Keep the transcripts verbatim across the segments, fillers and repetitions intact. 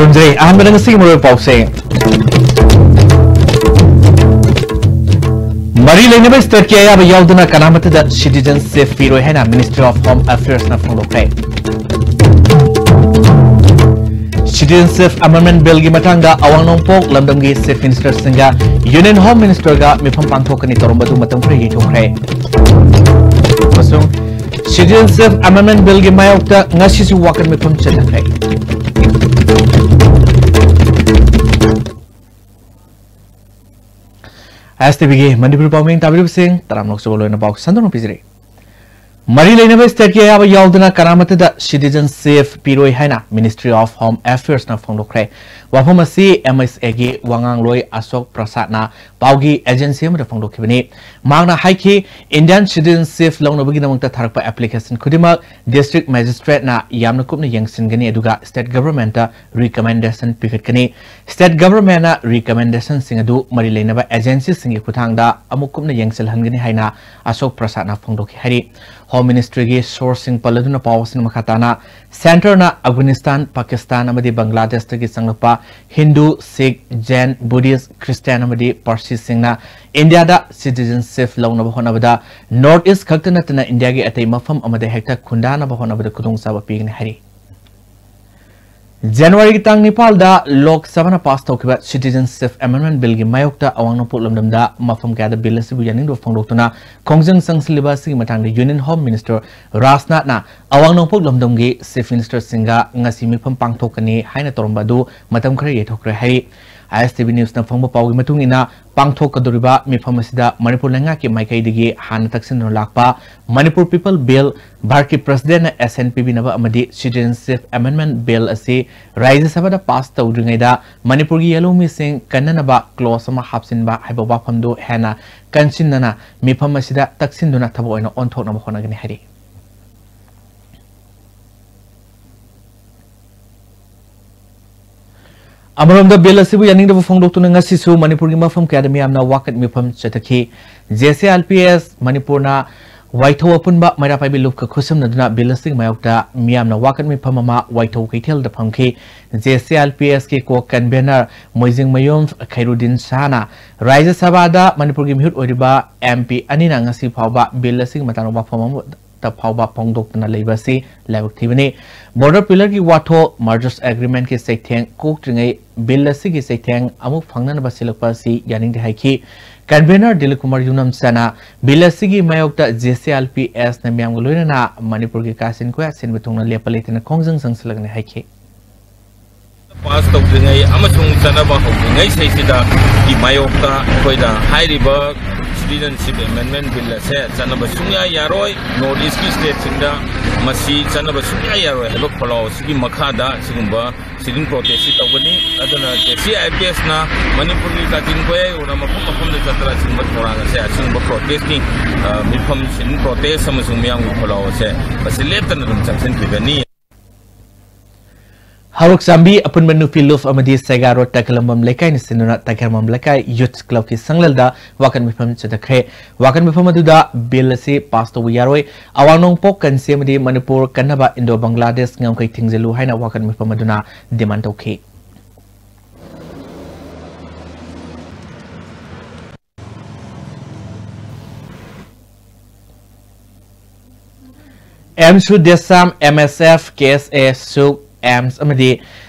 ꯈꯨꯔꯨꯝꯖꯔꯤ꯫ ꯑꯍꯥꯟꯕꯗ ꯉꯁꯤꯒꯤ ꯃꯔꯨꯑꯣꯏꯕ ꯄꯥꯎꯁꯦ꯫ ꯃꯔꯤ ꯂꯩꯅꯕ state ꯀꯤ ꯑꯌꯥꯕ ꯌꯥꯎꯗꯅ ꯀꯅꯥꯃꯠꯇꯗ citizenship ꯄꯤꯔꯣꯏ ꯍꯥꯏꯅ Ministry of Home Affairs ꯅ ꯐꯣꯡꯗꯣꯛꯈ꯭ꯔꯦ꯫ Citizenship Amendment Bill ꯒꯤ ꯃꯇꯥꯡꯗ ꯑꯋꯥꯡ ꯅꯣꯡꯄꯣꯛ ꯂꯝꯗꯝꯒꯤ Chief Minister ꯁꯤꯡꯒ Union Home Minister ꯒ ꯃꯤꯐꯝ ꯄꯥꯡꯊꯣꯛꯀꯅꯤ ꯇꯧꯔꯝꯕꯗꯨ ꯃꯇꯝ ꯈꯔ ꯌꯩꯊꯣꯛꯈ꯭ꯔꯦ꯫ ꯑꯃꯁꯨꯡ Citizenship Amendment Bill ꯒꯤ ꯃꯥꯌꯣꯛꯇ ꯉꯁꯤꯁꯨ ꯋꯥꯀꯠ ꯃꯤꯐꯝ ꯆꯠꯊꯈ꯭ꯔꯦ꯫ ISTV ꯒꯤ ꯃꯅꯤꯄꯨꯔꯤ ꯄꯥꯎꯃꯤ ꯇꯥꯕꯤꯔꯤꯕꯁꯤꯡ ꯇꯔꯥꯝꯅ ꯑꯣꯛꯆꯕ ꯂꯣꯏꯅ ꯄꯥꯎ ꯁꯟꯗꯣꯛꯅ ꯄꯤꯖꯔꯤ꯫ ꯃꯔꯤ ꯂꯩꯅꯕ state ꯀꯤ ꯑꯌꯥꯕ ꯌꯥꯎꯗꯅ ꯀꯅꯥꯃꯠꯇꯗ citizenship ꯄꯤꯔꯣꯏ ꯍꯥꯏꯅ Ministry of Home Affairs ꯅ ꯐꯣꯡꯗꯣꯛꯈ꯭ꯔꯦ꯫ ꯋꯥꯐꯝ ꯑꯁꯤ MHA ꯒꯤ ꯋꯥꯉꯥꯡꯂꯣꯏ ꯑꯁꯣꯛ ꯄ꯭ꯔꯁꯥꯗꯅ ꯄꯥꯎꯒꯤ agency ꯑꯃꯗ ꯐꯣꯡꯗꯣꯛꯈꯤꯕꯅꯤ꯫ ꯃꯍꯥꯛꯅ ꯍꯥꯏꯈꯤ, Indian citizenship ꯂꯧꯅꯕꯒꯤꯗꯃꯛꯇ ꯊꯥꯔꯛꯄ application ꯈꯨꯗꯤꯡꯃꯛ district magistrate ꯅ ꯌꯥꯝꯅ ꯀꯨꯞꯅ ꯌꯦꯡꯁꯤꯟꯒꯅꯤ, ꯑꯗꯨꯒ state government ꯇ recommendation ꯄꯤꯈꯠꯀꯅꯤ꯫ State government ꯅ recommendation ꯁꯤꯡ ꯑꯗꯨ ꯃꯔꯤ ꯂꯩꯅꯕ agency ꯁꯤꯡꯒꯤ ꯈꯨꯠꯊꯥꯡꯗ ꯑꯃꯨꯛ ꯀꯨꯞꯅ ꯌꯦꯡꯁꯤꯜꯍꯟꯒꯅꯤ ꯍꯥꯏꯅ ꯑꯁꯣꯛ ꯄ꯭ꯔꯁꯥꯗꯅ ꯐꯣꯡꯗꯣꯛꯈꯤ ꯍꯥꯏꯔꯤ꯫ Home Ministry ꯒꯤ source ꯁꯤꯡ ꯄꯜꯂꯗꯨꯅ ꯄꯥꯎ ꯑꯁꯤꯅ ꯃꯈꯥ ꯇꯥꯅ, Centre ꯅ Afghanistan, Pakistan ꯑꯃꯗꯤ ꯕꯪꯒ꯭ꯂꯥꯗꯦꯁꯇꯒꯤ ꯆꯪꯂꯛꯄ ꯍꯤꯟꯗꯨ, ꯁꯤꯈ, ꯖꯩꯟ, ꯕꯨꯙꯤꯁ꯭ꯠ, ꯈ꯭ꯔꯤꯁꯇꯤꯌꯥꯟ ꯑꯃꯗꯤ ꯄꯥꯔꯁꯤꯁꯤꯡꯅ ꯏꯟꯗꯤꯌꯥꯗ citizenship ꯂꯧꯅꯕ ꯍꯣꯠꯅꯕꯗ North East ꯈꯛꯇ ꯅꯠꯇꯅ ꯏꯟꯗꯤꯌꯥꯒꯤ ꯑꯇꯩ ꯃꯐꯝ ꯑꯃꯗ ꯍꯦꯛꯇ ꯈꯨꯟꯗꯥꯅꯕ ꯍꯣꯠꯅꯕꯗ ꯈꯨꯗꯣꯡꯆꯥꯕ ꯄꯤꯒꯅꯤ ꯍꯥꯏꯔꯤ꯫ ꯖꯅꯋꯥꯔꯤꯒꯤ ꯇꯥꯡ ꯅꯤꯄꯥꯜꯗ ꯂꯣꯛ ꯁꯚꯥꯅ pass ꯇꯧꯈꯤꯕ Citizenship Amendment Bill ꯒꯤ ꯃꯥꯌꯣꯛꯇ ꯑꯋꯥꯡ ꯅꯣꯡꯄꯣꯛ ꯂꯝꯗꯝꯗ ꯃꯐꯝ ꯀꯌꯥꯗ bill ꯑꯁꯤꯕꯨ ꯌꯥꯅꯤꯡꯗꯕ ꯐꯣꯡꯗꯣꯛꯇꯨꯅ ꯈꯣꯡꯖꯪ ꯆꯪꯁꯤꯜꯂꯤꯕ ꯑꯁꯤꯒꯤ ꯃꯇꯥꯡꯗ Union Home Minister ꯔꯥꯖꯅꯥꯊꯅ ꯑꯋꯥꯡ ꯅꯣꯡꯄꯣꯛ ꯂꯝꯗꯝꯒꯤ Chief Minister ꯁꯤꯡꯒ ꯉꯁꯤ ꯃꯤꯐꯝ ꯄꯥꯡꯊꯣꯛꯀꯅꯤ ꯍꯥꯏꯅ ꯇꯧꯔꯝꯕ ꯑꯗꯨ ꯃꯇꯝ ꯈꯔ ꯌꯩꯊꯣꯛꯈ꯭ꯔꯦ ꯍꯥꯏꯔꯤ꯫ ISTV News ꯅ ꯐꯪꯕ ꯄꯥꯎꯒꯤ ꯃꯇꯨꯡ ꯏꯟꯅ, ꯄꯥꯡꯊꯣꯛꯀꯗꯧꯔꯤꯕ ꯃꯤꯐꯝ ꯑꯁꯤꯗ ꯃꯅꯤꯄꯨꯔ ꯂꯩꯉꯥꯛꯀꯤ ꯃꯥꯏꯀꯩꯗꯒꯤ ꯍꯥꯟꯅ ꯇꯛꯁꯤꯟꯗꯨꯅ ꯂꯥꯛꯄ Manipur People Bill, ꯚꯥꯔꯠꯀꯤ President ꯅ assent ꯄꯤꯕꯤꯅꯕ ꯑꯃꯗꯤ Citizenship Amendment Bill ꯑꯁꯤ ꯔꯥꯖ꯭ꯌ ꯁꯚꯥꯗ pass ꯇꯧꯗ꯭ꯔꯤꯉꯩꯗ ꯃꯅꯤꯄꯨꯔꯒꯤ ꯌꯦꯜꯍꯧꯃꯤꯁꯤꯡ ꯀꯟꯅꯅꯕ clause ꯑꯃ ꯍꯥꯞꯆꯤꯟꯕ ꯍꯥꯏꯕ ꯋꯥꯐꯝꯗꯨ ꯍꯦꯟꯅ ꯀꯟꯁꯤꯟꯅꯅ ꯃꯤꯐꯝ ꯑꯁꯤꯗ ꯇꯛꯁꯤꯟꯗꯨꯅ ꯊꯕꯛ ꯑꯣꯏꯅ ꯑꯣꯟꯊꯣꯛꯅꯕ ꯍꯣꯠꯅꯒꯅꯤ ꯍꯥꯏꯔꯤ꯫ ꯑꯃꯔꯣꯝꯗ, ꯕꯤꯜ ꯑꯁꯤꯕꯨ ꯌꯥꯅꯤꯡꯗꯕ ꯐꯣꯡꯗꯣꯛꯇꯨꯅ ꯉꯁꯤꯁꯨ ꯃꯅꯤꯄꯨꯔꯒꯤ ꯃꯐꯝ ꯀꯌꯥꯗ ꯃꯤꯌꯥꯝꯅ ꯋꯥꯀꯠ ꯃꯤꯐꯝ ꯆꯠꯊꯈꯤ꯫ J C L P S ꯃꯅꯤꯄꯨꯔꯅ ꯋꯥꯏꯊꯧ ꯑꯄꯨꯟꯕ ꯃꯩꯔꯥ ꯄꯥꯏꯕꯤ ꯂꯨꯞꯀ ꯈꯨꯠꯁꯝꯅꯗꯨꯅ ꯕꯤꯜ ꯑꯁꯤꯒꯤ ꯃꯥꯌꯣꯛꯇ ꯃꯤꯌꯥꯝꯅ ꯋꯥꯀꯠ ꯃꯤꯐꯝ ꯑꯃ ꯋꯥꯏꯊꯧ ꯀꯩꯊꯦꯜꯗ ꯐꯝꯈꯤ꯫ ꯖꯦ ꯁꯤ ꯑꯦꯜ ꯄꯤ ꯑꯦꯁꯀꯤ ꯀꯣ ꯀꯟꯚꯦꯅꯔ ꯃꯣꯏꯖꯤꯡꯃꯌꯨꯝ ꯈꯩꯔꯨꯗꯤꯟ ꯁꯥꯍꯅ ꯔꯥꯖ꯭ꯌ ꯁꯚꯥꯗ ꯃꯅꯤꯄꯨꯔꯒꯤ ꯃꯤꯍꯨꯠ ꯑꯣꯏꯔꯤꯕ ꯑꯦꯝ ꯄꯤ ꯑꯅꯤꯅ ꯉꯁꯤ ꯐꯥꯎꯕ ꯕꯤꯜ ꯑꯁꯤꯒꯤ ꯃꯇꯥꯡꯗ ꯋꯥꯐꯝ ꯑꯃꯠꯇ ꯐꯥꯎꯕ ꯐꯣꯡꯗꯣꯛꯇꯅ ꯂꯩꯕ ꯑꯁꯤ ꯂꯥꯏꯕꯛ ꯊꯤꯕꯅꯤ꯫ ꯕꯣꯔꯗꯔ ꯄꯤꯂꯔꯒꯤ ꯋꯥꯊꯣꯛ, ꯃꯔꯖꯔꯁ ꯑꯦꯒ꯭ꯔꯤꯃꯦꯟꯠꯀꯤ ꯆꯩꯊꯦꯡ ꯀꯣꯛꯇ꯭ꯔꯤꯉꯩ ꯕꯤꯜ ꯑꯁꯤꯒꯤ ꯆꯩꯊꯦꯡ ꯑꯃꯨꯛ ꯐꯪꯅꯅꯕ ꯁꯤꯜꯂꯛꯄ ꯑꯁꯤ ꯌꯥꯅꯤꯡꯗꯦ ꯍꯥꯏꯈꯤ꯫ ꯀꯟꯚꯦꯅꯔ ꯗꯤꯂꯤꯞ ꯀꯨꯃꯥꯔ ꯌꯨꯅꯝꯆꯥꯅ ꯕꯤꯜ ꯑꯁꯤꯒꯤ ꯃꯥꯌꯣꯛꯇ ꯖꯦ ꯁꯤ ꯑꯦꯜ ꯄꯤ ꯑꯦꯁꯅ ꯃꯤꯌꯥꯝꯒ ꯂꯣꯏꯅꯅ ꯃꯅꯤꯄꯨꯔꯒꯤ ꯀꯥꯆꯤꯟ ꯀꯣꯌꯥ ꯁꯤꯟꯕ ꯊꯨꯡꯅ ꯂꯦꯞꯄ ꯂꯩꯇꯅ ꯈꯣꯡꯖꯪ ꯆꯪꯁꯤꯜꯂꯒꯅꯤ ꯍꯥꯏꯈꯤ꯫ ꯄꯥꯁ ꯇꯧꯗ꯭ꯔꯤꯉꯩ ꯑꯃꯁꯨꯡ ꯆꯠꯅꯕ ꯍꯧꯗ꯭ꯔꯤꯉꯩ ꯁꯩꯁꯤꯗ ꯒꯤ ꯃꯥꯌꯣꯛꯇ ꯑꯩꯈꯣꯏꯗ ꯍꯥꯏꯔꯤꯕ ꯁꯤꯇꯤꯖꯟꯁꯤꯞ ꯑꯦꯃꯦꯟꯃꯦꯟ ꯕꯤꯜ ꯑꯁꯦ ꯆꯠꯅꯕ ꯁꯨꯡꯌꯥ ꯌꯥꯔꯣꯏ, ꯅꯣꯔꯠ ꯏꯁꯀꯤ ꯁ꯭ꯇꯦꯠꯁꯤꯡꯗ ꯃꯁꯤ ꯆꯠꯅꯕ ꯁꯨꯡꯌꯥ ꯌꯥꯔꯣꯏ ꯍꯥꯏꯕ ꯈꯣꯜꯂꯥꯎ ꯑꯁꯤꯒꯤ ꯃꯈꯥꯗ ꯁꯤꯒꯨꯝꯕ ꯁꯤꯇꯤꯡ ꯄ꯭ꯔꯣꯇꯦꯁꯁꯤ ꯇꯧꯒꯅꯤ꯫ ꯑꯗꯨꯅ ꯖꯦ ꯁꯤ ꯑꯦꯜ ꯄꯤ ꯑꯦꯁꯅ ꯃꯅꯤꯄꯨꯔꯒꯤ ꯀꯥꯆꯤꯟ ꯀꯣꯌꯥ ꯌꯧꯅ ꯃꯐꯝ ꯃꯐꯝꯗ ꯆꯠꯇꯅ ꯑꯁꯤꯒꯨꯝꯕ ꯊꯧꯔꯥꯡ ꯑꯁꯦ, ꯑꯁꯤꯒꯨꯝꯕ ꯄ꯭ꯔꯣꯇꯦꯁꯀꯤ, ꯑ, ꯃꯤꯐꯝ, ꯁꯤꯇꯤꯡ ꯄ꯭ꯔꯣꯇꯦꯁ ꯑꯃꯁꯨꯡ ꯃꯤꯌꯥꯝꯒꯤ ꯈꯣꯜꯂꯥꯎ ꯑꯁꯦ ꯃꯁꯤ ꯂꯦꯞꯇꯅ ꯑꯗꯨꯝ ꯆꯪꯁꯤꯟꯈꯤꯒꯅꯤ꯫ ꯍꯧꯔꯛ ꯆꯥꯝꯕꯤ ꯑꯄꯨꯟꯕ ꯅꯨꯄꯤ ꯂꯨꯞ ꯑꯃꯗꯤ ꯁꯦꯒꯥ ꯔꯣꯗ ꯇꯈꯦꯂꯝꯕꯝ ꯂꯩꯀꯥꯏꯅ ꯁꯤꯟꯗꯨꯅ ꯇꯈꯦꯂꯝꯕꯝ ꯂꯩꯀꯥꯏ ꯌꯨꯠ ꯀ꯭ꯂꯕꯀꯤ ꯁꯪꯂꯦꯜꯗ ꯋꯥꯀꯠ ꯃꯤꯐꯝ ꯆꯠꯊꯈ꯭ꯔꯦ꯫ ꯋꯥꯀꯠ ꯃꯤꯐꯝ ꯑꯗꯨꯗ ꯕꯤꯜ ꯑꯁꯤ ꯄꯥꯁ ꯇꯧꯕ ꯌꯥꯔꯣꯏ, ꯑꯋꯥꯡ ꯅꯣꯡꯄꯣꯛ ꯀꯟꯁꯤ ꯑꯃꯗꯤ ꯃꯅꯤꯄꯨꯔ ꯀꯟꯅꯕ ꯏꯟꯗꯣ ꯕꯪꯒ꯭ꯂꯥꯗꯦꯁ ꯉꯝꯈꯩ ꯊꯤꯡꯖꯤꯜꯂꯨ ꯍꯥꯏꯅ ꯋꯥꯀꯠ ꯃꯤꯐꯝ ꯑꯗꯨꯅ ꯗꯤꯃꯥꯟ ꯇꯧꯈꯤ꯫ ꯑꯦꯝ ꯁꯨ ꯗꯦꯁꯥꯝ, ꯑꯦꯝ ꯑꯦꯁ ꯑꯦꯐ, ꯀꯦ ꯑꯦꯁ ꯑꯦ, ꯁꯨꯛ, ꯑꯦꯝꯁ ꯑꯃꯗꯤ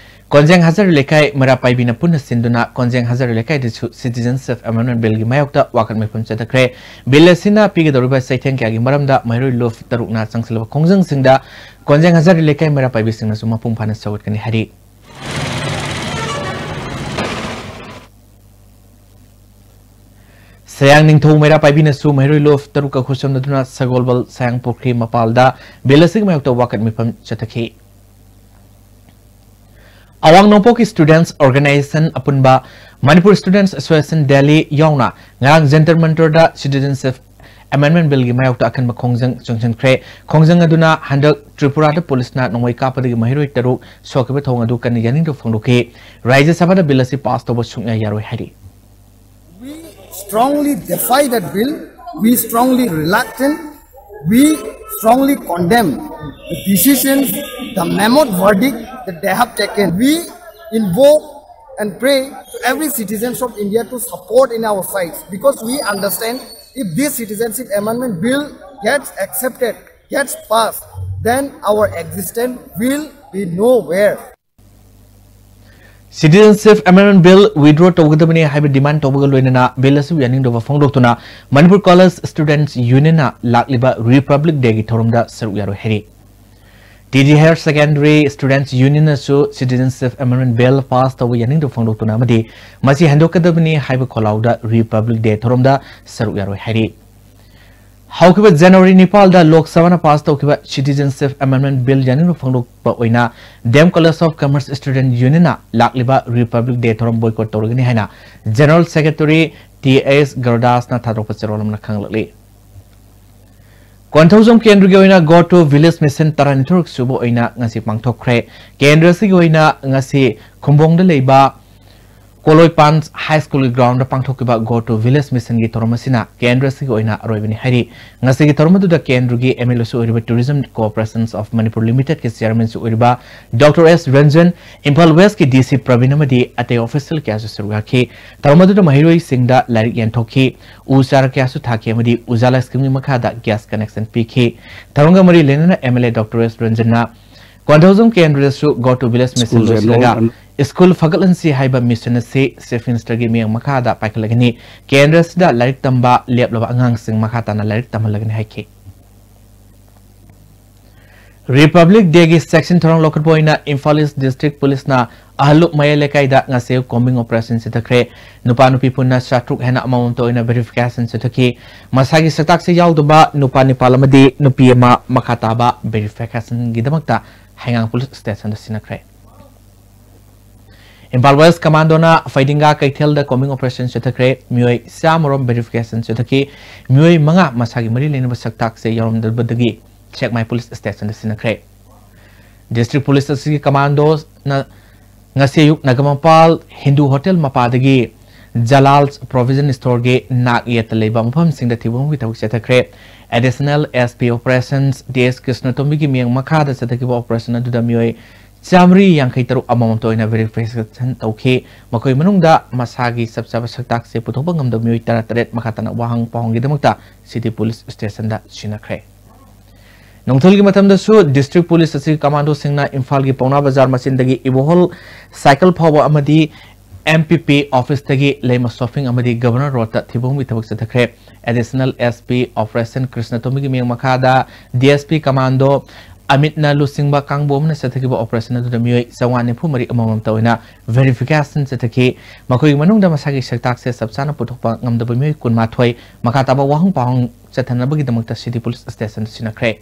ꯀꯣꯟꯖꯦꯡ ꯍꯖꯥꯔꯤ ꯂꯩꯀꯥꯏ ꯃꯩꯔꯥ ꯄꯥꯏꯕꯤꯅ ꯄꯨꯟꯅ ꯁꯤꯟꯗꯨꯅ ꯀꯣꯟꯖꯦꯡ ꯍꯖꯥꯔꯤ ꯂꯩꯀꯥꯏꯗꯁꯨ ꯁꯤꯇꯤꯖꯟꯁꯤꯞ ꯑꯦꯃꯦꯟꯗꯃꯦꯟ ꯕꯤꯜꯒꯤ ꯃꯥꯌꯣꯛꯇ ꯋꯥꯀꯠ ꯃꯤꯐꯝ ꯆꯠꯊꯈ꯭ꯔꯦ꯫ ꯕꯤꯜ ꯑꯁꯤꯅ ꯄꯤꯒꯗꯧꯔꯤꯕ ꯆꯩꯊꯦꯡ ꯀꯌꯥꯒꯤ ꯃꯔꯝꯗ ꯃꯍꯩꯔꯣꯏ ꯂꯨꯞ ꯇꯔꯨꯛꯅ ꯆꯪꯁꯤꯜꯂꯕ ꯈꯣꯡꯖꯪꯁꯤꯡꯗ ꯀꯣꯟꯖꯦꯡ ꯍꯖꯥꯔꯤ ꯂꯩꯀꯥꯏ ꯃꯩꯔꯥ ꯄꯥꯏꯕꯤꯁꯤꯡꯅꯁꯨ ꯃꯄꯨꯡ ꯐꯥꯅ ꯁꯧꯒꯠꯀꯅꯤ ꯍꯥꯏꯔꯤ꯫ ꯁꯌꯥꯡ ꯅꯤꯡꯊꯧ ꯃꯩꯔꯥ ꯄꯥꯏꯕꯤꯅꯁꯨ ꯃꯍꯩꯔꯣꯏ ꯂꯨꯞ ꯇꯔꯨꯛꯀ ꯈꯨꯠꯁꯝꯅꯗꯨꯅ ꯁꯒꯣꯜꯕꯜ ꯁꯌꯥꯡ ꯄꯨꯈ꯭ꯔꯤ ꯃꯄꯥꯜꯗ ꯕꯤꯜ ꯑꯁꯤꯒꯤ ꯃꯥꯌꯣꯛꯇ ꯋꯥꯀꯠ ꯃꯤꯐꯝ ꯆꯠꯊꯈꯤ꯫ ꯑꯋꯥꯡ ꯅꯣꯡꯄꯣꯛꯀꯤ ꯁ꯭ꯇꯨꯗꯦꯟꯠꯁ ꯑꯣꯔꯒꯅꯥꯏꯖꯦꯁꯟ ꯑꯄꯨꯟꯕ, ꯃꯅꯤꯄꯨꯔ ꯁ꯭ꯇꯨꯗꯦꯟꯠꯁ ꯑꯦꯁꯣꯁꯤꯌꯦꯁꯟ ꯗꯦꯜꯂꯤ ꯌꯥꯎꯅ ꯉꯔꯥꯡ ꯖꯟꯇꯔ ꯃꯟꯇꯔꯗ ꯁꯤꯇꯤꯖꯟꯁꯤꯞ Amendment Bill ꯒꯤ ꯃꯥꯌꯣꯛꯇ ꯑꯀꯟꯕ ꯈꯣꯡꯖꯪ ꯆꯪꯁꯤꯟꯈ꯭ꯔꯦ꯫ ꯈꯣꯡꯖꯪ ꯑꯗꯨꯅ ꯍꯟꯗꯛ ꯇ꯭ꯔꯤꯄꯨꯔꯥꯗ ꯄꯨꯂꯤꯁꯅ ꯅꯣꯡꯃꯩ ꯀꯥꯞꯄꯗꯒꯤ ꯃꯍꯩꯔꯣꯏ ꯇꯔꯨꯛ ꯁꯣꯛꯈꯤꯕ ꯊꯧꯑꯣꯡ ꯑꯗꯨ ꯀꯟꯅ ꯌꯥꯅꯤꯡꯗꯕ ꯐꯣꯡꯗꯣꯛꯈꯤ꯫ ꯔꯥꯖ꯭ꯌ ꯁꯚꯥꯗ ꯕꯤꯜ ꯑꯁꯤ ꯄꯥꯁ ꯇꯧꯕ ꯁꯨꯡꯌꯥ ꯌꯥꯔꯣꯏ ꯍꯥꯏꯔꯤ꯫ We strongly defy that bill. We strongly reluctant. We strongly condemn the decisions, the mammoth verdict that they have taken. We invoke and pray to every citizens of India to support in our fights, because we understand if this Citizenship Amendment Bill gets accepted, gets passed, then our existence will be nowhere. Citizenship Amendment Bill withdraw ꯇꯧꯒꯗꯕꯅꯤ ꯍꯥꯏꯕ demand ꯇꯧꯕꯒ ꯂꯣꯏꯅꯅ bill ꯑꯁꯤꯕꯨ ꯌꯥꯅꯤꯡꯗꯕ ꯐꯣꯡꯗꯣꯛꯇꯨꯅ Manipur College Students Union ꯅ ꯂꯥꯛꯂꯤꯕ Republic Day ꯒꯤ ꯊꯧꯔꯝꯗ ꯁꯔꯨꯛ ꯌꯥꯔꯣꯏ ꯍꯥꯏꯔꯤ꯫ T G Higher Secondary Students Union ꯅꯁꯨ Citizenship Amendment Bill pass ꯇꯧꯕ ꯌꯥꯅꯤꯡꯗꯕ ꯐꯣꯡꯗꯣꯛꯇꯨꯅ ꯑꯃꯗꯤ ꯃꯁꯤ ꯍꯟꯗꯣꯛꯀꯗꯕꯅꯤ ꯍꯥꯏꯕ ꯈꯣꯜꯂꯥꯎꯗ Republic Day ꯊꯧꯔꯝꯗ ꯁꯔꯨꯛ ꯌꯥꯔꯣꯏ ꯍꯥꯏꯔꯤ꯫ ꯍꯧꯈꯤꯕ January ꯅꯤꯄꯥꯜꯗ ꯂꯣꯛ ꯁꯚꯥꯅ pass ꯇꯧꯈꯤꯕ Citizenship Amendment Bill ꯌꯥꯅꯤꯡꯕ ꯐꯣꯡꯗꯣꯛꯄ ꯑꯣꯏꯅ D M College of Commerce Student Union ꯅ ꯂꯥꯛꯂꯤꯕ Republic Day ꯊꯧꯔꯝ boycott ꯇꯧꯔꯒꯅꯤ ꯍꯥꯏꯅ General Secretary ꯇꯤ ꯑꯦꯁ ꯒꯧꯔꯗꯥꯁꯅ ꯊꯥꯗꯣꯔꯛꯄ ꯆꯦꯔꯣꯜ ꯑꯃꯅ ꯈꯪꯂꯛꯂꯤ꯫ ꯀꯣꯟꯊꯧꯖꯝ ꯀꯦꯟꯗ꯭ꯔꯒꯤ ꯑꯣꯏꯅ Go to Village Mission ꯇꯔꯥꯅꯤꯊꯣꯏꯔꯛ ꯁꯨꯕ ꯑꯣꯏꯅ ꯉꯁꯤ ꯄꯥꯡꯊꯣꯛꯈ꯭ꯔꯦ꯫ ꯀꯦꯟꯗ꯭ꯔ ꯑꯁꯤꯒꯤ ꯑꯣꯏꯅ ꯉꯁꯤ ꯈꯨꯝꯕꯣꯡꯗ ꯂꯩꯕ ꯀꯣꯂꯣꯏꯄꯥꯟ High School ꯒꯤ ground ꯗ ꯄꯥꯡꯊꯣꯛꯈꯤꯕ Go to Village Mission ꯒꯤ ꯊꯧꯔꯝ ꯑꯁꯤꯅ ꯀꯦꯟꯗ꯭ꯔ ꯑꯁꯤꯒꯤ ꯑꯣꯏꯅ ꯑꯔꯣꯏꯕꯅꯤ ꯍꯥꯏꯔꯤ꯫ ꯉꯁꯤꯒꯤ ꯊꯧꯔꯝ ꯑꯗꯨꯗ ꯀꯦꯟꯗ꯭ꯔꯒꯤ M L A ꯁꯨ ꯑꯣꯏꯔꯤꯕ Tourism Corporations of Manipur Limited ꯀꯤ chairman ꯁꯨ ꯑꯣꯏꯔꯤꯕ Doctor S Ranjan, Imphal West ꯀꯤ D C ꯄ꯭ꯔꯕꯤꯟ ꯑꯃꯗꯤ ꯑꯇꯩ official ꯀꯌꯥꯁꯨ ꯁꯔꯨꯛ ꯌꯥꯈꯤ꯫ ꯊꯧꯔꯝ ꯑꯗꯨꯗ ꯃꯍꯩꯔꯣꯏꯁꯤꯡꯗ ꯂꯥꯏꯔꯤꯛ ꯌꯦꯟꯊꯣꯛꯈꯤ, ꯎ ꯆꯥꯔꯥ ꯀꯌꯥꯁꯨ ꯊꯥꯈꯤ ꯑꯃꯗꯤ ꯎꯖꯥꯂꯥ scheme ꯒꯤ ꯃꯈꯥꯗ gas connection ꯄꯤꯈꯤ꯫ ꯊꯧꯔꯝꯒ ꯃꯔꯤ ꯂꯩꯅꯅ M L A Doctor S ꯔꯟꯖꯟꯅ Konthoujam ꯀꯦꯟꯗ꯭ꯔꯗꯁꯨ Go to Village Mission ꯁ꯭ꯀꯨꯜꯁꯦ ꯂꯣꯏꯁꯤꯜꯂꯒ ꯂꯣꯟ ꯁ꯭ꯀꯨꯜ ꯐꯒꯠꯍꯟꯁꯤ ꯍꯥꯏꯕ mission ꯑꯁꯤ Chief Minister ꯒꯤ ꯃꯤꯠꯌꯦꯡ ꯃꯈꯥꯗ ꯄꯥꯏꯈꯠꯂꯒꯅꯤ꯫ ꯀꯦꯟꯗ꯭ꯔ ꯑꯁꯤꯗ ꯂꯥꯏꯔꯤꯛ ꯇꯝꯕ ꯂꯦꯞꯂꯕ ꯑꯉꯥꯡꯁꯤꯡ ꯃꯈꯥ ꯇꯥꯅ ꯂꯥꯏꯔꯤꯛ ꯇꯝꯍꯜꯂꯒꯅꯤ ꯍꯥꯏꯈꯤ꯫ Republic Day ꯒꯤ section ꯊꯧꯔꯥꯡ ꯂꯧꯈꯠꯄ ꯑꯣꯏꯅ Imphal East District Police ꯅ ꯑꯍꯜꯂꯨꯞ ꯃꯌꯥꯏ ꯂꯩꯀꯥꯏꯗ ꯉꯁꯤ combing operation ꯆꯠꯊꯈ꯭ꯔꯦ꯫ ꯅꯨꯄꯥ ꯅꯨꯄꯤ ꯄꯨꯟꯅ ꯆꯥꯇ꯭ꯔꯨꯛ ꯍꯦꯟꯅ ꯑꯃꯃꯝꯇ ꯑꯣꯏꯅ verification ꯆꯠꯊꯈꯤ꯫ ꯃꯁꯥꯒꯤ ꯁꯛꯇꯥꯛꯁꯦ ꯌꯥꯎꯗꯕ ꯅꯨꯄꯥ ꯅꯤꯄꯥꯜ ꯑꯃꯗꯤ ꯅꯨꯄꯤ ꯑꯃ ꯃꯈꯥ ꯇꯥꯕ verification ꯒꯤꯗꯃꯛꯇ ꯍꯩꯉꯥꯡ police station ꯗ ꯁꯤꯟꯅꯈ꯭ꯔꯦ꯫ ꯏꯝꯐꯥꯜ ꯋꯦꯁ ꯀꯃꯥꯟꯗꯣꯅ ꯐꯩꯗꯤꯡꯒꯥ ꯀꯩꯊꯦꯜꯗ combing operation ꯆꯠꯊꯈ꯭ꯔꯦ꯫ ꯃꯤꯑꯣꯏ ꯆꯥꯃꯔꯣꯝ verification ꯆꯠꯊꯈꯤ꯫ ꯃꯤꯑꯣꯏ ꯃꯉꯥ ꯃꯁꯥꯒꯤ ꯃꯔꯤ ꯂꯩꯅꯕ ꯁꯛꯇꯥꯛꯁꯦ ꯌꯥꯎꯔꯝꯗꯕꯗꯒꯤ ꯁꯦꯛꯃꯥꯏ ꯄꯨꯂꯤꯁ ꯁ꯭ꯇꯦꯁꯟꯗ ꯁꯤꯟꯅꯈ꯭ꯔꯦ꯫ ꯗꯤꯁꯇ꯭ꯔꯤꯛ ꯄꯨꯂꯤꯁ ꯑꯁꯤꯒꯤ ꯀꯃꯥꯟꯗꯣꯅ ꯉꯁꯤ ꯑꯌꯨꯛ ꯅꯒꯃꯄꯥꯜ ꯍꯤꯟꯗꯨ ꯍꯣꯇꯦꯜ ꯃꯄꯥꯗꯒꯤ ꯖꯂꯥꯜ ꯄ꯭ꯔꯣꯚꯤꯖꯟ ꯁ꯭ꯇꯣꯔꯒꯤ ꯅꯥꯛ ꯌꯦꯠꯇ ꯂꯩꯕ ꯃꯐꯝꯁꯤꯡꯗ ꯊꯤꯕ ꯍꯨꯝꯕꯒꯤ ꯊꯕꯛ ꯆꯠꯊꯈ꯭ꯔꯦ꯫ Additional SP Operations D S ꯀ꯭ꯔꯤꯁꯅꯇꯣꯝꯕꯤꯒꯤ ꯃꯤꯠꯌꯦꯡ ꯃꯈꯥꯗ ꯆꯠꯊꯈꯤꯕ operation ꯑꯗꯨꯗ ꯃꯤꯑꯣꯏ ꯆꯥꯃꯔꯤ ꯌꯥꯡꯈꯩ ꯇꯔꯨꯛ ꯑꯃꯃꯝꯇ ꯑꯣꯏꯅ verification ꯇꯧꯈꯤ꯫ ꯃꯈꯣꯏ ꯃꯅꯨꯡꯗ ꯃꯁꯥꯒꯤ ꯆꯞ ꯆꯥꯕ ꯁꯛꯇꯥꯛꯁꯦ ꯄꯨꯊꯣꯛꯄ ꯉꯝꯗꯕ ꯃꯤꯑꯣꯏ ꯇꯔꯥꯇꯔꯦꯠ ꯃꯈꯥ ꯇꯥꯅ ꯋꯥꯍꯪ ꯄꯥꯎꯍꯪꯒꯤꯗꯃꯛꯇ ꯁꯤꯇꯤ ꯄꯨꯂꯤꯁ ꯁ꯭ꯇꯦꯁꯟꯗ ꯁꯤꯟꯅꯈ꯭ꯔꯦ꯫ ꯅꯣꯡꯊꯤꯜꯒꯤ ꯃꯇꯝꯗꯁꯨ ꯗꯤꯁꯇ꯭ꯔꯤꯛ ꯄꯨꯂꯤꯁ ꯑꯁꯤꯒꯤ ꯀꯃꯥꯟꯗꯣꯁꯤꯡꯅ ꯏꯝꯐꯥꯜꯒꯤ ꯄꯥꯎꯅꯥ ꯕꯖꯥꯔ ꯃꯆꯤꯟꯗꯒꯤ ꯏꯕꯣꯍꯣꯜ ꯁꯥꯏꯀꯜ ꯐꯥꯎꯕ ꯑꯃꯗꯤ ꯑꯦꯝ ꯄꯤ ꯄꯤ ꯑꯣꯐꯤꯁꯇꯒꯤ ꯂꯩꯃ ꯁꯣꯐꯤꯡ ꯑꯃꯗꯤ ꯒꯕꯔꯅꯔ ꯔꯣꯗꯇ ꯊꯤꯕ ꯍꯨꯝꯕꯒꯤ ꯊꯕꯛ ꯆꯠꯊꯈ꯭ꯔꯦ꯫ Additional SP Operation ꯀ꯭ꯔꯤꯁꯅꯇꯣꯝꯕꯤꯒꯤ ꯃꯤꯠꯌꯦꯡ ꯃꯈꯥꯗ ꯗꯤ ꯑꯦꯁ ꯄꯤ ꯀꯃꯥꯟꯗꯣ ꯑꯃꯤꯠꯅ ꯂꯨꯆꯤꯡꯕ ꯀꯥꯡꯕꯨ ꯑꯃꯅ ꯆꯠꯊꯈꯤꯕ operation ꯑꯗꯨꯗ ꯃꯤꯑꯣꯏ ꯆꯥꯝꯃꯉꯥ ꯅꯤꯐꯨ ꯃꯔꯤ ꯑꯃꯃꯝꯇ ꯑꯣꯏꯅ verification ꯆꯠꯊꯈꯤ꯫ ꯃꯈꯣꯏꯒꯤ ꯃꯅꯨꯡꯗ ꯃꯁꯥꯒꯤ ꯁꯛꯇꯥꯛꯁꯦ ꯆꯞ ꯆꯥꯅ ꯄꯨꯊꯣꯛꯄ ꯉꯝꯗꯕ ꯃꯤꯑꯣꯏ ꯀꯨꯟꯃꯥꯊꯣꯏ ꯃꯈꯥ ꯇꯥꯕ ꯋꯥꯍꯪ ꯄꯥꯎꯍꯪ ꯆꯠꯊꯅꯕꯒꯤꯗꯃꯛꯇ ꯁꯤꯇꯤ ꯄꯨꯂꯤꯁ ꯁ꯭ꯇꯦꯁꯟꯗ ꯁꯤꯟꯅꯈ꯭ꯔꯦ꯫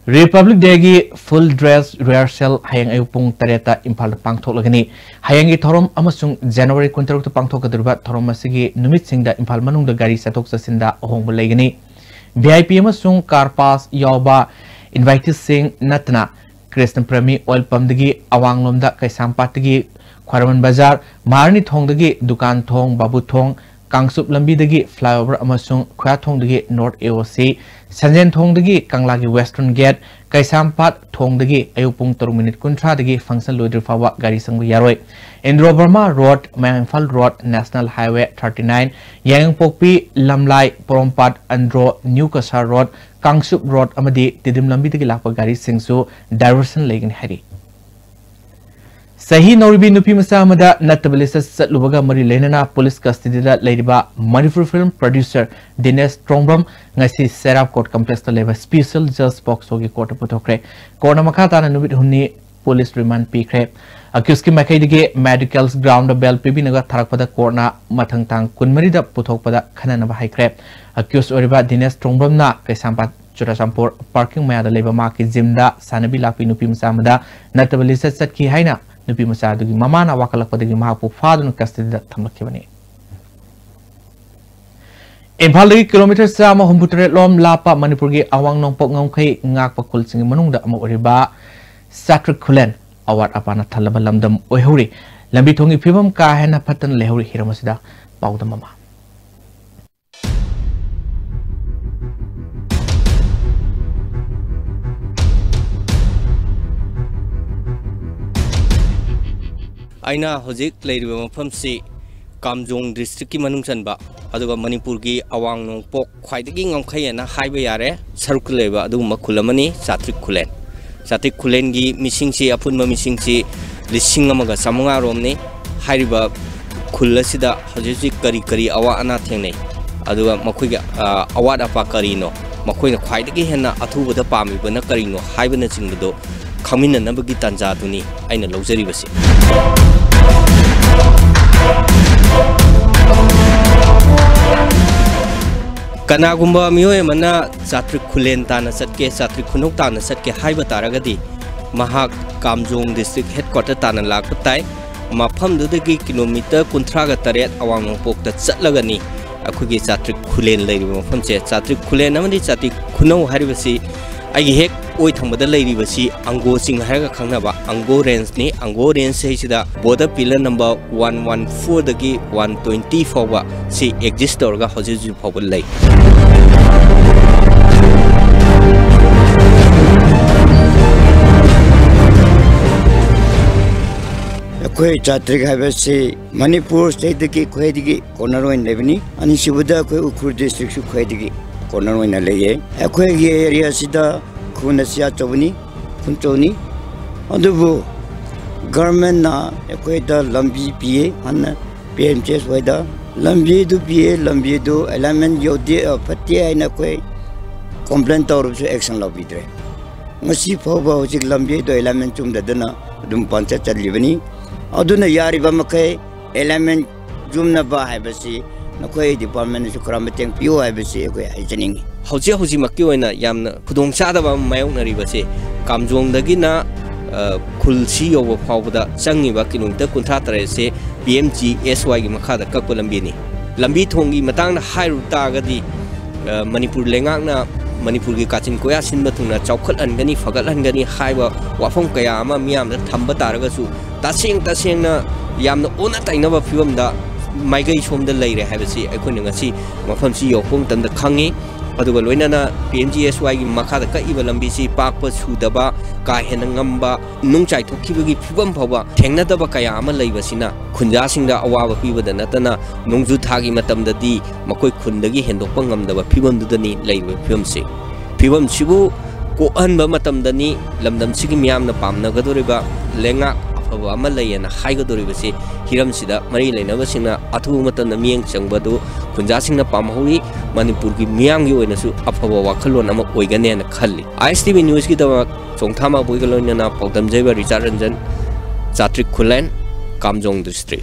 ꯔꯤꯄꯕ꯭ꯂꯤꯛ ꯗꯦꯒꯤ full dress rehearsal ꯍꯌꯦꯡ ꯑꯌꯨꯛ ꯄꯨꯡ ꯇꯔꯦꯠꯇ ꯏꯝꯐꯥꯜꯗ ꯄꯥꯡꯊꯣꯛꯂꯒꯅꯤ꯫ ꯍꯌꯦꯡꯒꯤ ꯊꯧꯔꯝ ꯑꯃꯁꯨꯡ ꯖꯅꯋꯥꯔꯤ ꯀꯨꯟꯇꯔꯨꯛꯇ ꯄꯥꯡꯊꯣꯛꯀꯗꯧꯔꯤꯕ ꯊꯧꯔꯝ ꯑꯁꯤꯒꯤ ꯅꯨꯃꯤꯠꯁꯤꯡꯗ ꯏꯝꯐꯥꯜ ꯃꯅꯨꯡꯗ ꯒꯥꯔꯤ ꯆꯠꯊꯣꯛ ꯆꯠꯁꯤꯟꯗ ꯑꯍꯣꯡꯕ ꯂꯩꯒꯅꯤ꯫ ꯚꯤ ꯑꯥꯏ ꯄꯤ ꯑꯃꯁꯨꯡ ꯀꯥꯔ ꯄꯥꯁ ꯌꯥꯎꯕ inviteeꯁꯤꯡ ꯅꯠꯇꯅ ꯀ꯭ꯔꯤꯁꯅ ꯄ꯭ꯔꯦꯃꯤ ꯑꯣꯏꯜ ꯄꯝꯗꯒꯤ ꯑꯋꯥꯡꯂꯣꯝꯗ ꯀꯩꯁꯥꯝꯄꯥꯠꯇꯒꯤ ꯈ꯭ꯋꯥꯏꯔꯝꯕꯟ ꯕꯖꯥꯔ, ꯃꯍꯥꯔꯥꯅꯤ ꯊꯣꯡꯗꯒꯤ ꯗꯨꯀꯥꯟ ꯊꯣꯡ, ꯕꯥꯕꯨ ꯊꯣꯡ, ꯀꯥꯡꯆꯨꯞ ꯂꯝꯕꯤꯗꯒꯤ flyover ꯑꯃꯁꯨꯡ ꯈꯨꯌꯥꯊꯣꯡꯗꯒꯤ ꯅꯣꯔꯠ ꯑꯦ ꯑꯣ ꯁꯤ, ꯁꯟꯖꯦꯟ ꯊꯣꯡꯗꯒꯤ ꯀꯪꯂꯥꯒꯤ western gate, ꯀꯩꯁꯥꯝꯄꯥꯠ ꯊꯣꯡꯗꯒꯤ ꯑꯌꯨꯛ ꯄꯨꯡ ꯇꯔꯨꯛ ꯃꯤꯅꯤꯠ ꯀꯨꯟꯊ꯭ꯔꯥꯗꯒꯤ function ꯂꯣꯏꯗ꯭ꯔꯤ ꯐꯥꯎꯕ ꯒꯥꯔꯤ ꯆꯪꯕ ꯌꯥꯔꯣꯏ꯫ ꯏꯟꯗ꯭ꯔꯣ Burma road, Mayang Imphal road, national highway thirty nine, Yaingangpokpi, Lamlai, Porompat, Andro, new Cachar road, Kangchup road ꯑꯃꯗꯤ ꯇꯤꯗꯤꯝ ꯂꯝꯕꯤꯗꯒꯤ ꯂꯥꯛꯄ ꯒꯥꯔꯤꯁꯤꯡꯁꯨ diversion ꯂꯩꯒꯅꯤ ꯍꯥꯏꯔꯤ꯫ ꯆꯍꯤ ꯅꯧꯔꯤꯕꯤ ꯅꯨꯄꯤ ꯃꯆꯥ ꯑꯃꯗ ꯅꯠꯇꯕ ꯂꯤꯆꯠ ꯆꯠꯂꯨꯕꯒ ꯃꯔꯤ ꯂꯩꯅꯅ ꯄꯨꯂꯤꯁ ꯀꯁꯇꯗꯤꯗ ꯂꯩꯔꯤꯕ ꯃꯅꯤꯄꯨꯔ ꯐꯤꯂꯝ ꯄ꯭ꯔꯣꯗ꯭ꯌꯨꯁꯔ ꯗꯤꯅꯦꯁ ꯇ꯭ꯔꯣꯡꯕ꯭ꯔꯝ ꯉꯁꯤ ꯁꯦꯔꯥꯞ ꯀꯣꯔꯠ ꯀꯝꯄ꯭ꯂꯦꯛꯁꯇ ꯂꯩꯕ ꯁ꯭ꯄꯦꯁꯦꯜ ꯖꯁ ꯄꯣꯛꯁꯣꯒꯤ ꯀꯣꯔꯠꯇ ꯄꯨꯊꯣꯛꯈ꯭ꯔꯦ꯫ ꯀꯣꯔꯠꯅ ꯃꯈꯥ ꯇꯥꯅ ꯅꯨꯃꯤꯠ ꯍꯨꯝꯅꯤ ꯄꯨꯂꯤꯁ ꯔꯤꯃꯥꯟꯗ ꯄꯤꯈ꯭ꯔꯦ꯫ ꯑꯦꯀ꯭ꯌꯨꯁꯀꯤ ꯃꯥꯏꯀꯩꯗꯒꯤ ꯃꯦꯗꯤꯀꯦꯜ ꯒ꯭ꯔꯥꯎꯟꯗ ꯕꯦꯜ ꯄꯤꯕꯤꯅꯕ ꯊꯥꯔꯛꯄꯗ ꯀꯣꯔꯠꯅ ꯃꯊꯪ ꯇꯥꯡ ꯀꯨꯟꯃꯔꯤꯗ ꯄꯨꯊꯣꯛꯄꯗ ꯈꯟꯅꯅꯕ ꯍꯥꯏꯈ꯭ꯔꯦ꯫ ꯑꯦꯀ꯭ꯌꯨꯁ ꯑꯣꯏꯔꯤꯕ ꯗꯤꯅꯦꯁ ꯇ꯭ꯔꯣꯡꯕ꯭ꯔꯝꯅ ꯀꯩꯁꯥꯝꯄꯥꯠ ꯆꯨꯔꯆꯥꯟꯄꯨꯔ ꯄꯥꯔꯀꯤꯡ ꯃꯌꯥꯗ ꯂꯩꯕ ꯃꯍꯥꯛꯀꯤ ꯖꯤꯝꯗ ꯁꯥꯟꯅꯕꯤ ꯂꯥꯛꯄꯤ ꯅꯨꯄꯤ ꯃꯆꯥ ꯑꯃꯗ ꯅꯠꯇꯕ ꯂꯤꯆꯠ ꯆꯠꯈꯤ ꯍꯥꯏꯅ ꯅꯨꯄꯤ ꯃꯆꯥ ꯑꯗꯨꯒꯤ ꯃꯃꯥꯅ ꯋꯥꯀꯠꯂꯛꯄꯗꯒꯤ ꯃꯍꯥꯛꯄꯨ ꯐꯥꯗꯨꯅ ꯀꯁꯇꯗꯤꯗ ꯊꯝꯂꯛꯈꯤꯕꯅꯤ꯫ ꯏꯝꯐꯥꯜꯗꯒꯤ ꯀꯤꯂꯣꯃꯤꯇꯔ ꯆꯥꯝꯃ ꯍꯨꯝꯐꯨ ꯇꯔꯦꯠ ꯂꯣꯝ ꯂꯥꯞꯄ ꯃꯅꯤꯄꯨꯔꯒꯤ ꯑꯋꯥꯡ ꯅꯣꯡꯄꯣꯛ ꯉꯝꯈꯩ ꯉꯥꯛꯄ ꯈꯨꯜꯁꯤꯡꯒꯤ ꯃꯅꯨꯡꯗ ꯑꯃ ꯑꯣꯏꯔꯤꯕ ꯆꯥꯇ꯭ꯔꯤꯛ ꯈꯨꯂꯦꯟ ꯑꯋꯥꯠ ꯑꯄꯥꯅ ꯊꯜꯂꯕ ꯂꯝꯗꯝ ꯑꯣꯏꯍꯧꯔꯤ꯫ ꯂꯝꯕꯤ ꯊꯣꯡꯒꯤ ꯐꯤꯕꯝ ꯀꯥ ꯍꯦꯟꯅ ꯐꯠꯇꯅ ꯂꯩꯍꯧꯔꯤ꯫ ꯍꯤꯔꯝ ꯑꯁꯤꯗ ꯄꯥꯎꯗꯝ ꯑꯃ꯫ ꯑꯩꯅ ꯍꯧꯖꯤꯛ ꯂꯩꯔꯤꯕ ꯃꯐꯝꯁꯤ ꯀꯥꯝꯖꯣꯡ ꯗꯤꯁꯇ꯭ꯔꯤꯛꯀꯤ ꯃꯅꯨꯡ ꯆꯟꯕ, ꯑꯗꯨꯒ ꯃꯅꯤꯄꯨꯔꯒꯤ ꯑꯋꯥꯡ ꯅꯣꯡꯄꯣꯛ ꯈ꯭ꯋꯥꯏꯗꯒꯤ ꯉꯝꯈꯩ ꯍꯥꯏꯅ ꯍꯥꯏꯕ ꯌꯥꯔꯦ ꯁꯔꯨꯛꯇ ꯂꯩꯕ ꯑꯗꯨꯒꯨꯝꯕ ꯈꯨꯜ ꯑꯃꯅꯤ ꯆꯥꯇ꯭ꯔꯤꯛ ꯈꯨꯂꯦꯟ꯫ ꯆꯥꯇ꯭ꯔꯤꯛ ꯈꯨꯂꯦꯟꯒꯤ ꯃꯤꯁꯤꯡꯁꯤ, ꯑꯄꯨꯟꯕ ꯃꯤꯁꯤꯡꯁꯤ ꯂꯤꯁꯤꯡ ꯑꯃꯒ ꯆꯥꯃꯉꯥ ꯔꯣꯝꯅꯤ꯫ ꯍꯥꯏꯔꯤꯕ ꯈꯨꯜ ꯑꯁꯤꯗ ꯍꯧꯖꯤꯛ ꯍꯧꯖꯤꯛ ꯀꯔꯤ ꯀꯔꯤ ꯑꯋꯥ ꯑꯅꯥ ꯊꯦꯡꯅꯩ, ꯑꯗꯨꯒ ꯃꯈꯣꯏꯒꯤ, ꯑ, ꯑꯋꯥꯠ ꯑꯄꯥ ꯀꯔꯤꯅꯣ, ꯃꯈꯣꯏꯅ ꯈ꯭ꯋꯥꯏꯗꯒꯤ ꯍꯦꯟꯅ ꯑꯊꯨꯕꯗ ꯄꯥꯝꯃꯤꯕꯅ ꯀꯔꯤꯅꯣ ꯍꯥꯏꯕꯅꯆꯤꯡꯕꯗꯣ ꯈꯪꯃꯤꯟꯅꯅꯕꯒꯤ ꯇꯥꯟꯖꯥꯗꯨꯅꯤ ꯑꯩꯅ ꯂꯧꯖꯔꯤꯕꯁꯤ꯫ ꯀꯅꯥꯒꯨꯝꯕ ꯃꯤꯑꯣꯏ ꯑꯃꯅ ꯆꯥꯇ꯭ꯔꯤꯛ ꯈꯨꯂꯦꯟ ꯇꯥꯟꯅ ꯆꯠꯀꯦ, ꯆꯥꯇ꯭ꯔꯤꯛ ꯈꯨꯅꯧ ꯇꯥꯟꯅ ꯆꯠꯀꯦ ꯍꯥꯏꯕ ꯇꯥꯔꯒꯗꯤ, ꯃꯍꯥꯛ ꯀꯥꯝꯖꯣꯡ ꯗꯤꯁꯇ꯭ꯔꯤꯛ ꯍꯦꯗꯀ꯭ꯋꯥꯇꯔ ꯇꯥꯟꯅ ꯂꯥꯛꯄ ꯇꯥꯏ꯫ ꯃꯐꯝꯗꯨꯗꯒꯤ ꯀꯤꯂꯣꯃꯤꯇꯔ ꯀꯨꯟꯊ꯭ꯔꯥꯒ ꯇꯔꯦꯠ ꯑꯋꯥꯡ ꯅꯣꯡꯄꯣꯛꯇ ꯆꯠꯂꯒꯅꯤ ꯑꯩꯈꯣꯏꯒꯤ ꯆꯥꯇ꯭ꯔꯤꯛ ꯈꯨꯂꯦꯟ ꯂꯩꯔꯤꯕ ꯃꯐꯝꯁꯦ꯫ ꯆꯥꯇ꯭ꯔꯤꯛ ꯈꯨꯂꯦꯟ ꯑꯃꯗꯤ ꯆꯥꯇ꯭ꯔꯤꯛ ꯈꯨꯅꯧ ꯍꯥꯏꯔꯤꯕꯁꯤ ꯑꯩꯒꯤ ꯍꯦꯛ ꯑꯣꯏ ꯊꯪꯕꯗ ꯂꯩꯔꯤꯕꯁꯤ ꯑꯪꯒꯣ ꯆꯤꯡ ꯍꯥꯏꯔꯒ ꯈꯪꯅꯕ ꯑꯪꯒꯣ ꯔꯦꯟꯖꯅꯤ꯫ ꯑꯪꯒꯣ range ꯍꯥꯏꯁꯤꯗ border pillar number one one four ꯗꯒꯤ one twenty ꯐꯥꯎꯕ ꯁꯤ exist ꯇꯧꯔꯒ ꯍꯧꯖꯤꯛ ꯍꯧꯖꯤꯛ ꯐꯥꯎꯕ ꯂꯩ꯫ ꯑꯩꯈꯣꯏ ꯆꯥꯇ꯭ꯔꯤꯛ ꯍꯥꯏꯕꯁꯤ ꯃꯅꯤꯄꯨꯔ stateꯇꯒꯤ ꯈ꯭ꯋꯥꯏꯗꯒꯤ corner ꯑꯣꯏꯅ ꯂꯩꯕꯅꯤ꯫ ꯑꯅꯤꯁꯨꯕꯗ ꯑꯩꯈꯣꯏ ꯎꯈ꯭ꯔꯨꯜ districtꯁꯨ ꯈ꯭ꯋꯥꯏꯗꯒꯤ corner ꯑꯣꯏꯅ ꯂꯩꯌꯦ꯫ ꯑꯩꯈꯣꯏꯒꯤ areaꯁꯤꯗ ꯈꯨꯟ ꯑꯁꯤ ꯑꯆꯧꯕꯅꯤ, ꯈꯨꯟꯆꯧꯅꯤ꯫ ꯑꯗꯨꯕꯨ governmentꯅ ꯑꯩꯈꯣꯏꯗ ꯂꯝꯕꯤ ꯄꯤꯌꯦ, ꯍꯥꯟꯅ P M G S Yꯗ ꯂꯝꯕꯤꯗꯨ ꯄꯤꯌꯦ, ꯂꯝꯕꯤꯗꯨ alignment ꯌꯧꯗꯦ, ꯑ, ꯐꯠꯇꯦ ꯍꯥꯏꯅ ꯑꯩꯈꯣꯏ complain ꯇꯧꯔꯕꯁꯨ action ꯂꯧꯕꯤꯗ꯭ꯔꯦ꯫ ꯉꯁꯤ ꯐꯥꯎꯕ ꯍꯧꯖꯤꯛ ꯂꯝꯕꯤꯗꯣ alignment ꯆꯨꯝꯗꯗꯅ ꯑꯗꯨꯝ ꯄꯪꯆꯠ ꯆꯠꯂꯤꯕꯅꯤ꯫ ꯑꯗꯨꯅ ꯌꯥꯔꯤꯕ ꯃꯈꯩ alignment ꯆꯨꯝꯅꯕ ꯍꯥꯏꯕꯁꯤ ꯅꯈꯣꯏ departmentꯅꯁꯨ ꯈꯔ ꯃꯇꯦꯡ ꯄꯤꯌꯨ ꯍꯥꯏꯕꯁꯤ ꯑꯩꯈꯣꯏ ꯍꯥꯏꯖꯅꯤꯡꯏ꯫ ꯍꯧꯖꯤꯛ ꯍꯧꯖꯤꯛꯃꯛꯀꯤ ꯑꯣꯏꯅ ꯌꯥꯝꯅ ꯈꯨꯗꯣꯡꯆꯥꯗꯕ ꯑꯃ ꯃꯥꯌꯣꯛꯅꯔꯤꯕꯁꯤ ꯀꯥꯝꯖꯣꯡꯗꯒꯤꯅ ꯈꯨꯜꯁꯤ ꯌꯧꯕ ꯐꯥꯎꯕꯗ ꯆꯪꯉꯤꯕ ꯀꯤꯂꯣꯃꯤꯇꯔ ꯀꯨꯟꯊ꯭ꯔꯥ ꯇꯔꯦꯠꯁꯦ ꯄꯤ ꯑꯦꯝ ꯖꯤ ꯑꯦꯁ ꯋꯥꯏꯒꯤ ꯃꯈꯥꯗ ꯀꯛꯄ ꯂꯝꯕꯤꯅꯤ꯫ ꯂꯝꯕꯤ ꯊꯣꯡꯒꯤ ꯃꯇꯥꯡꯗ ꯍꯥꯏꯔꯨ ꯇꯥꯔꯒꯗꯤ, ꯑ, ꯃꯅꯤꯄꯨꯔ ꯂꯩꯉꯥꯛꯅ ꯃꯅꯤꯄꯨꯔꯒꯤ ꯀꯥꯆꯤꯟ ꯀꯣꯌꯥ ꯁꯤꯟꯕ ꯊꯨꯡꯅ ꯆꯥꯎꯈꯠꯍꯟꯒꯅꯤ, ꯐꯒꯠꯍꯟꯒꯅꯤ ꯍꯥꯏꯕ ꯋꯥꯐꯝ ꯀꯌꯥ ꯑꯃ ꯃꯤꯌꯥꯝꯗ ꯊꯝꯕ ꯇꯥꯔꯒꯁꯨ, ꯇꯁꯦꯡ ꯇꯁꯦꯡꯅ ꯌꯥꯝꯅ ꯑꯣꯟꯅ ꯇꯩꯅꯕ ꯐꯤꯕꯝꯗ ꯃꯥꯏꯀꯩ ꯁꯣꯝꯗ ꯂꯩꯔꯦ ꯍꯥꯏꯕꯁꯤ ꯑꯩꯈꯣꯏꯅ ꯉꯁꯤ ꯃꯐꯝꯁꯤ ꯌꯧꯔꯛꯄ ꯃꯇꯝꯗ ꯈꯪꯉꯤ꯫ ꯑꯗꯨꯒ ꯂꯣꯏꯅꯅ ꯄꯤ ꯑꯦꯝ ꯖꯤ ꯑꯦꯁ ꯋꯥꯏꯒꯤ ꯃꯈꯥꯗ ꯀꯛꯏꯕ ꯂꯝꯕꯤꯁꯤ ꯄꯥꯛꯄ ꯁꯨꯗꯕ, ꯀꯥ ꯍꯦꯟꯅ ꯉꯝꯕ, ꯅꯨꯡ ꯆꯥꯏꯊꯣꯛꯈꯤꯕꯒꯤ ꯐꯤꯕꯝ ꯐꯥꯎꯕ ꯊꯦꯡꯅꯗꯕ ꯀꯌꯥ ꯑꯃ ꯂꯩꯕꯁꯤꯅ ꯈꯨꯟꯖꯥꯁꯤꯡꯗ ꯑꯋꯥꯕ ꯄꯤꯕꯗ ꯅꯠꯇꯅ, ꯅꯣꯡꯖꯨ ꯊꯥꯒꯤ ꯃꯇꯝꯗꯗꯤ ꯃꯈꯣꯏ ꯈꯨꯟꯗꯒꯤ ꯍꯦꯟꯗꯣꯛꯄ ꯉꯝꯗꯕ ꯐꯤꯕꯝꯗꯨꯗꯅꯤ ꯂꯩꯔꯤꯕ ꯐꯤꯕꯝꯁꯤ꯫ ꯐꯤꯕꯝꯁꯤꯕꯨ ꯀꯣꯛꯍꯟꯕ ꯃꯇꯝꯗꯅꯤ ꯂꯝꯗꯝꯁꯤꯒꯤ ꯃꯤꯌꯥꯝꯅ ꯄꯥꯝꯅꯒꯗꯧꯔꯤꯕ ꯂꯩꯉꯥꯛ ꯑꯐꯕ ꯑꯃ ꯂꯩꯌꯦꯅ ꯍꯥꯏꯒꯗꯧꯔꯤꯕꯁꯤ꯫ ꯍꯤꯔꯝꯁꯤꯗ ꯃꯔꯤ ꯂꯩꯅꯕꯁꯤꯡꯅ ꯑꯊꯨꯕ ꯃꯇꯝꯗ ꯃꯤꯠꯌꯦꯡ ꯆꯪꯕꯗꯨ ꯈꯨꯟꯖꯥꯁꯤꯡꯅ ꯄꯥꯝꯍꯧꯔꯤ꯫ ꯃꯅꯤꯄꯨꯔꯒꯤ ꯃꯤꯌꯥꯝꯒꯤ ꯑꯣꯏꯅꯁꯨ ꯑꯐꯕ ꯋꯥꯈꯜꯂꯣꯟ ꯑꯃ ꯑꯣꯏꯒꯅꯦꯅ ꯈꯜꯂꯤ꯫ ꯑꯥꯏ ꯑꯦꯁ ꯇꯤ ꯚꯤ ꯅ꯭ꯌꯨꯁꯀꯤꯗꯃꯛ ꯆꯣꯡꯊꯥ ꯃꯥꯕꯨꯏꯒ ꯂꯣꯏꯅꯅ ꯄꯥꯎꯗꯝꯖꯩꯕ ꯔꯤꯆꯥꯔꯗ ꯔꯟꯖꯟ, ꯆꯥꯇ꯭ꯔꯤꯛ ꯈꯨꯂꯦꯟ, ꯀꯥꯝꯖꯣꯡ ꯗꯤꯁꯇ꯭ꯔꯤꯛ꯫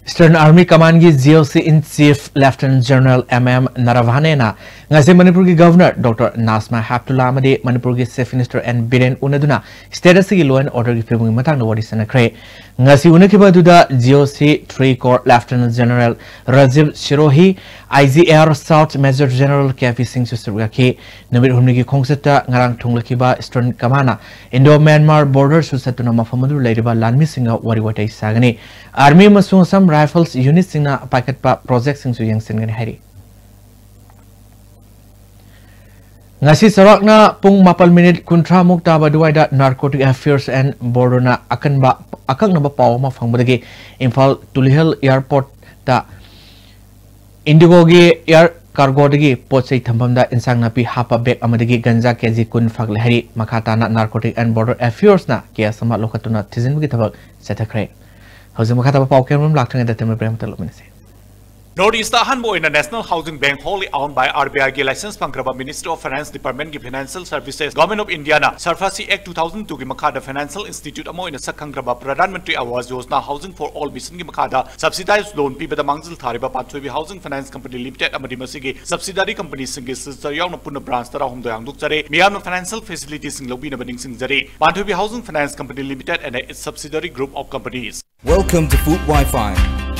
Eastern Army Command ꯒꯤ G O C in Chief Lieutenant General M M ꯅꯔꯚꯥꯅꯦꯅ ꯉꯁꯤ ꯃꯅꯤꯄꯨꯔꯒꯤ Governor Doctor ꯅꯥꯖꯃꯥ ꯍꯦꯞꯇꯨꯂꯥ ꯑꯃꯗꯤ ꯃꯅꯤꯄꯨꯔꯒꯤ Chief Minister N Biren ꯎꯅꯗꯨꯅ state ꯑꯁꯤꯒꯤ law and order ꯒꯤ ꯐꯤꯕꯝꯒꯤ ꯃꯇꯥꯡꯗ ꯋꯥꯔꯤ ꯁꯥꯟꯅꯈ꯭ꯔꯦ꯫ ꯉꯁꯤ ꯎꯅꯈꯤꯕ ꯑꯗꯨꯗ G O C three Corps Lieutenant General Rajiv ꯁꯤꯔꯣꯍꯤ, I G R South Major General K P ꯁꯤꯡꯁꯨ ꯁꯔꯨꯛ ꯌꯥꯈꯤ꯫ ꯅꯨꯃꯤꯠ ꯍꯨꯝꯅꯤꯒꯤ ꯈꯣꯡꯆꯠꯇ ꯉꯔꯥꯡ ꯊꯨꯡꯂꯈꯤꯕ Eastern Command ꯅ Indo Myanmar border ꯁꯨ ꯆꯠꯇꯨꯅ ꯃꯐꯝ ꯑꯗꯨ ꯂꯩꯔꯤꯕ ꯂꯥꯟꯃꯤꯁꯤꯡꯒ ꯋꯥꯔꯤ ꯋꯥꯇꯥꯏ ꯁꯥꯒꯅꯤ꯫ Army ꯑꯃꯁꯨꯡ Assam Rifles unit ꯁꯤꯡꯅ ꯄꯥꯏꯈꯠꯄ project ꯁꯤꯡꯁꯨ ꯌꯦꯡꯁꯤꯟꯒꯅꯤ ꯍꯥꯏꯔꯤ꯫ ꯉꯁꯤ ꯆꯥꯎꯔꯥꯛꯅ ꯄꯨꯡ ꯃꯥꯄꯜ ꯃꯤꯅꯤꯠ ꯀꯨꯟꯊ꯭ꯔꯥ ꯃꯨꯛ ꯇꯥꯕ ꯑꯗꯨꯋꯥꯏꯗ Narcotic Affairs and Border ꯅ ꯑꯀꯟꯕ, ꯑꯀꯛꯅꯕ ꯄꯥꯎ ꯑꯃ ꯐꯪꯕꯗꯒꯤ ꯏꯝꯐꯥꯜ ꯇꯨꯂꯤꯍꯜ Airport ꯇ Indigo ꯒꯤ air cargo ꯗꯒꯤ ꯄꯣꯠ ꯆꯩ ꯊꯝꯐꯝꯗ ꯏꯟꯁꯥꯡ ꯅꯥꯄꯤ ꯍꯥꯞꯄ bag ꯑꯃꯗꯒꯤ ꯒꯟꯖꯥ ꯀꯦ ꯖꯤ ꯀꯨꯟ ꯐꯥꯒꯠꯂꯦ ꯍꯥꯏꯔꯤ꯫ ꯃꯈꯥ ꯇꯥꯅ Narcotic and Border Affairs ꯅ case ꯑꯃ ꯂꯧꯈꯠꯇꯨꯅ ꯊꯤꯖꯤꯟꯕꯒꯤ ꯊꯕꯛ ꯆꯠꯊꯈ꯭ꯔꯦ꯫ ꯍꯧꯖꯤꯛ ꯃꯈꯥ ꯇꯥꯕ ꯄꯥꯎ ꯀꯌꯥꯃꯔꯨꯝ ꯂꯥꯛꯇ꯭ꯔꯤꯉꯩꯗ ꯇꯦꯝꯕꯔ break ꯑꯃꯇ ꯂꯧꯃꯤꯟꯅꯁꯤ꯫ North East ꯑꯍꯥꯟꯕ ꯑꯣꯏꯅ National Housing Bank, wholly owned by R B I ꯒꯤ license ꯐꯪꯈ꯭ꯔꯕ Ministry of Finance Department ꯒꯤ Financial Services, Government of India ꯅ SARFAESI Act two thousand two ꯒꯤ ꯃꯈꯥꯗ financial institute ꯑꯃ ꯑꯣꯏꯅ ꯁꯛꯈꯪꯈ꯭ꯔꯕ Pradhan Mantri Awas Yojana Housing for All mission ꯒꯤ ꯃꯈꯥꯗ subsidized loan ꯄꯤꯕꯗ ꯃꯥꯡꯖꯤꯜ ꯊꯥꯔꯤꯕ ꯄꯥꯟꯊꯣꯏꯕꯤ Housing Finance Company Limited ꯑꯃꯗꯤ ꯃꯁꯤꯒꯤ subsidiary company ꯁꯤꯡꯒꯤ signature ꯌꯥꯎꯅ ꯄꯨꯟꯅ branch ꯇꯔꯥꯍꯨꯝꯗꯣꯏ ꯍꯥꯡꯗꯣꯛꯆꯔꯦ꯫ ꯃꯤꯌꯥꯝꯅ financial facility ꯁꯤꯡ ꯂꯧꯕꯤꯅꯕ ꯅꯤꯡꯁꯤꯡꯖꯔꯤ꯫ ꯄꯥꯟꯊꯣꯏꯕꯤ Housing Finance Company Limited and its subsidiary group of companies. Welcome to Food Wi-Fi,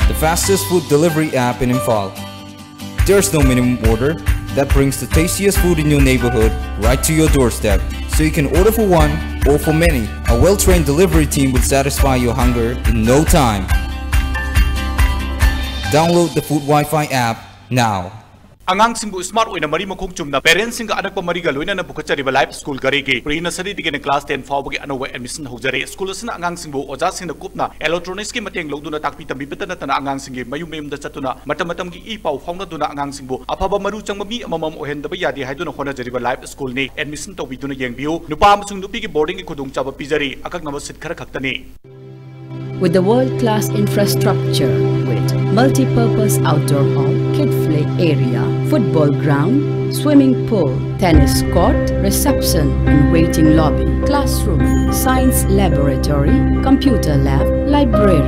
the fastest food delivery app in Imphal. There's no minimum order. That brings the tastiest food in your neighborhood right to your doorstep. So you can order for one or for many. A well-trained delivery team will satisfy your hunger in no time. Download the Food Wi-Fi app now. ꯑꯉꯥꯡꯁꯤꯡꯕꯨ smart ꯑꯣꯏꯅ ꯃꯔꯤ ꯃꯈꯣꯡ ꯆꯨꯝꯅ parents ꯁꯤꯡꯒ ꯑꯅꯛꯄ ꯃꯔꯤꯒ ꯂꯣꯏꯅꯅ ꯄꯨꯈꯠꯆꯔꯤꯕ Life School ꯘꯔꯤꯒꯤ pre nursery ꯗꯒꯤꯅ class ten ꯐꯥꯎꯕꯒꯤ ꯑꯅꯧꯕ admission ꯍꯧꯖꯔꯦ꯫ School ꯑꯁꯤꯅ ꯑꯉꯥꯡꯁꯤꯡꯕꯨ ꯑꯣꯖꯥꯁꯤꯡꯅ ꯀꯨꯞꯅ electronics ꯀꯤ ꯃꯇꯦꯡ ꯂꯧꯗꯨꯅ ꯇꯥꯛꯄꯤ ꯇꯝꯕꯤꯕꯇ ꯅꯠꯇꯅ ꯑꯉꯥꯡꯁꯤꯡꯒꯤ ꯃꯌꯨꯝ ꯃꯌꯨꯝꯗ ꯆꯠꯇꯨꯅ ꯃꯇꯝ ꯃꯇꯝꯒꯤ ꯏ ꯄꯥꯎ ꯐꯥꯎꯅꯗꯨꯅ ꯑꯉꯥꯡꯁꯤꯡꯕꯨ ꯑꯐꯕ ꯃꯔꯨ ꯆꯪꯕ ꯃꯤ ꯑꯃꯃꯝ ꯑꯣꯏꯍꯟꯗꯕ ꯌꯥꯗꯦ ꯍꯥꯏꯗꯨꯅ ꯍꯣꯠꯅꯖꯔꯤꯕ Life School ꯅꯤ꯫ Admission ꯇꯧꯕꯤꯗꯨꯅ ꯌꯦꯡꯕꯤꯌꯨ꯫ ꯅꯨꯄꯥ ꯑꯃꯁꯨꯡ ꯅꯨꯄꯤꯒꯤ boarding ꯒꯤ ꯈꯨꯗꯣꯡꯆꯥꯕ ꯄꯤꯖꯔꯤ꯫ ꯑꯀꯛꯅꯕ seat ꯈꯔ ꯈꯛꯇꯅꯤ꯫ With the world-class infrastructure with multi-purpose outdoor hall, kid play area, football ground, swimming pool, tennis court, reception and waiting lobby, classroom, science laboratory, computer lab, library,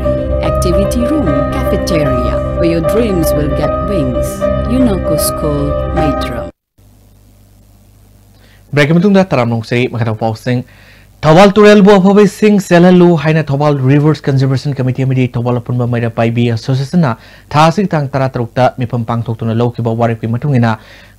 activity room, cafeteria, where your dreams will get wings. Unako School, Maitram. Break ꯀꯤ ꯃꯇꯨꯡꯗ ꯇꯔꯥꯝꯅ ꯑꯣꯛꯆꯔꯤ꯫ ꯃꯈꯥ ꯇꯥꯕ ꯄꯥꯎꯁꯤꯡ꯫ ꯊꯧꯕꯥꯜ ꯇꯨꯔꯦꯜꯕꯨ ꯑꯐꯕ ꯏꯁꯤꯡ ꯆꯦꯜꯍꯜꯂꯨ ꯍꯥꯏꯅ Thoubal Rivers Conservation Committee ꯑꯃꯗꯤ ꯊꯧꯕꯥꯜ ꯑꯄꯨꯟꯕ ꯃꯩꯔꯥ ꯄꯥꯏꯕꯤ Association ꯅ ꯊꯥ ꯑꯁꯤꯒꯤ ꯇꯥꯡ ꯇꯔꯥꯇꯔꯨꯛꯇ ꯃꯤꯐꯝ ꯄꯥꯡꯊꯣꯛꯇꯨꯅ ꯂꯧꯈꯤꯕ ꯋꯥꯔꯦꯞꯀꯤ ꯃꯇꯨꯡ ꯏꯟꯅ,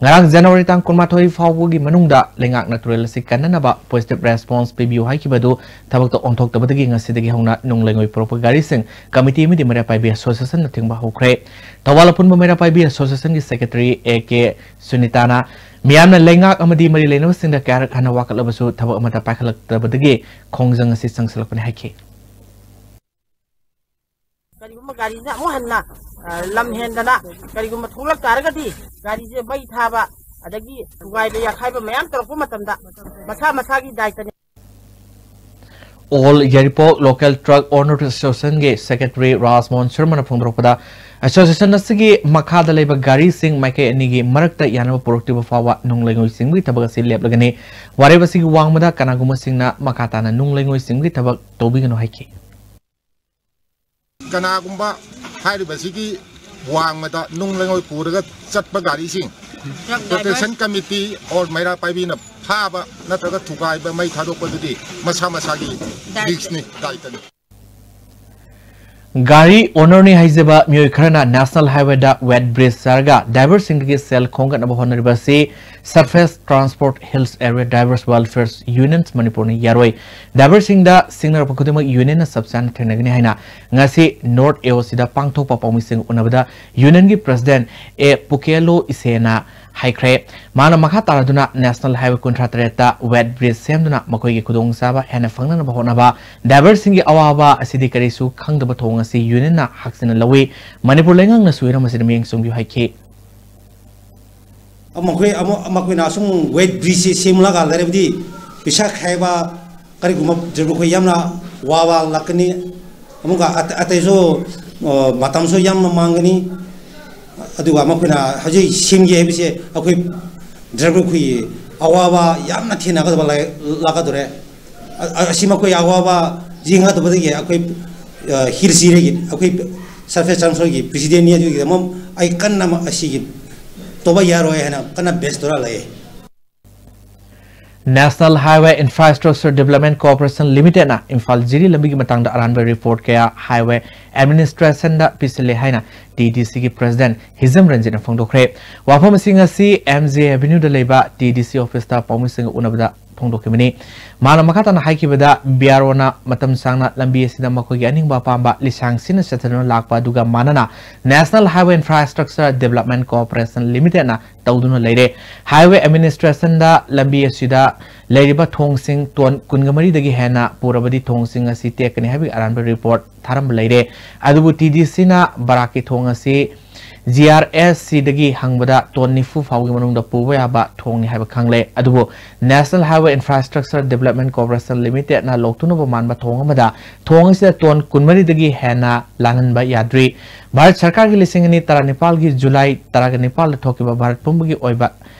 ꯉꯔꯥꯡ January ꯇꯥꯡ ꯀꯨꯟꯃꯥꯊꯣꯏ ꯐꯥꯎꯕꯒꯤ ꯃꯅꯨꯡꯗ ꯂꯩꯉꯥꯛꯅ ꯇꯨꯔꯦꯜ ꯑꯁꯤ ꯀꯟꯅꯅꯕ positive response ꯄꯤꯕꯤꯌꯨ ꯍꯥꯏꯈꯤꯕ ꯑꯗꯨ ꯊꯕꯛꯇ ꯑꯣꯟꯊꯣꯛꯇꯕꯗꯒꯤ ꯉꯁꯤꯗꯒꯤ ꯍꯧꯅ ꯅꯨꯡ ꯂꯩꯉꯣꯏ ꯄꯨꯔꯛꯄ ꯒꯥꯔꯤꯁꯤꯡ committee ꯑꯃꯗꯤ ꯃꯩꯔꯥ ꯄꯥꯏꯕꯤ Association ꯅ ꯊꯤꯡꯕ ꯍꯧꯈ꯭ꯔꯦ꯫ ꯊꯧꯕꯥꯜ ꯑꯄꯨꯟꯕ ꯃꯩꯔꯥ ꯄꯥꯏꯕꯤ Association ꯒꯤ Secretary A K ꯁꯨꯅꯤꯇꯥꯅ ꯃꯤꯌꯥꯝꯅ ꯂꯩꯉꯥꯛ ꯑꯃꯗꯤ ꯃꯔꯤ ꯂꯩꯅꯕꯁꯤꯡꯗ ꯀꯌꯥꯔꯛ ꯍꯟꯅ ꯋꯥꯀꯠꯂꯕꯁꯨ ꯊꯕꯛ ꯑꯃꯠꯇ ꯄꯥꯏꯈꯠꯂꯛꯇꯕꯗꯒꯤ ꯈꯣꯡꯖꯪ ꯑꯁꯤ ꯆꯪꯁꯤꯜꯂꯛꯄꯅꯤ ꯍꯥꯏꯈꯤ꯫ ꯀꯔꯤꯒꯨꯝꯕ ꯒꯥꯔꯤꯁꯦ ꯑꯃꯨꯛ ꯍꯟꯅ, ꯑ, ꯂꯝ ꯍꯦꯟꯗꯅ ꯀꯔꯤꯒꯨꯝꯕ ꯊꯣꯛꯂꯛ ꯇꯥꯔꯒꯗꯤ ꯒꯥꯔꯤꯁꯦ ꯃꯩ ꯊꯥꯕ, ꯑꯗꯒꯤ ꯊꯨꯒꯥꯏꯕ ꯌꯥꯈꯥꯏꯕ ꯃꯌꯥꯝ ꯇꯧꯔꯛꯄ ꯃꯇꯝꯗ ꯃꯁꯥ ꯃꯁꯥꯒꯤ ꯗꯥꯏꯇꯅꯤ꯫ All Yairipok Local Truck Owners Association ꯒꯤ Secretary ꯔꯥꯖꯃꯣꯍꯟ ꯁꯔꯃꯅ ꯐꯣꯡꯗꯣꯔꯛꯄꯗ, ꯑꯦꯁꯣꯁꯤꯌꯦꯁꯟ ꯑꯁꯤꯒꯤ ꯃꯈꯥꯗ ꯂꯩꯕ ꯒꯥꯔꯤꯁꯤꯡ ꯃꯥꯏꯀꯩ ꯑꯅꯤꯒꯤ ꯃꯔꯛꯇ ꯌꯥꯅꯕ ꯄꯨꯔꯛꯇ꯭ꯔꯤꯕ ꯐꯥꯎꯕ ꯅꯨꯡ ꯂꯩꯉꯣꯏ ꯆꯤꯡꯕꯒꯤ ꯊꯕꯛ ꯑꯁꯤ ꯂꯦꯞꯂꯒꯅꯤ꯫ ꯋꯥꯔꯦꯞ ꯑꯁꯤꯒꯤ ꯋꯥꯡꯃꯗ ꯀꯅꯥꯒꯨꯝꯕꯁꯤꯡꯅ ꯃꯈꯥ ꯇꯥꯅ ꯅꯨꯡ ꯂꯩꯉꯣꯏ ꯆꯤꯡꯕꯒꯤ ꯊꯕꯛ ꯇꯧꯕꯤꯒꯅꯨ ꯍꯥꯏꯈꯤ꯫ ꯀꯅꯥꯒꯨꯝꯕ ꯍꯥꯏꯔꯤꯕꯁꯤꯒꯤ ꯋꯥꯡꯃꯗ ꯅꯨꯡ ꯂꯩꯉꯣꯏ ꯄꯨꯔꯒ ꯆꯠꯄ ꯒꯥꯔꯤꯁꯤꯡ ꯄ꯭ꯔꯣꯇꯦꯛꯁꯟ ꯀꯃꯤꯇꯤ ꯑꯣꯔ ꯃꯩꯔꯥ ꯄꯥꯏꯕꯤꯅ ꯐꯥꯕ ꯅꯠꯇ꯭ꯔꯒ ꯊꯨꯒꯥꯏꯕ, ꯃꯩ ꯊꯥꯗꯣꯛꯄꯗꯨꯗꯤ ꯃꯁꯥ ꯃꯁꯥꯒꯤ ꯔꯤꯛꯁꯅꯤ, ꯗꯥꯏꯇꯅꯤ꯫ ꯒꯥꯔꯤ ꯑꯣꯅꯔꯅꯤ ꯍꯥꯏꯖꯕ ꯃꯤꯑꯣꯏ ꯈꯔꯅ ꯅꯦꯁꯅꯦꯜ ꯍꯥꯏꯋꯦꯗ ꯋꯦꯠ ꯕ꯭ꯔꯤꯖ ꯆꯥꯔꯒ ꯗ꯭ꯔꯥꯏꯚꯔꯁꯤꯡꯗꯒꯤ ꯁꯦꯜ ꯈꯣꯝꯒꯠꯅꯕ ꯍꯣꯠꯅꯔꯤꯕ ꯑꯁꯤ Surface Transport Hills Area Drivers Welfare Unions ꯃꯅꯤꯄꯨꯔꯅ ꯌꯥꯔꯣꯏ꯫ ꯗ꯭ꯔꯥꯏꯚꯔꯁꯤꯡꯗ ꯁꯤꯡꯅꯔꯛꯄ ꯈꯨꯗꯤꯡꯃꯛ ꯌꯨꯅꯤꯌꯟꯅ ꯆꯞ ꯆꯥꯅ ꯊꯦꯡꯅꯒꯅꯤ ꯍꯥꯏꯅ ꯉꯁꯤ ꯅꯣꯔꯠ ꯑꯦ ꯑꯣ ꯁꯤꯗ ꯄꯥꯡꯊꯣꯛꯄ ꯄꯥꯎꯃꯤꯁꯤꯡ ꯎꯅꯕꯗ ꯌꯨꯅꯤꯌꯟꯒꯤ ꯄ꯭ꯔꯁꯤꯗꯦꯟꯠ ꯑꯦ ꯄꯨꯀꯦꯂꯣ ꯏꯁꯦꯅ ꯍꯥꯏꯈ꯭ꯔꯦ꯫ ꯃꯥꯅ ꯃꯈꯥ ꯇꯥꯔꯗꯨꯅ ꯅꯦꯁꯅꯦꯜ ꯍꯥꯏꯋꯦ ꯀꯨꯟꯊ꯭ꯔꯥ ꯇꯔꯦꯠꯇ ꯋꯦꯠ ꯕ꯭ꯔꯤꯖ ꯁꯦꯝꯗꯨꯅ ꯃꯈꯣꯏꯒꯤ ꯈꯨꯗꯣꯡꯆꯥꯕ ꯍꯦꯟꯅ ꯐꯪꯅꯅꯕ ꯍꯣꯠꯅꯕ, ꯗ꯭ꯔꯥꯏꯚꯔꯁꯤꯡꯒꯤ ꯑꯋꯥꯕ ꯑꯁꯤꯗꯤ ꯀꯔꯤꯁꯨ ꯈꯪꯗꯕ ꯊꯧꯑꯣꯡ ꯑꯁꯤ ꯌꯨꯅꯤꯌꯟꯅ ꯍꯛꯆꯤꯟꯅ ꯂꯧꯏ꯫ ꯃꯅꯤꯄꯨꯔ ꯂꯩꯉꯥꯛꯅꯁꯨ ꯍꯤꯔꯝ ꯑꯁꯤꯗ ꯃꯤꯠꯌꯦꯡ ꯆꯪꯕꯤꯌꯨ ꯍꯥꯏꯈꯤ꯫ ꯃꯈꯣꯏ ꯑꯃ-, ꯃꯈꯣꯏꯅ ꯑꯁꯨꯝ ꯋꯦꯠ ꯕ꯭ꯔꯤꯖꯁꯤ ꯁꯦꯝꯂꯒ ꯂꯩꯔꯕꯗꯤ ꯄꯩꯁꯥ ꯈꯥꯏꯕ ꯀꯔꯤꯒꯨꯝꯕ ꯗ꯭ꯔꯥꯏꯚꯔ ꯑꯩꯈꯣꯏ ꯌꯥꯝꯅ ꯋꯥꯕ ꯂꯥꯛꯀꯅꯤ꯫ ꯑꯃꯨꯛꯀ ꯑꯇ-, ꯑꯇꯩꯁꯨ, ꯑ, ꯃꯇꯝꯁꯨ ꯌꯥꯝꯅ ꯃꯥꯡꯒꯅꯤ꯫ ꯑꯗꯨꯒ ꯃꯈꯣꯏꯅ ꯍꯧꯖꯤꯛ ꯁꯦꯝꯒꯦ ꯍꯥꯏꯕꯁꯦ ꯑꯩꯈꯣꯏ ꯗ꯭ꯔꯥꯏꯚꯔ ꯑꯩꯈꯣꯏꯒꯤ ꯑꯋꯥꯕ ꯌꯥꯝꯅ ꯊꯦꯡꯅꯒꯗꯕ ꯂꯩ-, ꯂꯥꯛꯀꯗꯧꯔꯦ꯫ ꯑ-, ꯑ-, ꯑꯁꯤ ꯃꯈꯣꯏ ꯑꯋꯥꯕ ꯌꯦꯡꯒꯗꯕꯗꯒꯤ ꯑꯩꯈꯣꯏ, ꯑ, ꯍꯤꯜꯁꯤꯗꯒꯤ ꯑꯩꯈꯣꯏ ꯁꯔꯐꯦꯁ ꯆꯥꯟꯁꯦꯂꯔꯒꯤ ꯄ꯭ꯔꯦꯁꯤꯗꯦꯟꯠꯅꯤ꯫ ꯑꯗꯨꯒꯤꯗꯃꯛ ꯑꯩ ꯀꯟꯅ ꯃ-, ꯑꯁꯤꯒꯤ ꯇꯧꯕ ꯌꯥꯔꯣꯏ ꯍꯥꯏꯅ ꯀꯟꯅ ꯕꯦꯁ ꯇꯧꯔ ꯂꯩꯌꯦ꯫ National Highway Infrastructure Development Corporation Limitedꯅ Imphal ꯖꯤꯔꯤ ꯂꯝꯕꯤꯒꯤ ꯃꯇꯥꯡꯗ ꯑꯔꯥꯟꯕ ꯔꯤꯄꯣꯔꯠ ꯀꯌꯥ ꯍꯥꯏꯋꯦ ꯑꯦꯗꯃꯤꯅꯤꯁꯇ꯭ꯔꯦꯁꯟꯗ ꯄꯤꯁꯤꯜꯂꯦ ꯍꯥꯏꯅ ꯇꯤ ꯗꯤ ꯁꯤꯒꯤ ꯄ꯭ꯔꯦꯁꯤꯗꯦꯟꯠ ꯍꯤꯖꯝ ꯔꯟꯖꯤꯠꯅ ꯐꯣꯡꯗꯣꯛꯈ꯭ꯔꯦ꯫ ꯋꯥꯐꯝ ꯑꯁꯤ ꯉꯁꯤ ꯑꯦꯝ ꯖꯦ ꯑꯦꯚꯦꯅ꯭ꯌꯨꯗ ꯂꯩꯕ ꯇꯤ ꯗꯤ ꯁꯤ ꯑꯣꯐꯤꯁꯇ ꯄꯥꯎꯃꯤꯁꯤꯡꯒ ꯎꯅꯕꯗ ꯐꯣꯡꯗꯣꯛꯈꯤꯕꯅꯤ꯫ ꯃꯥꯅ ꯃꯈꯥ ꯇꯥꯅ ꯍꯥꯏꯈꯤꯕꯗ, ꯕꯤ ꯑꯥꯔ ꯑꯣꯅ ꯃꯇꯝ ꯁꯥꯡꯅ ꯂꯝꯕꯤ ꯑꯁꯤꯗ ꯃꯈꯣꯏꯒꯤ ꯑꯅꯤꯡꯕ ꯑꯄꯥꯝꯕ ꯂꯤꯁꯥꯡ ꯁꯤꯠꯅ ꯆꯠꯊꯗꯨꯅ ꯂꯥꯛꯄ ꯑꯗꯨꯒ ꯃꯥꯟꯅꯅ National Highway Infrastructure Development Corporation Limitedꯅ ꯇꯧꯗꯨꯅ ꯂꯩꯔꯦ꯫ ꯍꯥꯏꯋꯦ ꯑꯦꯗꯃꯤꯅꯤꯁꯇ꯭ꯔꯦꯁꯟꯗ ꯂꯝꯕꯤ ꯑꯁꯤꯗ ꯂꯩꯔꯤꯕ ꯊꯣꯡꯁꯤꯡ ꯇꯣꯟ ꯀꯨꯟꯒ ꯃꯔꯤꯗꯒꯤ ꯍꯦꯟꯅ ꯄꯨꯔꯕꯗꯤ ꯊꯣꯡꯁꯤꯡ ꯑꯁꯤ ꯇꯦꯛꯀꯅꯤ ꯍꯥꯏꯕꯒꯤ ꯑꯔꯥꯟꯕ ꯔꯤꯄꯣꯔꯠ ꯊꯥꯔꯝꯕ ꯂꯩꯔꯦ꯫ ꯑꯗꯨꯕꯨ ꯇꯤ ꯗꯤ ꯁꯤꯅ ꯕꯔꯥꯛꯀꯤ ꯊꯣꯡ ꯑꯁꯤ ꯖꯤ ꯑꯥꯔ ꯑꯦꯁ ꯁꯤꯗꯒꯤ ꯍꯪꯕꯗ ꯇꯣꯟ ꯅꯤꯐꯨ ꯐꯥꯎꯒꯤ ꯃꯅꯨꯡꯗ ꯄꯨꯕ ꯌꯥꯕ ꯊꯣꯡꯅꯤ ꯍꯥꯏꯕ ꯈꯪꯂꯦ꯫ ꯑꯗꯨꯕꯨ National Highway Infrastructure Development Corporation Limitedꯅ ꯂꯧꯊꯣꯛꯅꯕ ꯃꯥꯟꯕ ꯊꯣꯡ ꯑꯃꯗ ꯊꯣꯡ ꯑꯁꯤꯗ ꯇꯣꯟ ꯀꯨꯟꯃꯔꯤꯗꯒꯤ ꯍꯦꯟꯅ ꯂꯥꯜꯍꯟꯕ ꯌꯥꯗ꯭ꯔꯤ꯫ ꯚꯥꯔꯠ ꯁꯔꯀꯥꯔꯒꯤ ꯂꯤꯁꯤꯡ ꯑꯅꯤ ꯇꯔꯥꯅꯤꯄꯥꯜꯒꯤ ꯖꯨꯂꯥꯏ ꯇꯔꯥꯒ ꯅꯤꯄꯥꯜꯗ ꯊꯣꯛꯈꯤꯕ ꯚꯥꯔꯠ ꯄꯨꯝꯕꯒꯤ ꯑꯣꯏꯕ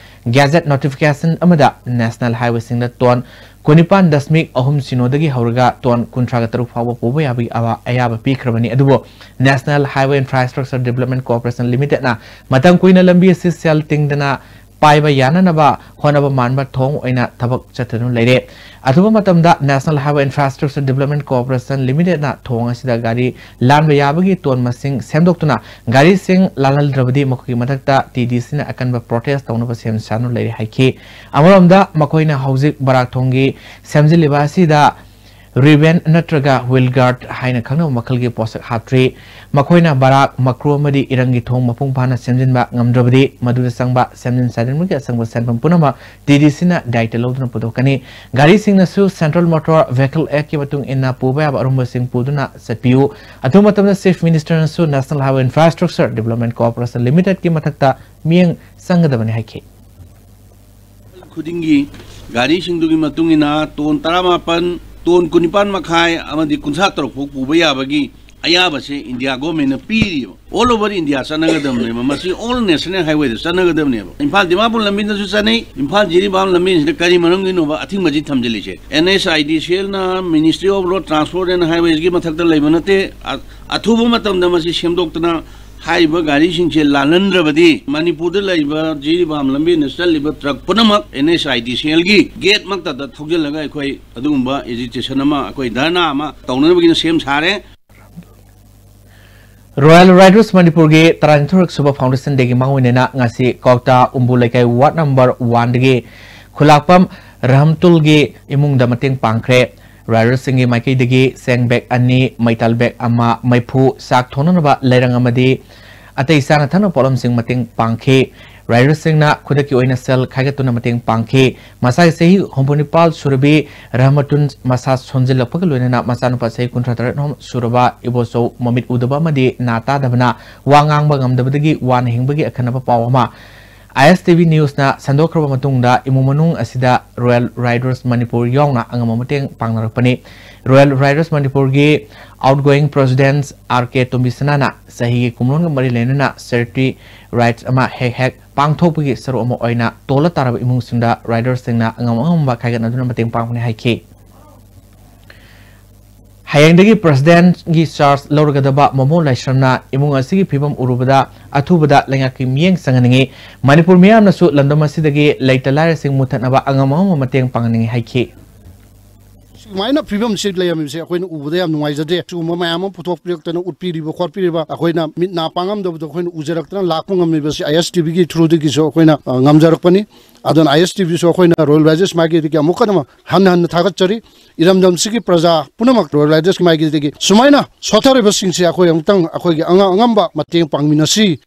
Gazette notification ꯑꯃꯗ National Highwayꯁꯤꯡꯗ ꯇꯣꯟ ꯀꯨꯟꯅꯤꯄꯥꯟ ꯗꯁꯃꯤꯛ ꯑꯍꯨꯝ ꯁꯤꯅꯣꯗꯒꯤ ꯍꯧꯔꯒ ꯇꯣꯟ ꯀꯨꯟꯊ꯭ꯔꯥꯒ ꯇꯔꯨꯛ ꯐꯥꯎꯕ ꯄꯨꯕ ꯌꯥꯕꯒꯤ ꯑꯋꯥ-, ꯑꯌꯥꯕ ꯄꯤꯈ꯭ꯔꯕꯅꯤ꯫ ꯑꯗꯨꯕꯨ National Highway Infrastructure Development Corporation Limitedꯅ ꯃꯇꯝ ꯀꯨꯏꯅ ꯂꯝꯕꯤ ꯑꯁꯤ ꯁꯦꯜ ꯇꯤꯡꯗꯅ ꯄꯥꯏꯕ ꯌꯥꯅꯅꯕ ꯍꯣꯠꯅꯕ ꯃꯥꯟꯕ ꯊꯣꯡ ꯑꯣꯏꯅ ꯊꯕꯛ ꯆꯠꯊꯗꯨꯅ ꯂꯩꯔꯦ꯫ ꯑꯊꯨꯕ ꯃꯇꯝꯗ National Highway Infrastructure Development Corporation Limitedꯅ ꯊꯣꯡ ꯑꯁꯤꯗ ꯒꯥꯔꯤ ꯂꯥꯟꯕ ꯌꯥꯕꯒꯤ ꯇꯣꯟ ꯃꯁꯤꯡ ꯁꯦꯝꯗꯣꯛꯇꯨꯅ ꯒꯥꯔꯤꯁꯤꯡ ꯂꯥꯜꯍꯜꯗ꯭ꯔꯕꯗꯤ ꯃꯈꯣꯏꯒꯤ ꯃꯊꯛꯇ ꯇꯤ ꯗꯤ ꯁꯤꯅ ꯑꯀꯟꯕ protest ꯇꯧꯅꯕ ꯁꯦꯝ ꯁꯥꯗꯨꯅ ꯂꯩꯔꯦ ꯍꯥꯏꯈꯤ꯫ ꯑꯃꯔꯣꯝꯗ ꯃꯈꯣꯏꯅ ꯍꯧꯖꯤꯛ ꯕꯔꯥꯛ ꯊꯣꯡꯒꯤ ꯁꯦꯝꯖꯤꯜꯂꯤꯕ ꯑꯁꯤꯗ rivet ꯅꯠꯇ꯭ꯔꯒ wheel guard ꯍꯥꯏꯅ ꯈꯪꯅꯕ ꯃꯈꯜꯒꯤ ꯄꯣꯠꯁꯛ ꯍꯥꯞꯇ꯭ꯔꯤ꯫ ꯃꯈꯣꯏꯅ ꯕꯔꯥꯛ, ꯃꯀ꯭ꯔꯨ ꯑꯃꯗꯤ ꯏꯔꯪꯒꯤ ꯊꯣꯡ ꯃꯄꯨꯡ ꯐꯥꯅ ꯁꯦꯝꯖꯤꯟꯕ ꯉꯝꯗ꯭ꯔꯕꯗꯤ ꯃꯗꯨꯗ ꯆꯪꯕ ꯁꯦꯝꯖꯤꯟ ꯁꯥꯖꯤꯟꯕꯒꯤ ꯑꯆꯪꯕ ꯁꯦꯟꯐꯝ ꯄꯨꯝꯅꯃꯛ ꯇꯤ ꯗꯤ ꯁꯤꯅ ꯗꯥꯏꯇ ꯂꯧꯗꯨꯅ ꯄꯨꯊꯣꯛꯀꯅꯤ꯫ ꯒꯥꯔꯤꯁꯤꯡꯅꯁꯨ Central Motor Vehicle Actꯀꯤ ꯃꯇꯨꯡ ꯏꯟꯅ ꯄꯨꯕ ꯌꯥꯕ ꯑꯔꯨꯝꯕꯁꯤꯡ ꯄꯨꯗꯨꯅ ꯆꯠꯄꯤꯌꯨ꯫ ꯑꯊꯨꯕ ꯃꯇꯝꯗ Chief Ministerꯅꯁꯨ National Highway Infrastructure Development Corporation Limitedꯀꯤ ꯃꯊꯛꯇ ꯃꯤꯠꯌꯦꯡ ꯆꯪꯒꯗꯕꯅꯤ ꯍꯥꯏꯈꯤ꯫ ꯈꯨꯗꯤꯡꯒꯤ ꯒꯥꯔꯤꯁꯤꯡꯗꯨꯒꯤ ꯃꯇꯨꯡ ꯏꯟꯅ ꯇꯣꯟ ꯇꯔꯥꯃꯥꯄꯟ, ꯇꯣꯟ ꯀꯨꯟꯅꯤꯄꯥꯟ ꯃꯈꯥꯏ ꯑꯃꯗꯤ ꯀꯨꯟꯊ꯭ꯔꯥ ꯇꯔꯨꯛ ꯐꯥꯎ ꯄꯨꯕ ꯌꯥꯕꯒꯤ ꯑꯌꯥꯕꯁꯦ ꯏꯟꯗꯤꯌꯥ ꯒꯣꯔꯃꯦꯟꯅ ꯄꯤꯔꯤꯕ꯫ All over India ꯆꯠꯅꯒꯗꯕꯅꯦꯕ꯫ ꯃꯁꯤ all national highwayꯗ ꯆꯠꯅꯒꯗꯕꯅꯦꯕ꯫ ꯏꯝꯐꯥꯜ ꯗꯤꯃꯥꯄꯨꯔ ꯂꯝꯕꯤꯗꯁꯨ ꯆꯠꯅꯩ꯫ ꯏꯝꯐꯥꯜ ꯖꯤꯔꯤꯕꯥꯝ ꯂꯝꯕꯤꯁꯤꯗ ꯀꯔꯤ ꯃꯔꯝꯒꯤꯅꯣꯕ ꯑꯊꯤꯡꯕꯁꯤ ꯊꯝꯖꯤꯜꯂꯤꯁꯦ? N H I D C Lꯅ, Ministry of Road Transport and Highwaysꯀꯤ ꯃꯊꯛꯇ ꯂꯩꯕ ꯅꯠꯇꯦ꯫ ꯑ-, ꯑꯊꯨꯕ ꯃꯇꯝꯗ ꯃꯁꯤ ꯁꯦꯝꯗꯣꯛꯇꯅ ꯍꯥꯏꯔꯤꯕ ꯒꯥꯔꯤꯁꯤꯡꯁꯦ ꯂꯥꯜꯍꯟꯗ꯭ꯔꯕꯗꯤ ꯃꯅꯤꯄꯨꯔꯗ ꯂꯩꯔꯤꯕ ꯖꯤꯔꯤꯕꯥꯝ ꯂꯝꯕꯤꯗ ꯆꯠꯂꯤꯕ ꯇ꯭ꯔꯛ ꯄꯨꯝꯅꯃꯛ N H I D C Lꯒꯤ ꯒꯦꯠ ꯃꯛꯇꯗ ꯊꯧꯖꯤꯜꯂꯒ ꯑꯩꯈꯣꯏ ꯑꯗꯨꯒꯨꯝꯕ agitation ꯑꯃ, ꯑꯩꯈꯣꯏ ꯙꯔꯅꯥ ꯑꯃ ꯇꯧꯅꯅꯕꯒꯤꯅ ꯁꯦꯝ ꯁꯥꯔꯦ꯫ Royal Riders ꯃꯅꯤꯄꯨꯔꯒꯤ ꯇꯔꯥꯅꯤꯊꯣꯏꯔꯛ ꯁꯨꯕ Foundation Dayꯒꯤ ꯃꯥꯡꯑꯣꯏꯅꯅ ꯉꯁꯤ ꯀ꯭ꯋꯥꯛꯇꯥ ꯎꯝꯕꯨ ꯂꯩꯀꯥꯏ ward number oneꯗꯒꯤ ꯈꯨꯂꯥꯛꯄꯝ ꯔꯍꯝꯇꯨꯜꯒꯤ ꯏꯃꯨꯡꯗ ꯃꯇꯦꯡ ꯄꯥꯡꯈ꯭ꯔꯦ꯫ Ridersꯁꯤꯡꯒꯤ ꯃꯥꯏꯀꯩꯗꯒꯤ ꯆꯦꯡ bag ꯑꯅꯤ, ꯃꯩꯇꯥꯜ bag ꯑꯃ, ꯃꯩꯐꯨ, ꯆꯥꯛ ꯊꯣꯡꯅꯅꯕ ꯂꯩꯔꯪ ꯑꯃꯗꯤ ꯑꯇꯩ ꯆꯥꯅ ꯊꯛꯅꯕ ꯄꯣꯠꯂꯝꯁꯤꯡ ꯃꯇꯦꯡ ꯄꯥꯡꯈꯤ꯫ ꯔꯥꯏꯗꯔꯁꯤꯡꯅ ꯈꯨꯗꯛꯀꯤ ꯑꯣꯏꯅ ꯁꯦꯜ ꯈꯥꯏꯒꯠꯇꯨꯅ ꯃꯇꯦꯡ ꯄꯥꯡꯈꯤ꯫ ꯃꯁꯥꯒꯤ ꯆꯍꯤ ꯍꯨꯝꯐꯨ ꯅꯤꯄꯥꯜ ꯁꯨꯔꯕꯤ ꯔꯍꯃꯇꯨꯟ ꯃꯁꯥ ꯁꯣꯟꯖꯤꯜꯂꯛꯄꯒ ꯂꯣꯏꯅꯅ ꯃꯆꯥꯅꯨꯄꯥ ꯆꯍꯤ ꯀꯨꯟꯊ꯭ꯔꯥ ꯇꯔꯦꯠ ꯁꯨꯔꯕ ꯏꯕꯣꯆꯧ ꯃꯃꯤꯠ ꯎꯗꯕ ꯑꯃꯗꯤ ꯅꯥ ꯇꯥꯗꯕꯅ ꯋꯥ ꯉꯥꯡꯕ ꯉꯝꯗꯕꯗꯒꯤ ꯋꯥꯅ ꯍꯤꯡꯕꯒꯤ ꯑꯈꯟꯅꯕ ꯄꯥꯎ ꯑꯃ ꯑꯥꯏ ꯑꯦꯁ ꯇꯤ ꯚꯤ ꯅ꯭ꯌꯨꯁꯅ ꯁꯟꯗꯣꯛꯈ꯭ꯔꯕ ꯃꯇꯨꯡꯗ ꯏꯃꯨꯡ ꯃꯅꯨꯡ ꯑꯁꯤꯗ ꯔꯣꯌꯦꯜ ꯔꯥꯏꯗꯔꯁ ꯃꯅꯤꯄꯨꯔ ꯌꯥꯎꯅ ꯑꯉꯝꯕ ꯃꯇꯦꯡ ꯄꯥꯡꯅꯔꯛꯄꯅꯤ꯫ ꯔꯣꯌꯦꯜ ꯔꯥꯏꯗꯔꯁ ꯃꯅꯤꯄꯨꯔꯒꯤ ꯑꯥꯎꯠꯒꯣꯌꯤꯡ ꯄ꯭ꯔꯦꯁꯤꯗꯦꯟꯠ ꯑꯥꯔ ꯀꯦ ꯇꯣꯝꯕꯤꯁꯅꯥꯅ ꯆꯍꯤꯒꯤ ꯀꯨꯝꯂꯣꯟꯒ ꯃꯔꯤ ꯂꯩꯅꯅ ꯆꯦꯔꯤꯇꯤ ꯔꯥꯏꯗ ꯑꯃ ꯍꯦꯛ ꯍꯦꯛ ꯄꯥꯡꯊꯣꯛꯄꯒꯤ ꯁꯔꯨꯛ ꯑꯃ ꯑꯣꯏꯅ ꯇꯣꯜꯂ ꯇꯥꯔꯕ ꯏꯃꯨꯡꯁꯤꯡꯗ ꯔꯥꯏꯗꯔꯁꯤꯡꯅ ꯑꯉꯝ ꯑꯉꯝꯕ ꯈꯥꯏꯒꯠꯅꯗꯨꯅ ꯃꯇꯦꯡ ꯄꯥꯡꯕꯅꯤ ꯍꯥꯏꯈꯤ꯫ ꯍꯌꯦꯡꯗꯒꯤ ꯄ꯭ꯔꯦꯁꯤꯗꯦꯟꯠꯒꯤ ꯆꯥꯔꯖ ꯂꯧꯔꯒꯗꯕ ꯃꯣꯃꯣ ꯂꯥꯏꯁ꯭ꯔꯝꯅ ꯏꯃꯨꯡ ꯑꯁꯤꯒꯤ ꯐꯤꯕꯝ ꯎꯔꯨꯕꯗ ꯑꯊꯨꯕꯗ ꯂꯩꯉꯥꯛꯀꯤ ꯃꯤꯠꯌꯦꯡ ꯆꯪꯍꯟꯅꯤꯡꯏ꯫ ꯃꯅꯤꯄꯨꯔ ꯃꯤꯌꯥꯝꯅꯁꯨ ꯂꯝꯗꯝ ꯑꯁꯤꯗꯒꯤ ꯂꯩꯇ ꯂꯥꯏꯔꯁꯤꯡ ꯃꯨꯠꯊꯠꯅꯕ ꯑꯉꯝ ꯑꯉꯝꯕ ꯃꯇꯦꯡ ꯄꯥꯡꯍꯟꯅꯤꯡꯏ ꯍꯥꯏꯈꯤ꯫ ꯁꯨꯃꯥꯏꯅ ꯐꯤꯕꯝꯁꯤ ꯂꯩꯔꯝꯃꯤꯕꯁꯦ ꯑꯩꯈꯣꯏꯅ ꯎꯕꯗ ꯌꯥꯝ ꯅꯨꯡꯉꯥꯏꯖꯗꯦ꯫ ꯁꯤꯒꯨꯝꯕ ꯃꯌꯥꯝ ꯑꯃ ꯄꯨꯊꯣꯛꯄꯤꯔꯛꯇꯅ, ꯎꯠꯄꯤꯔꯤꯕ ꯈꯣꯠꯄꯤꯔꯤꯕ ꯑꯩꯈꯣꯏꯅ ꯃꯤꯠ ꯅꯥ ꯄꯥꯡꯉꯝꯗꯕꯗꯣ ꯑꯩꯈꯣꯏꯅ ꯎꯖꯔꯛꯇꯅ ꯂꯥꯛꯄ ꯉꯝꯃꯤꯕꯁꯤ ꯑꯥꯏ ꯑꯦꯁ ꯇꯤ ꯚꯤꯒꯤ ꯊ꯭ꯔꯨꯗꯒꯤꯁꯨ ꯑꯩꯈꯣꯏꯅ, ꯑ, ꯉꯝꯖꯔꯛꯄꯅꯤ꯫ ꯑꯗꯨꯅ ꯑꯥꯏ ꯑꯦꯁ ꯇꯤ ꯚꯤꯁꯨ ꯑꯩꯈꯣꯏꯅ ꯔꯣꯌꯦꯜ ꯔꯥꯏꯗꯔꯁ ꯃꯥꯏꯀꯩꯗꯒꯤ ꯑꯃꯨꯛꯀ ꯍꯟꯅ ꯍꯟꯅ ꯊꯥꯒꯠꯆꯔꯤ꯫ ꯏꯔꯝꯗꯝꯁꯤꯒꯤ ꯄ꯭ꯔꯖꯥ ꯄꯨꯝꯅꯃꯛ ꯔꯣꯌꯦꯜ ꯔꯥꯏꯗꯔꯁꯀꯤ ꯃꯥꯏꯀꯩꯗꯒꯤ ꯁꯨꯃꯥꯏꯅ ꯁꯣꯠꯊꯔꯤꯕꯁꯤꯡꯁꯦ ꯑꯩꯈꯣꯏ ꯑꯃꯨꯛꯇꯪ ꯑꯩꯈꯣꯏꯒꯤ ꯑꯉꯝ ꯑꯉꯝꯕ ꯃꯇꯦꯡ ꯄꯥꯡꯃꯤꯟꯅꯁꯤ꯫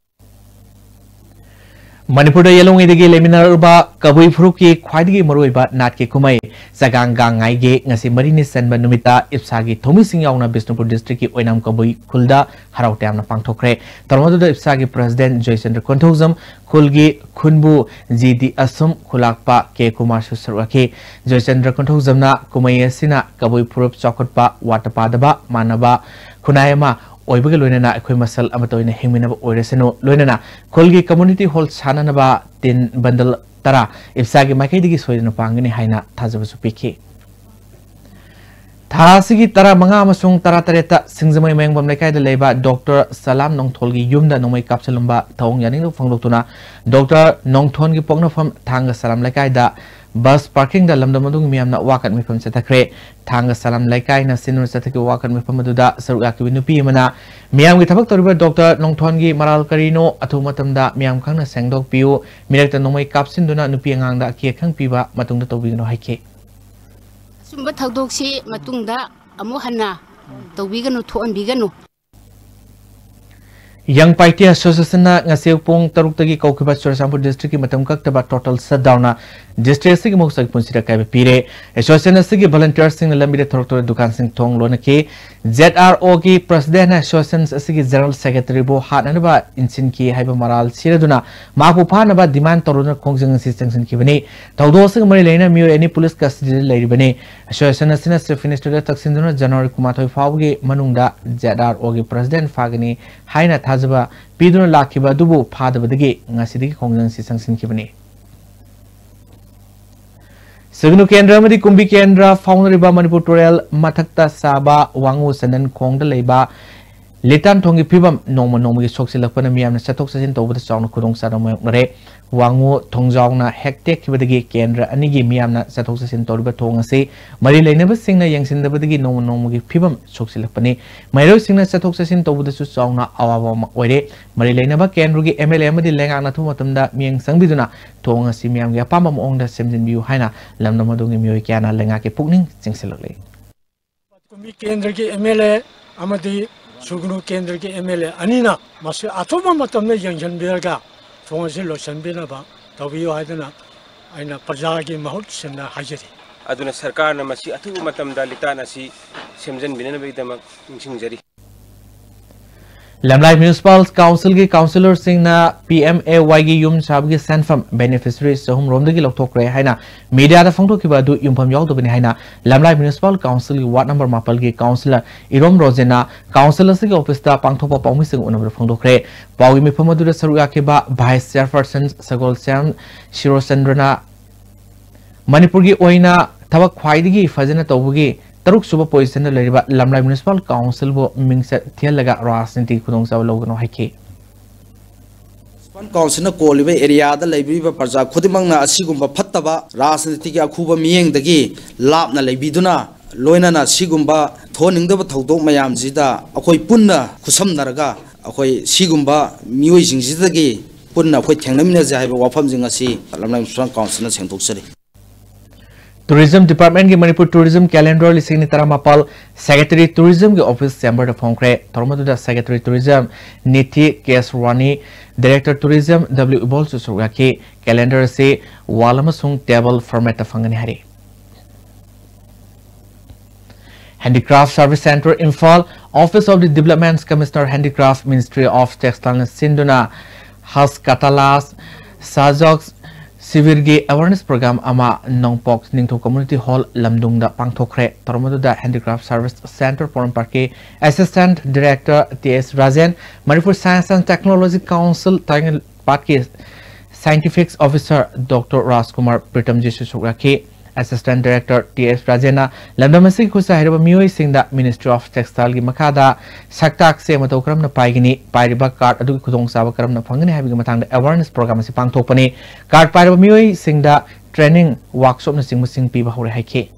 ꯃꯅꯤꯄꯨꯔꯗ ꯌꯦꯜꯍꯧꯉꯩꯗꯒꯤ ꯂꯩꯃꯤꯟꯅꯔꯛꯂꯕ ꯀꯕꯨꯏ ꯐꯨꯔꯨꯞꯀꯤ ꯈ꯭ꯋꯥꯏꯗꯒꯤ ꯃꯔꯨꯑꯣꯏꯕ ꯅꯥꯠꯀꯤ ꯀꯨꯝꯍꯩ ꯆꯒꯥꯡ ꯒꯥꯡ ꯉꯥꯏꯒꯦ ꯉꯁꯤ ꯃꯔꯤꯅꯤ ꯆꯟꯕ ꯅꯨꯃꯤꯠꯇ ꯏꯞꯁꯥꯒꯤ ꯊꯧꯃꯤꯁꯤꯡ ꯌꯥꯎꯅ ꯕꯤꯁꯅꯨꯄꯨꯔ ꯗꯤꯁꯇ꯭ꯔꯤꯛꯀꯤ ꯑꯣꯏꯅꯥꯝ ꯀꯕꯨꯏ ꯈꯨꯜꯗ ꯍꯔꯥꯎ ꯇꯌꯥꯝꯅ ꯄꯥꯡꯊꯣꯛꯈ꯭ꯔꯦ꯫ ꯊꯧꯔꯝ ꯑꯗꯨꯗ ꯏꯞꯁꯥꯒꯤ ꯄ꯭ꯔꯦꯁꯤꯗꯦꯟꯠ ꯖꯣꯏꯆꯟꯗ꯭ꯔ ꯀꯣꯟꯊꯧꯖꯝ, ꯈꯨꯜꯒꯤ ꯈꯨꯟꯕꯨ ꯖꯤ ꯗꯤ ꯑꯁꯨꯝ, ꯈꯨꯂꯥꯛꯄ ꯀꯦ ꯀꯨꯃꯥꯔꯁꯨ ꯁꯔꯨꯛ ꯌꯥꯈꯤ꯫ ꯖꯣꯏꯆꯟꯗ꯭ꯔ ꯀꯣꯟꯊꯧꯖꯝꯅ ꯀꯨꯝꯍꯩ ꯑꯁꯤꯅ ꯀꯕꯨꯏ ꯐꯨꯔꯨꯞ ꯆꯥꯎꯈꯠꯄ, ꯋꯥꯠꯇ ꯄꯥꯗꯕ, ꯃꯥꯟꯅꯕ ꯈꯨꯟꯅꯥꯏ ꯑꯃ ꯑꯣꯏꯕꯒ ꯂꯣꯏꯅꯅ ꯑꯩꯈꯣꯏ ꯃꯁꯦꯜ ꯑꯃꯠꯇ ꯑꯣꯏꯅ ꯍꯤꯡꯃꯤꯟꯅꯕ ꯑꯣꯏꯔꯁꯅꯨ, ꯂꯣꯏꯅꯅ ꯈꯨꯜꯒꯤ ꯀꯝꯃ꯭ꯌꯨꯅꯤꯇꯤ ꯍꯣꯜ ꯁꯥꯟꯅꯅꯕ ꯇꯤꯟ ꯕꯟꯗꯜ ꯇꯔꯥ ꯏꯞꯁꯥꯒꯤ ꯃꯥꯏꯀꯩꯗꯒꯤ ꯁꯣꯏꯗꯅ ꯄꯥꯡꯒꯅꯤ ꯍꯥꯏꯅ ꯊꯥꯖꯕꯁꯨ ꯄꯤꯈꯤ꯫ ꯊꯥ ꯑꯁꯤꯒꯤ ꯇꯔꯥꯃꯉꯥ ꯑꯃꯁꯨꯡ ꯇꯔꯥꯇꯔꯦꯠꯇ ꯁꯤꯡꯖꯃꯩ ꯃꯌꯥꯡꯕꯝ ꯂꯩꯀꯥꯏꯗ ꯂꯩꯕ ꯗꯣꯛꯇꯔ ꯁꯂꯥꯝ ꯅꯣꯡꯊꯣꯜꯒꯤ ꯌꯨꯝꯗ ꯅꯣꯡꯃꯩ ꯀꯥꯞꯁꯤꯜꯂꯝꯕ ꯊꯧꯑꯣꯡ ꯌꯥꯅꯤꯡꯗꯕ ꯐꯣꯡꯗꯣꯛꯇꯨꯅ ꯗꯣꯛꯇꯔ ꯅꯣꯡꯊꯣꯟꯒꯤ ꯄꯣꯛꯅꯐꯝ ꯊꯥꯡꯒ ꯁꯂꯥꯝ ꯂꯩꯀꯥꯏꯗ ꯕꯁ ꯄꯥꯔꯀꯤꯡꯗ ꯂꯝꯗꯝ ꯑꯗꯨꯒꯤ ꯃꯤꯌꯥꯝꯅ ꯋꯥꯀꯠ ꯃꯤꯐꯝ ꯆꯠꯊꯈ꯭ꯔꯦ꯫ ꯊꯥꯡꯒ ꯁꯂꯥꯝ ꯂꯩꯀꯥꯏꯅ ꯁꯤꯟꯗꯨꯅ ꯆꯠꯊꯈꯤꯕ ꯋꯥꯀꯠ ꯃꯤꯐꯝ ꯑꯗꯨꯗ ꯁꯔꯨꯛ ꯌꯥꯈꯤꯕ ꯅꯨꯄꯤ ꯑꯃꯅ ꯃꯤꯌꯥꯝꯒꯤ ꯊꯕꯛ ꯇꯧꯔꯤꯕ ꯗꯣꯛꯇꯔ ꯅꯣꯡꯊꯣꯟꯒꯤ ꯃꯔꯥꯜ ꯀꯔꯤꯅꯣ ꯑꯊꯨꯕ ꯃꯇꯝꯗ ꯃꯤꯌꯥꯝ ꯈꯪꯅ ꯁꯦꯡꯗꯣꯛꯄꯤꯌꯨ, ꯃꯤꯔꯛꯇ ꯅꯣꯡꯃꯩ ꯀꯥꯞꯁꯤꯟꯗꯨꯅ ꯅꯨꯄꯤ ꯑꯉꯥꯡꯗ ꯑꯀꯤ ꯑꯈꯪ ꯄꯤꯕ ꯃꯇꯨꯡꯗ ꯇꯧꯕꯤꯒꯅꯨ ꯍꯥꯏꯈꯤ꯫ ꯑꯆꯨꯝꯕ ꯊꯧꯗꯣꯛꯁꯤ ꯃꯇꯨꯡꯗ ꯑꯃꯨꯛ ꯍꯟꯅ ꯇꯧꯕꯤꯒꯅꯨ, ꯊꯣꯛꯍꯟꯕꯤꯒꯅꯨ꯫ Young Paite Association-ꯅ ꯉꯁꯤ ꯄꯨꯡ ꯇꯔꯨꯛꯇꯒꯤ ꯀꯧꯈꯤꯕ ꯆꯨꯔꯆꯥꯟꯄꯨꯔ district-ꯀꯤ ꯃꯇꯝ ꯀꯛꯇꯕ total shutdown-ꯅ district ꯑꯁꯤꯒꯤ ꯃꯍꯧꯁꯥꯒꯤ ꯄꯨꯟꯁꯤꯗ ꯑꯀꯥꯏꯕ ꯄꯤꯔꯦ꯫ Association ꯑꯁꯤꯒꯤ volunteer-ꯁꯤꯡꯅ ꯂꯝꯕꯤꯗ ꯊꯣꯔꯛꯇꯨꯅ ꯗꯨꯀꯥꯟꯁꯤꯡ ꯊꯣꯡ ꯂꯣꯟꯅꯈꯤ꯫ Z R O-ꯒꯤ president-ꯅ association ꯑꯁꯤꯒꯤ general secretary-ꯕꯨ ꯍꯥꯠꯅꯅꯕ ꯏꯟꯁꯤꯟꯈꯤ ꯍꯥꯏꯕ ꯃꯔꯥꯜ ꯁꯤꯔꯗꯨꯅ ꯃꯍꯥꯛꯄꯨ ꯐꯥꯅꯕ demand ꯇꯧꯔꯨꯅ ꯈꯣꯡꯖꯪ ꯑꯁꯤ ꯆꯪꯁꯤꯟꯈꯤꯕꯅꯤ꯫ ꯊꯧꯗꯣꯛ ꯑꯁꯤꯒ ꯃꯔꯤ ꯂꯩꯅꯅ ꯃꯤꯑꯣꯏ ꯑꯅꯤ police custody-ꯗ ꯂꯩꯔꯤꯕꯅꯤ꯫ Association ꯑꯁꯤꯅ Chief Minister-ꯗ ꯇꯛꯁꯤꯟꯗꯨꯅ January ꯀꯨꯟꯃꯥꯊꯣꯏ ꯐꯥꯎꯕꯒꯤ ꯃꯅꯨꯡꯗ Z R O-ꯒꯤ president ꯐꯥꯒꯅꯤ ꯍꯥꯏꯅ ꯊꯥꯖꯕ ꯄꯤꯗꯨꯅ ꯂꯥꯛꯈꯤꯕ ꯑꯗꯨꯕꯨ ꯐꯥꯗꯕꯗꯒꯤ ꯉꯁꯤꯗꯒꯤ ꯈꯣꯡꯖꯪꯁꯤ ꯆꯪꯁꯤꯟꯈꯤꯕꯅꯤ꯫ ꯁꯨꯒꯅꯨ ꯀꯦꯟꯗ꯭ꯔ ꯑꯃꯗꯤ ꯀꯨꯝꯕꯤ ꯀꯦꯟꯗ꯭ꯔ ꯐꯥꯎꯅꯔꯤꯕ ꯃꯅꯤꯄꯨꯔ ꯇꯨꯔꯦꯜ ꯃꯊꯛꯇ ꯁꯥꯕ ꯋꯥꯉꯨ ꯆꯟꯗꯟ ꯈꯣꯡꯗ ꯂꯩꯕ ꯂꯤꯇꯥꯟ ꯊꯣꯡꯒꯤ ꯐꯤꯕꯝ ꯅꯣꯡꯃ ꯅꯣꯡꯃꯒꯤ ꯁꯣꯛꯆꯤꯜꯂꯛꯄꯅ ꯃꯤꯌꯥꯝꯅ ꯆꯠꯊꯣꯛ ꯆꯠꯁꯤꯟ ꯇꯧꯕꯗ ꯆꯥꯎꯅ ꯈꯨꯗꯣꯡꯆꯥꯗꯕ ꯃꯥꯌꯣꯛꯅꯔꯦ꯫ ꯋꯥꯉꯨ ꯊꯣꯡꯖꯥꯎꯅ ꯍꯦꯛ ꯇꯦꯛꯈꯤꯕꯗꯒꯤ ꯀꯦꯟꯗ꯭ꯔ ꯑꯅꯤꯒꯤ ꯃꯤꯌꯥꯝꯅ ꯆꯠꯊꯣꯛ ꯆꯠꯁꯤꯟ ꯇꯧꯔꯤꯕ ꯊꯣꯡ ꯑꯁꯤ ꯃꯔꯤ ꯂꯩꯅꯕꯁꯤꯡꯅ ꯌꯦꯡꯁꯤꯟꯗꯕꯗꯒꯤ ꯅꯣꯡꯃ ꯅꯣꯡꯃꯒꯤ ꯐꯤꯕꯝ ꯁꯣꯛꯆꯤꯜꯂꯛꯄꯅꯤ꯫ ꯃꯍꯩꯔꯣꯏꯁꯤꯡꯅ ꯆꯠꯊꯣꯛ ꯆꯠꯁꯤꯟ ꯇꯧꯕꯗꯁꯨ ꯆꯥꯎꯅ ꯑꯋꯥꯕ ꯑꯃ ꯑꯣꯏꯔꯦ꯫ ꯃꯔꯤ ꯂꯩꯅꯕ ꯀꯦꯟꯗ꯭ꯔꯒꯤ M L A ꯑꯃꯗꯤ ꯂꯩꯉꯥꯛꯅ ꯑꯊꯨꯕ ꯃꯇꯝꯗ ꯃꯤꯠꯌꯦꯡ ꯆꯪꯕꯤꯗꯨꯅ ꯊꯣꯡ ꯑꯁꯤ ꯃꯤꯌꯥꯝꯒꯤ ꯑꯄꯥꯝꯕ ꯃꯑꯣꯡꯗ ꯁꯦꯝꯖꯤꯟꯕꯤꯌꯨ ꯍꯥꯏꯅ ꯂꯝꯗꯝ ꯑꯗꯨꯒꯤ ꯃꯤꯑꯣꯏ ꯀꯌꯥꯅ ꯂꯩꯉꯥꯛꯀꯤ ꯄꯨꯛꯅꯤꯡ ꯆꯤꯡꯁꯤꯜꯂꯛꯂꯤ꯫ ꯀꯨꯝꯕꯤ ꯀꯦꯟꯗ꯭ꯔꯒꯤ M L A ꯑꯃꯗꯤ ꯁꯨꯒꯅꯨ ꯀꯦꯟꯗ꯭ꯔꯒꯤ M L A ꯑꯅꯤꯅ ꯃꯁꯤ ꯑꯊꯨꯕ ꯃꯇꯝꯗ ꯌꯦꯡꯁꯤꯟꯕꯤꯔꯒ ꯊꯣꯡ ꯑꯁꯤ ꯂꯣꯏꯁꯤꯟꯕꯤꯅꯕ ꯇꯧꯕꯤꯌꯨ ꯍꯥꯏꯗꯨꯅ ꯑꯩꯅ ꯄ꯭ꯔꯖꯥꯒꯤ ꯃꯍꯨꯠ ꯁꯤꯟꯅ ꯍꯥꯏꯖꯔꯤ꯫ ꯑꯗꯨꯅ ꯁꯔꯀꯥꯔꯅ ꯃꯁꯤ ꯑꯊꯨꯕ ꯃꯇꯝꯗ ꯂꯤꯇꯥꯟ ꯑꯁꯤ ꯁꯦꯝꯖꯤꯟꯕꯤꯅꯕꯒꯤꯗꯃꯛ ꯅꯤꯡꯁꯤꯡꯖꯔꯤ꯫ ꯂꯝꯂꯥꯏ Municipal Council-ꯒꯤ councillor-ꯁꯤꯡꯅ P M A Y-ꯒꯤ ꯌꯨꯝ ꯁꯥꯕꯒꯤ ꯁꯦꯟꯐꯝ beneficiary ꯆꯍꯨꯝ ꯔꯣꯝꯗꯒꯤ ꯂꯧꯊꯣꯛꯈ꯭ꯔꯦ ꯍꯥꯏꯅ media-ꯗ ꯐꯣꯡꯗꯣꯛꯈꯤꯕ ꯑꯗꯨ ꯌꯨꯝꯐꯝ ꯌꯥꯎꯗꯕꯅꯤ ꯍꯥꯏꯅ ꯂꯝꯂꯥꯏ Municipal Council-ꯒꯤ ward number ꯃꯥꯄꯜꯒꯤ councillor ꯏꯔꯣꯝ ꯔꯣꯖꯦꯟꯅ council ꯑꯁꯤꯒꯤ office-ꯇ ꯄꯥꯡꯊꯣꯛꯄ ꯄꯥꯎꯃꯤꯁꯤꯡ ꯎꯅꯕꯗ ꯐꯣꯡꯗꯣꯛꯈ꯭ꯔꯦ꯫ ꯄꯥꯎꯒꯤ ꯃꯤꯐꯝ ꯑꯗꯨꯗ ꯁꯔꯨꯛ ꯌꯥꯈꯤꯕ vice chairperson ꯁꯒꯣꯜꯁꯦꯝ ꯁꯤꯔꯣꯆꯟꯗ꯭ꯔꯅ ꯃꯅꯤꯄꯨꯔꯒꯤ ꯑꯣꯏꯅ ꯊꯕꯛ ꯈ꯭ꯋꯥꯏꯗꯒꯤ ꯐꯖꯅ ꯇꯧꯕꯒꯤ ꯇꯔꯨꯛꯁꯨꯕ position-ꯗ ꯂꯩꯔꯤꯕ ꯂꯝꯂꯥꯏ Municipal Council-ꯕꯨ ꯃꯤꯡꯆꯠ ꯊꯤꯍꯜꯂꯒ ꯔꯥꯖꯅꯤꯇꯤꯒꯤ ꯈꯨꯗꯣꯡꯆꯥꯕ ꯂꯧꯒꯅꯨ ꯍꯥꯏꯈꯤ꯫ Municipal Council-ꯅ ꯀꯣꯜꯂꯤꯕ area-ꯗ ꯂꯩꯕꯤꯔꯤꯕ ꯄ꯭ꯔꯖꯥ ꯈꯨꯗꯤꯡꯃꯛꯅ ꯑꯁꯤꯒꯨꯝꯕ ꯐꯠꯇꯕ ꯔꯥꯖꯅꯤꯇꯤꯒꯤ ꯑꯈꯨꯕ ꯃꯤꯠꯌꯦꯡꯗꯒꯤ ꯂꯥꯞꯅ ꯂꯩꯕꯤꯗꯨꯅ, ꯂꯣꯏꯅꯅ ꯁꯤꯒꯨꯝꯕ ꯊꯣꯛꯍꯟꯅꯤꯡꯗꯕ ꯊꯧꯗꯣꯛ ꯃꯌꯥꯝꯁꯤꯗ ꯑꯩꯈꯣꯏ ꯄꯨꯟꯅ ꯈꯨꯠꯁꯝꯅꯔꯒ ꯑꯩꯈꯣꯏ ꯁꯤꯒꯨꯝꯕ ꯃꯤꯑꯣꯏꯁꯤꯡꯁꯤꯗꯒꯤ ꯄꯨꯟꯅ ꯑꯩꯈꯣꯏ ꯊꯦꯡꯅꯃꯤꯟꯅꯁꯦ ꯍꯥꯏꯕ ꯋꯥꯐꯝꯁꯤꯡ ꯑꯁꯤ ꯂꯝꯂꯥꯏ Municipal Council-ꯅ ꯁꯦꯡꯗꯣꯛꯆꯔꯤ꯫ Tourism Department ꯒꯤ Manipur Tourism Calendar ꯂꯤꯁꯤꯡ ꯑꯅꯤ ꯇꯔꯥꯃꯥꯄꯜ Secretary Tourism ꯒꯤ office chamber ꯗ ꯐꯣꯡꯈ꯭ꯔꯦ꯫ ꯊꯧꯔꯝ ꯑꯗꯨꯗ Secretary Tourism Nidhi Kesarwani, Director Tourism W ꯏꯕꯣꯜꯁꯨ ꯁꯔꯨꯛ ꯌꯥꯈꯤ꯫ Calendar ꯑꯁꯤ wall ꯑꯃꯁꯨꯡ table format ꯇ ꯐꯪꯒꯅꯤ ꯍꯥꯏꯔꯤ꯫ Handicraft Service Centre Imphal, Office of the Development Commissioner Handicraft, Ministry of Textile ꯅ ꯁꯤꯟꯗꯨꯅ ꯍꯁꯀꯇꯂꯥꯁ ꯁꯥꯖꯣꯛ ꯁꯤꯕꯤꯔꯒꯤ awareness program ꯑꯃ ꯅꯣꯡꯄꯣꯛ ꯅꯤꯡꯊꯧ Community Hall ꯂꯝꯗꯨꯡꯗ ꯄꯥꯡꯊꯣꯛꯈ꯭ꯔꯦ꯫ ꯊꯧꯔꯝ ꯑꯗꯨꯗ Handicraft Service Centre ꯄꯣꯔꯣꯝꯄꯥꯠꯀꯤ Assistant Director T S Rajen, Manipur Science and Technology Council ꯇꯥꯏꯉꯜꯄꯥꯠꯀꯤ Scientific Officer ꯗꯣꯛꯇꯔ ꯔꯥꯖꯀꯨꯃꯥꯔ ꯄ꯭ꯔꯤꯇꯝꯖꯤꯠꯁꯨ ꯁꯔꯨꯛ ꯌꯥꯈꯤ꯫ Assistant Director ꯇꯤ ꯑꯦꯁ ꯔꯥꯖꯦꯟꯅ ꯂꯝꯗꯝ ꯑꯁꯤꯒꯤ ꯈꯨꯠꯁꯥ ꯍꯩꯔꯕ ꯃꯤꯑꯣꯏꯁꯤꯡꯗ Ministry of Textile ꯒꯤ ꯃꯈꯥꯗ ꯁꯛꯇꯥꯛꯁꯦ ꯃꯇꯧ ꯀꯔꯝꯅ ꯄꯥꯏꯒꯅꯤ, ꯄꯥꯏꯔꯤꯕ card ꯑꯗꯨꯒꯤ ꯈꯨꯗꯣꯡꯆꯥꯕ ꯀꯔꯝꯅ ꯐꯪꯒꯅꯤ ꯍꯥꯏꯕꯒꯤ ꯃꯇꯥꯡꯗ awareness program ꯑꯁꯤ ꯄꯥꯡꯊꯣꯛꯄꯅꯤ꯫ Card ꯄꯥꯏꯔꯕ ꯃꯤꯑꯣꯏꯁꯤꯡꯗ training, workshop ꯅꯆꯤꯡꯕꯁꯤꯡ ꯄꯤꯕ ꯍꯧꯔꯦ ꯍꯥꯏꯈꯤ꯫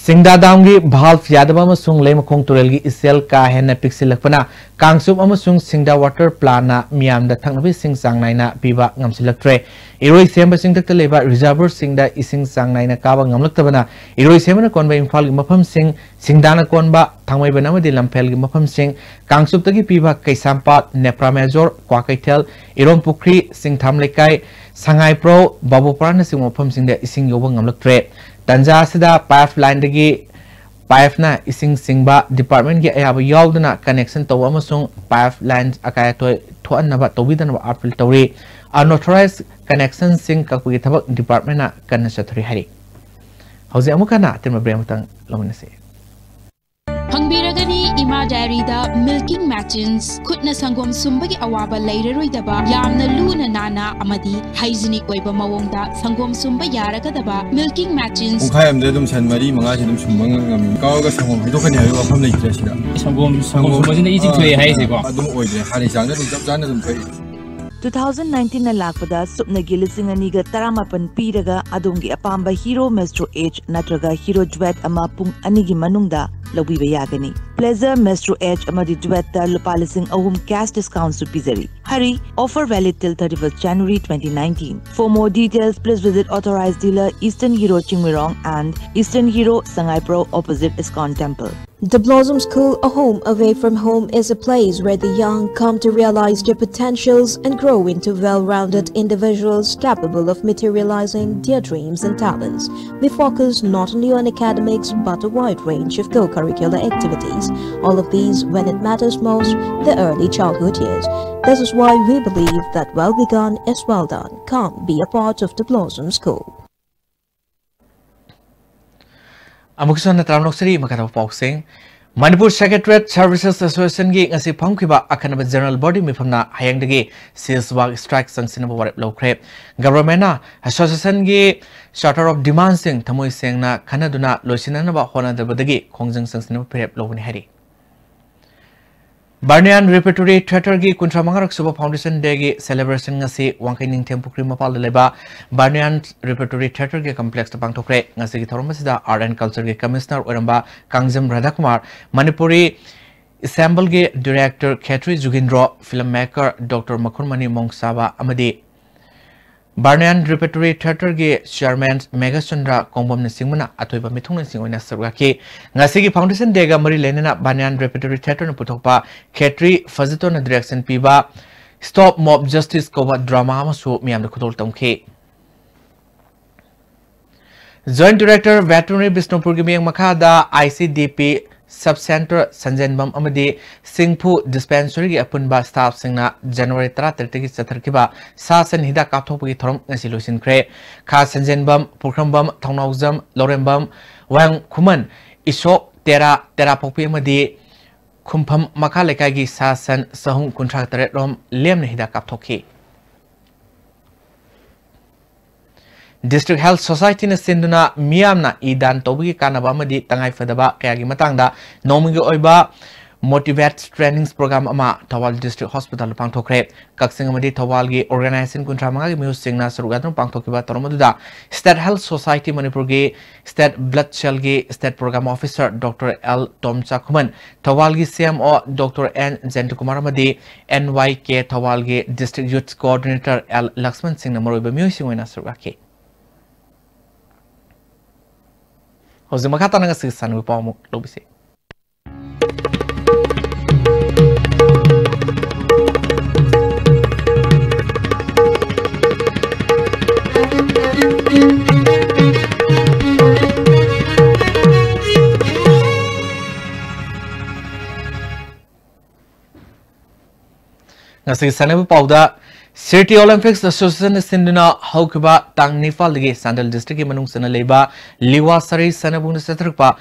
ꯁꯤꯡꯗꯥ dam ꯒꯤ valve ꯌꯥꯗꯕ ꯑꯃꯁꯨꯡ ꯂꯩꯃꯈꯣꯡ ꯇꯨꯔꯦꯜꯒꯤ ꯏꯆꯦꯜ ꯀꯥ ꯍꯦꯟꯅ ꯄꯤꯛꯁꯤꯜꯂꯛꯄꯅ ꯀꯥꯡꯆꯨꯞ ꯑꯃꯁꯨꯡ ꯁꯤꯡꯗꯥ water plant ꯅ ꯃꯤꯌꯥꯝꯗ ꯊꯛꯅꯕ ꯏꯁꯤꯡ ꯆꯥꯡ ꯅꯥꯏꯅ ꯄꯤꯕ ꯉꯝꯁꯤꯜꯂꯛꯇ꯭ꯔꯦ꯫ ꯏꯔꯣꯏꯁꯦꯝꯕ ꯆꯤꯡꯊꯛꯇ ꯂꯩꯕ reservoir ꯁꯤꯡꯗ ꯏꯁꯤꯡ ꯆꯥꯡ ꯅꯥꯏꯅ ꯀꯥꯕ ꯉꯝꯂꯛꯇꯕꯅ ꯏꯔꯣꯏꯁꯦꯝꯕꯅ ꯀꯣꯟꯕ ꯏꯝꯐꯥꯜꯒꯤ ꯃꯐꯝꯁꯤꯡ, ꯁꯤꯡꯗꯥꯅ ꯀꯣꯟꯕ ꯊꯥꯡꯃꯩꯕꯟ ꯑꯃꯗꯤ ꯂꯝꯐꯦꯜꯒꯤ ꯃꯐꯝꯁꯤꯡ, ꯀꯥꯡꯆꯨꯞꯇꯒꯤ ꯄꯤꯕ ꯀꯩꯁꯥꯝꯄꯥꯠ, ꯅꯦꯄ꯭ꯔꯥꯃꯦꯖꯣꯔ, ꯀ꯭ꯋꯥꯀꯩꯊꯦꯜ, ꯏꯔꯣꯝꯄꯨꯈ꯭ꯔꯤ, ꯁꯤꯡꯊꯥꯝ ꯂꯩꯀꯥꯏ, ꯁꯉꯥꯏꯄ꯭ꯔꯧ, ꯕꯥꯕꯨꯄꯥꯔꯥꯅꯆꯤꯡꯕ ꯃꯐꯝꯁꯤꯡꯗ ꯏꯁꯤꯡ ꯌꯧꯕ ꯉꯝꯂꯛꯇ꯭ꯔꯦ꯫ ꯇꯟꯖꯥ ꯑꯁꯤꯗ pipeline ꯗꯒꯤ pipe ꯅ ꯏꯁꯤꯡ ꯆꯤꯡꯕ department ꯀꯤ ꯑꯌꯥꯕ ꯌꯥꯎꯗꯅ connection ꯇꯧꯕ ꯑꯃꯁꯨꯡ pipeline ꯑꯀꯥꯏ ꯑꯇꯣꯏ ꯊꯣꯛꯍꯟꯅꯕ ꯇꯧꯕꯤꯗꯅꯕ appeal ꯇꯧꯔꯤ꯫ Unauthorized connection ꯁꯤꯡ ꯀꯛꯄꯒꯤ ꯊꯕꯛ department ꯅ ꯀꯟꯅ ꯆꯠꯊꯔꯤ ꯍꯥꯏꯔꯤ꯫ ꯍꯧꯖꯤꯛ ꯑꯃꯨꯛ ꯍꯟꯅ ꯑꯇꯦꯟꯕ break ꯑꯃꯇꯪ ꯂꯧꯃꯤꯟꯅꯁꯤ꯫ ꯐꯪꯕꯤꯔꯒꯅꯤ ꯏꯃꯥ diary ꯗ milking machines, ꯈꯨꯠꯅ ꯁꯪꯒꯣꯝ ꯁꯨꯝꯕꯒꯤ ꯑꯋꯥꯕ ꯂꯩꯔꯔꯣꯏꯗꯕ, ꯌꯥꯝꯅ ꯂꯨꯅ ꯅꯥꯟꯅ ꯑꯃꯗꯤ hygienic ꯑꯣꯏꯕ ꯃꯑꯣꯡꯗ ꯁꯪꯒꯣꯝ ꯁꯨꯝꯕ ꯌꯥꯔꯒꯗꯕ milking machines꯫ ꯄꯨꯡꯈꯥꯏ ꯑꯃꯗ ꯑꯗꯨꯝ ꯁꯟ ꯃꯔꯤ ꯃꯉꯥꯁꯤ ꯑꯗꯨꯝ ꯁꯨꯝꯕ ꯉꯝꯃꯤ꯫ ꯀꯥꯎꯔꯒ ꯁꯪꯒꯣꯝ ꯍꯩꯗꯣꯛꯀꯅꯤ ꯍꯥꯏꯕ ꯋꯥꯐꯝ ꯂꯩꯇ꯭ꯔꯦ ꯁꯤꯗ꯫ ꯁꯪꯒꯣꯝ, ꯁꯪꯒꯣꯝ ꯁꯨꯝꯕꯁꯤꯅ ꯏꯁꯤꯡ ꯊꯣꯛꯑꯦ ꯍꯥꯏꯁꯦꯀꯣ꯫ ꯑꯗꯨꯝ ꯑꯣꯏꯗ꯭ꯔꯦ, ꯍꯥꯟꯅꯒꯤ ꯆꯥꯡꯗ ꯑꯗꯨꯝ ꯆꯞ ꯆꯥꯅ ꯑꯗꯨꯝ ꯊꯣꯛꯏ꯫ Two thousand nineteen ꯅ ꯂꯥꯛꯄꯗ ꯁꯨꯞꯅꯒꯤ ꯂꯤꯁꯤꯡ ꯑꯅꯤꯒ ꯇꯔꯥꯃꯥꯄꯟ ꯄꯤꯔꯒ ꯑꯗꯣꯝꯒꯤ ꯑꯄꯥꯝꯕ Hero Metro Edge ꯅꯠꯇ꯭ꯔꯒ Hero Duet ꯑꯃ ꯄꯨꯡ ꯑꯅꯤꯒꯤ ꯃꯅꯨꯡꯗ ꯂꯧꯕꯤꯕ ꯌꯥꯒꯅꯤ꯫ Blazer, Maestro Edge ꯑꯃꯗꯤ Duetꯇ ꯂꯨꯄꯥ ꯂꯤꯁꯤꯡ ꯑꯍꯨꯝ cash discountꯁꯨ ꯄꯤꯖꯔꯤ꯫ Hurry, offer valid till thirty-first January twenty nineteen. For more details, please visit authorized dealer Eastern Hero Chingmeirong and Eastern Hero Sangaipro opposite ISKCON Temple. The Blossom School, a home away from home, is a place where the young come to realize their potentials and grow into well-rounded individuals capable of materializing their dreams and talents. We focus not only on academics but a wide range of co-curricular activities. All of these when it matters most, the early childhood years. This is why we believe that well begun is well done. Come be a part of the Blossom School. ꯑꯃꯨꯛꯀꯁꯨ ꯍꯟꯅ ꯇꯔꯥꯝꯅ ꯑꯣꯛꯆꯔꯤ꯫ ꯃꯈꯥ ꯇꯥꯕ ꯄꯥꯎꯁꯤꯡ꯫ Manipur Secretariat Services Associationꯒꯤ ꯉꯁꯤ ꯐꯝꯈꯤꯕ ꯑꯈꯟꯅꯕ General Body ꯃꯤꯐꯝꯅ ꯍꯌꯦꯡꯗꯒꯤ ceasefire strike ꯆꯪꯁꯤꯟꯅꯕ ꯋꯥꯔꯦꯞ ꯂꯧꯈ꯭ꯔꯦ꯫ Governmentꯅ associationꯒꯤ Charter of Demandꯁꯤꯡ ꯊꯃꯣꯏ ꯁꯦꯡꯅ ꯈꯟꯅꯗꯨꯅ ꯂꯣꯏꯁꯤꯟꯅꯅꯕ ꯍꯣꯠꯅꯗꯕꯗꯒꯤ ꯈꯣꯡꯖꯪ ꯆꯪꯁꯤꯟꯅꯕ ꯐꯤꯔꯦꯞ ꯂꯧꯕꯅꯤ ꯍꯥꯏꯔꯤ꯫ Banyan Repertory Theatreꯒꯤ ꯀꯨꯟꯊ꯭ꯔꯥ ꯃꯉꯥꯔꯛ ꯁꯨꯕ Foundation Dayꯒꯤ celebration ꯉꯁꯤ ꯋꯥꯡꯈꯩ ꯅꯤꯡꯊꯦꯝ ꯄꯨꯈ꯭ꯔꯤ ꯃꯄꯥꯜꯗ ꯂꯩꯕ Banyan Repertory Theatreꯒꯤ complexꯇ ꯄꯥꯡꯊꯣꯛꯈ꯭ꯔꯦ꯫ ꯉꯁꯤꯒꯤ ꯊꯧꯔꯝ ꯑꯁꯤꯗ Art and Cultureꯒꯤ Commissioner ꯑꯣꯏꯔꯝꯕ ꯀꯥꯡꯖꯝ ꯔꯥꯙꯥꯀꯨꯃꯥꯔ, ꯃꯅꯤꯄꯨꯔꯤ Ensembleꯒꯤ Director ꯈꯦꯇ꯭ꯔꯤ ꯖꯨꯒꯤꯟꯗ꯭ꯔꯣ, Filmmaker Doctor ꯃꯈꯨꯔꯃꯅꯤ ꯃꯣꯡꯁꯥꯕ ꯑꯃꯗꯤ Banyan Repertory Theatreꯒꯤ Chairman ꯃꯦꯘꯆꯟꯗ꯭ꯔ ꯀꯣꯡꯕꯝꯅꯆꯤꯡꯕꯅ ꯑꯊꯣꯏꯕ ꯃꯤꯊꯨꯡꯂꯦꯟꯁꯤꯡ ꯑꯣꯏꯅ ꯁꯔꯨꯛ ꯌꯥꯈꯤ꯫ ꯉꯁꯤꯒꯤ Foundation Dayꯒ ꯃꯔꯤ ꯂꯩꯅꯅ Banyan Repertory Theatreꯅ ꯄꯨꯊꯣꯛꯄ ꯈꯦꯇ꯭ꯔꯤ ꯐꯖꯤꯇꯣꯟꯅ direction ꯄꯤꯕ Stop Mob Justice ꯀꯧꯕ drama ꯑꯃꯁꯨ ꯃꯤꯌꯥꯝꯗ ꯈꯨꯗꯣꯜ ꯇꯝꯈꯤ꯫ Joint Director Veterinary ꯕꯤꯁꯅꯨꯄꯨꯔꯒꯤ ꯃꯤꯠꯌꯦꯡ ꯃꯈꯥꯗ ICDP Sub Centre ꯁꯟꯖꯦꯟꯕꯝ ꯑꯃꯗꯤ ꯁꯤꯡꯐꯨ Dispensaryꯒꯤ ꯑꯄꯨꯟꯕ staffꯁꯤꯡꯅ January ꯇꯔꯥꯇꯔꯦꯠꯇꯒꯤ ꯆꯠꯊꯔꯛꯈꯤꯕ ꯁꯥ ꯁꯟ ꯍꯤꯗꯥꯛ ꯀꯥꯞꯊꯣꯛꯄꯒꯤ ꯊꯧꯔꯝ ꯉꯁꯤ ꯂꯣꯏꯁꯤꯟꯈ꯭ꯔꯦ꯫ ꯈꯥ ꯁꯟꯖꯦꯟꯕꯝ, ꯄꯨꯈ꯭ꯔꯝꯕꯝ, ꯊꯧꯅꯥꯎꯖꯝ, ꯂꯧꯔꯦꯝꯕꯝ, ꯋꯥꯍꯦꯡ ꯈꯨꯃꯟ, ꯏꯁꯣꯛ, ꯇꯦꯔꯥ, ꯇꯦꯔꯥꯄꯣꯛꯄꯤ ꯑꯃꯗꯤ ꯈꯨꯝꯐꯝ ꯃꯈꯥ ꯂꯩꯀꯥꯏꯒꯤ ꯁꯥ ꯁꯟ ꯆꯍꯨꯝ ꯀꯨꯟꯊ꯭ꯔꯥ ꯇꯔꯦꯠ ꯔꯣꯝ ꯂꯦꯝꯅ ꯍꯤꯗꯥꯛ ꯀꯥꯞꯊꯣꯛꯈꯤ꯫ District Health Societyꯅ ꯁꯤꯟꯗꯨꯅ ꯃꯤꯌꯥꯝꯅ ꯏ ꯗꯥꯟ ꯇꯧꯕꯒꯤ ꯀꯥꯟꯅꯕ ꯑꯃꯗꯤ ꯇꯉꯥꯏꯐꯗꯕ ꯀꯌꯥꯒꯤ ꯃꯇꯥꯡꯗ ꯅꯣꯡꯃꯒꯤ ꯑꯣꯏꯕ Motivate Trainings Program ꯑꯃ ꯊꯧꯕꯥꯜ District Hospital ꯗ ꯄꯥꯡꯊꯣꯛꯈ꯭ꯔꯦ꯫ ꯀꯛꯆꯤꯡ ꯑꯃꯗꯤ ꯊꯧꯕꯥꯜꯒꯤ organization ꯀꯨꯟꯊ꯭ꯔꯥ ꯃꯉꯥꯒꯤ ꯃꯤꯑꯣꯏꯁꯤꯡꯅ ꯁꯔꯨꯛ ꯌꯥꯗꯨꯅ ꯄꯥꯡꯊꯣꯛꯈꯤꯕ ꯊꯧꯔꯝ ꯑꯗꯨꯗ State Health Society ꯃꯅꯤꯄꯨꯔꯒꯤ State Blood Cell ꯒꯤ State Program Officer Doctor L ꯇꯣꯝꯆꯥꯈꯨꯃꯟ, ꯊꯧꯕꯥꯜꯒꯤ C M O Doctor N ꯖꯌꯟꯇꯀꯨꯃꯥꯔ ꯑꯃꯗꯤ N Y K ꯊꯧꯕꯥꯜꯒꯤ District Youth Coordinator L Lakshman ꯁꯤꯡꯅ ꯃꯔꯨꯑꯣꯏꯕ ꯃꯤꯑꯣꯏꯁꯤꯡ ꯑꯣꯏꯅ ꯁꯔꯨꯛ ꯌꯥꯈꯤ꯫ ꯍꯧꯖꯤꯛ ꯃꯈꯥ ꯇꯥꯅ ꯉꯁꯤꯒꯤ ꯁꯥꯟꯅꯕꯒꯤ ꯄꯥꯎ ꯑꯃꯨꯛ ꯂꯧꯕꯤꯁꯤ꯫ ꯉꯁꯤꯒꯤ ꯁꯥꯟꯅꯕ ꯄꯥꯎꯗ, Shirti Olympics Association ꯁꯤꯟꯗꯨꯅ ꯍꯧꯈꯤꯕ ꯇꯥꯡ ꯅꯤꯄꯥꯜꯗꯒꯤ ꯆꯥꯟꯗꯦꯜ district ꯀꯤ ꯃꯅꯨꯡ ꯆꯟꯅ ꯂꯩꯕ ꯂꯤꯋꯥꯁꯔꯤ ꯁꯥꯟꯅꯕꯨꯡꯗ ꯆꯠꯊꯔꯛꯄ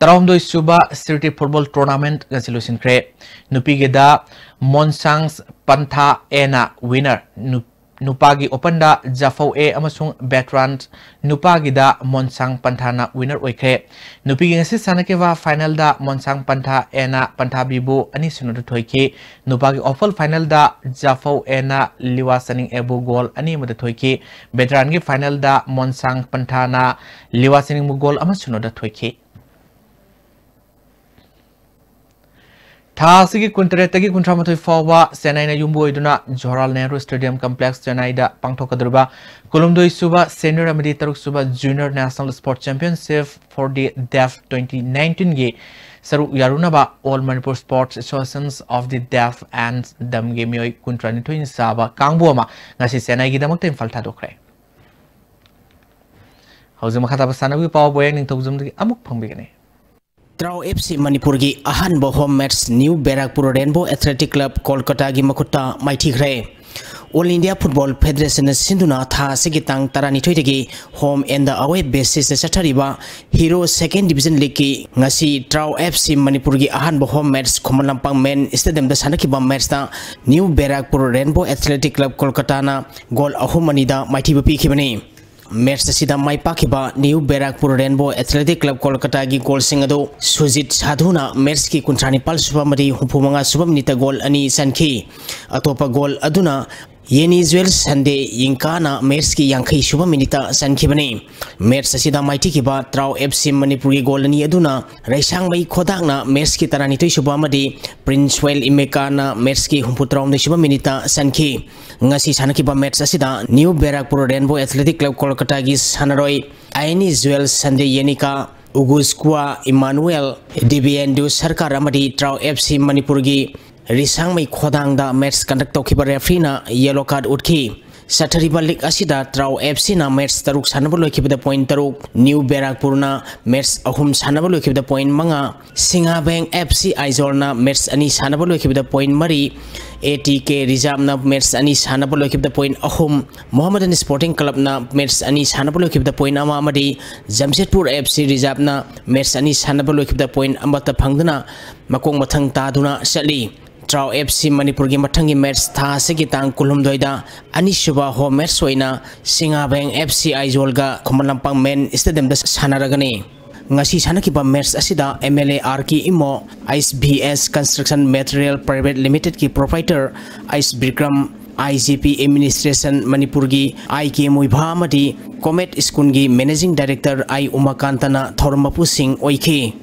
ꯇꯔꯥꯍꯨꯝꯗꯣꯏ ꯁꯨꯕ Shirti Football Tournament ꯉꯁꯤ ꯂꯣꯏꯁꯤꯟꯈ꯭ꯔꯦ꯫ ꯅꯨꯄꯤꯒꯤꯗ ꯃꯣꯟꯁꯥꯡ ꯄꯟꯊꯥ ꯑꯦꯅ winner, ꯅꯨ-, ꯅꯨꯄꯥꯒꯤ open ꯗ ꯖꯥꯐꯧ ꯑꯦ ꯑꯃꯁꯨꯡ veteran ꯅꯨꯄꯥꯒꯤꯗ ꯃꯣꯟꯁꯥꯡ ꯄꯟꯊꯥꯅ winner ꯑꯣꯏꯈ꯭ꯔꯦ꯫ ꯅꯨꯄꯤꯒꯤ ꯉꯁꯤ ꯁꯥꯟꯅꯈꯤꯕ final ꯗ ꯃꯣꯟꯁꯥꯡ ꯄꯟꯊꯥ ꯑꯦꯅ ꯄꯟꯊꯥ ꯕꯤꯕꯨ ꯑꯅꯤ ꯁꯨꯅꯗ ꯊꯣꯏꯈꯤ꯫ ꯅꯨꯄꯥꯒꯤ official final ꯗ ꯖꯥꯐꯧ ꯑꯦꯅ ꯂꯤꯋꯥ ꯆꯅꯤꯡ ꯑꯦꯕꯨ goal ꯑꯅꯤ ꯑꯃꯗ ꯊꯣꯏꯈꯤ꯫ Veteran ꯒꯤ final ꯗ ꯃꯣꯟꯁꯥꯡ ꯄꯟꯊꯥꯅ ꯂꯤꯋꯥ ꯆꯅꯤꯡꯕꯨ goal ꯑꯃ ꯁꯨꯅꯗ ꯊꯣꯏꯈꯤ꯫ ꯊꯥ ꯑꯁꯤꯒꯤ ꯀꯨꯟꯇꯔꯦꯠꯇꯒꯤ ꯀꯨꯟꯊ꯭ꯔꯥꯃꯥꯊꯣꯏ ꯐꯥꯎꯕ ꯆꯦꯟꯅꯥꯏꯅ ꯌꯨꯝꯕꯨ ꯑꯣꯏꯗꯨꯅ ꯖꯋꯥꯍꯔꯂꯥꯜ ꯅꯦꯍꯔꯨ Stadium Complex ꯆꯦꯟꯅꯥꯏꯗ ꯄꯥꯡꯊꯣꯛꯀꯗꯧꯔꯤꯕ ꯀꯨꯟꯍꯨꯝꯗꯣꯏ ꯁꯨꯕ senior ꯑꯃꯗꯤ ꯇꯔꯨꯛ ꯁꯨꯕ junior national sports championship for the deaf twenty nineteen ꯒꯤ ꯁꯔꯨꯛ ꯌꯥꯔꯨꯅꯕ All Manipur Sports Associations of the Deaf and Dumbꯒꯤ ꯃꯤꯑꯣꯏ ꯀꯨꯟꯊ꯭ꯔꯥꯅꯤꯊꯣꯏꯅ ꯆꯥꯕ ꯀꯥꯡꯕꯨ ꯑꯃ ꯉꯁꯤ ꯆꯦꯟꯅꯥꯏꯒꯤꯗꯃꯛꯇ ꯏꯝꯐꯥꯜ ꯊꯥꯗꯣꯛꯈ꯭ꯔꯦ꯫ ꯍꯧꯖꯤꯛ ꯃꯈꯥ ꯇꯥꯕ ꯁꯥꯟꯅꯕꯒꯤ ꯄꯥꯎ ꯕꯣꯌꯦꯡ ꯅꯤꯡꯊꯧꯖꯝꯗꯒꯤ ꯑꯃꯨꯛ ꯐꯪꯕꯤꯒꯅꯤ꯫ ꯇ꯭ꯔꯥꯎ F C ꯃꯅꯤꯄꯨꯔꯒꯤ ꯑꯍꯥꯟꯕ home match New Barakpur Rainbow Athletic Club ꯀꯣꯜꯀꯇꯥꯒꯤ ꯃꯈꯨꯠꯇ ꯃꯥꯏꯊꯤꯈ꯭ꯔꯦ꯫ All India Football Federation ꯅ ꯁꯤꯟꯗꯨꯅ ꯊꯥ ꯑꯁꯤꯒꯤ ꯇꯥꯡ ꯇꯔꯥꯅꯤꯊꯣꯏꯗꯒꯤ home and away basis ꯇ ꯆꯠꯊꯔꯤꯕ Hero Second Division League ꯀꯤ ꯉꯁꯤ ꯇ꯭ꯔꯥꯎ F C ꯃꯅꯤꯄꯨꯔꯒꯤ ꯑꯍꯥꯟꯕ home match Khuman Lampak main stadium ꯗ ꯁꯥꯟꯅꯈꯤꯕ match ꯇ New Barakpur Rainbow Athletic Club ꯀꯣꯜꯀꯇꯥꯅ goal ꯑꯍꯨꯝ ꯑꯅꯤꯗ ꯃꯥꯏꯊꯤꯕ ꯄꯤꯈꯤꯕꯅꯤ꯫ Match ꯑꯁꯤꯗ ꯃꯥꯏ ꯄꯥꯛꯈꯤꯕ New Barakpur Rainbow Athletic Club Kolkataꯒꯤ ꯒꯣꯜꯁꯤꯡ ꯑꯗꯨ ꯁꯨꯖꯤꯠ ꯁꯥꯙꯨꯅ matchꯀꯤ ꯀꯨꯟꯊ꯭ꯔꯥ ꯅꯤꯄꯥꯜ ꯁꯨꯕ ꯑꯃꯗꯤ ꯍꯨꯝꯐꯨ ꯃꯉꯥ ꯁꯨꯕ ꯃꯤꯅꯤꯠꯇ ꯒꯣꯜ ꯑꯅꯤ ꯆꯟꯈꯤ꯫ ꯑꯇꯣꯞꯄ ꯒꯣꯜ ꯑꯗꯨꯅ ꯌꯦꯅꯤ ꯖꯨꯋꯦꯜ ꯁꯟꯗꯦ ꯌꯤꯡꯀꯥꯅ matchꯀꯤ ꯌꯥꯡꯈꯩ ꯁꯨꯕ ꯃꯤꯅꯤꯠꯇ ꯆꯟꯈꯤꯕꯅꯤ꯫ Match ꯑꯁꯤꯗ ꯃꯥꯏꯊꯤꯈꯤꯕ ꯇ꯭ꯔꯥꯎ F C ꯃꯅꯤꯄꯨꯔꯒꯤ ꯒꯣꯜ ꯑꯅꯤ ꯑꯗꯨꯅ ꯔꯩꯁꯥꯡꯃꯩ ꯈꯣꯗꯥꯛꯅ matchꯀꯤ ꯇꯔꯥꯅꯤꯊꯣꯏ ꯁꯨꯕ ꯑꯃꯗꯤ ꯄ꯭ꯔꯤꯟꯁꯋꯦꯜ ꯏꯃꯦꯀꯥꯅ matchꯀꯤ ꯍꯨꯝꯐꯨꯇꯔꯥꯍꯨꯝꯗꯣꯏ ꯁꯨꯕ ꯃꯤꯅꯤꯠꯇ ꯆꯟꯈꯤ꯫ ꯉꯁꯤ ꯁꯥꯟꯅꯈꯤꯕ match ꯑꯁꯤꯗ New Barakpur Rainbow Athletic Club Kolkataꯒꯤ ꯁꯥꯟꯅꯔꯣꯏ ꯑꯥꯏꯅꯤ ꯖꯨꯋꯦꯜ ꯁꯟꯗꯦ ꯌꯦꯅꯤꯀꯥ, ꯎꯒꯨꯁꯀꯨꯋꯥ ꯏꯃꯥꯅꯨꯑꯦꯜ, ꯗꯤꯕꯤꯌꯦꯟꯗꯨ ꯁꯔꯀꯥꯔ ꯑꯃꯗꯤ ꯇ꯭ꯔꯥꯎ F C ꯃꯅꯤꯄꯨꯔꯒꯤ ꯔꯤꯁꯥꯡꯃꯩ ꯈꯣꯗꯥꯡꯗ match conduct ꯇꯧꯈꯤꯕ refereeꯅ yellow card ꯎꯠꯈꯤ꯫ ꯆꯠꯊꯔꯤꯕ league ꯑꯁꯤꯗ ꯇ꯭ꯔꯥꯎ F Cꯅ match ꯇꯔꯨꯛ ꯁꯥꯟꯅꯕ ꯂꯣꯏꯈꯤꯕꯗ point ꯇꯔꯨꯛ, New Barakpurꯅ match ꯑꯍꯨꯝ ꯁꯥꯟꯅꯕ ꯂꯣꯏꯈꯤꯕꯗ point ꯃꯉꯥ, ꯁꯤꯡꯍꯥꯕꯦꯡ F C ꯑꯥꯏꯖꯣꯜꯅ match ꯑꯅꯤ ꯁꯥꯟꯅꯕ ꯂꯣꯏꯈꯤꯕꯗ point ꯃꯔꯤ, A T K Reserveꯅ match ꯑꯅꯤ ꯁꯥꯟꯅꯕ ꯂꯣꯏꯈꯤꯕꯗ point ꯑꯍꯨꯝ, ꯃꯣꯍꯝꯃꯗꯟ Sporting Clubꯅ match ꯑꯅꯤ ꯁꯥꯟꯅꯕ ꯂꯣꯏꯈꯤꯕꯗ point ꯑꯃ ꯑꯃꯗꯤ ꯖꯝꯁꯦꯗꯄꯨꯔ F C Reserveꯅ match ꯑꯅꯤ ꯁꯥꯟꯅꯕ ꯂꯣꯏꯈꯤꯕꯗ point ꯑꯃꯠꯇ ꯐꯪꯗꯨꯅ ꯃꯀꯣꯛ ꯃꯊꯪ ꯇꯥꯗꯨꯅ ꯆꯠꯂꯤ꯫ ꯇ꯭ꯔꯥꯎ F C ꯃꯅꯤꯄꯨꯔꯒꯤ ꯃꯊꯪꯒꯤ match ꯊꯥ ꯑꯁꯤꯒꯤ ꯇꯥꯡ ꯀꯨꯟꯍꯨꯝꯗꯣꯏꯗ ꯑꯅꯤꯁꯨꯕ home match ꯑꯣꯏꯅ ꯁꯤꯡꯍꯥꯕꯦꯡ F C ꯑꯥꯏꯖꯣꯜꯒ Khuman Lampak main stadiumꯗ ꯁꯥꯟꯅꯔꯒꯅꯤ꯫ ꯉꯁꯤ ꯁꯥꯟꯅꯈꯤꯕ match ꯑꯁꯤꯗ M L A R K Imo, Ice V S Construction Material Private Limitedꯀꯤ proprietor Ice Bikram, I G P Administration ꯃꯅꯤꯄꯨꯔꯒꯤ I K ꯃꯨꯏꯚꯥ ꯑꯃꯗꯤ Comet Schoolꯒꯤ Managing Director I ꯎꯃꯥꯀꯥꯟꯇꯅ ꯊꯧꯔꯝ ꯃꯄꯨꯁꯤꯡ ꯑꯣꯏꯈꯤ꯫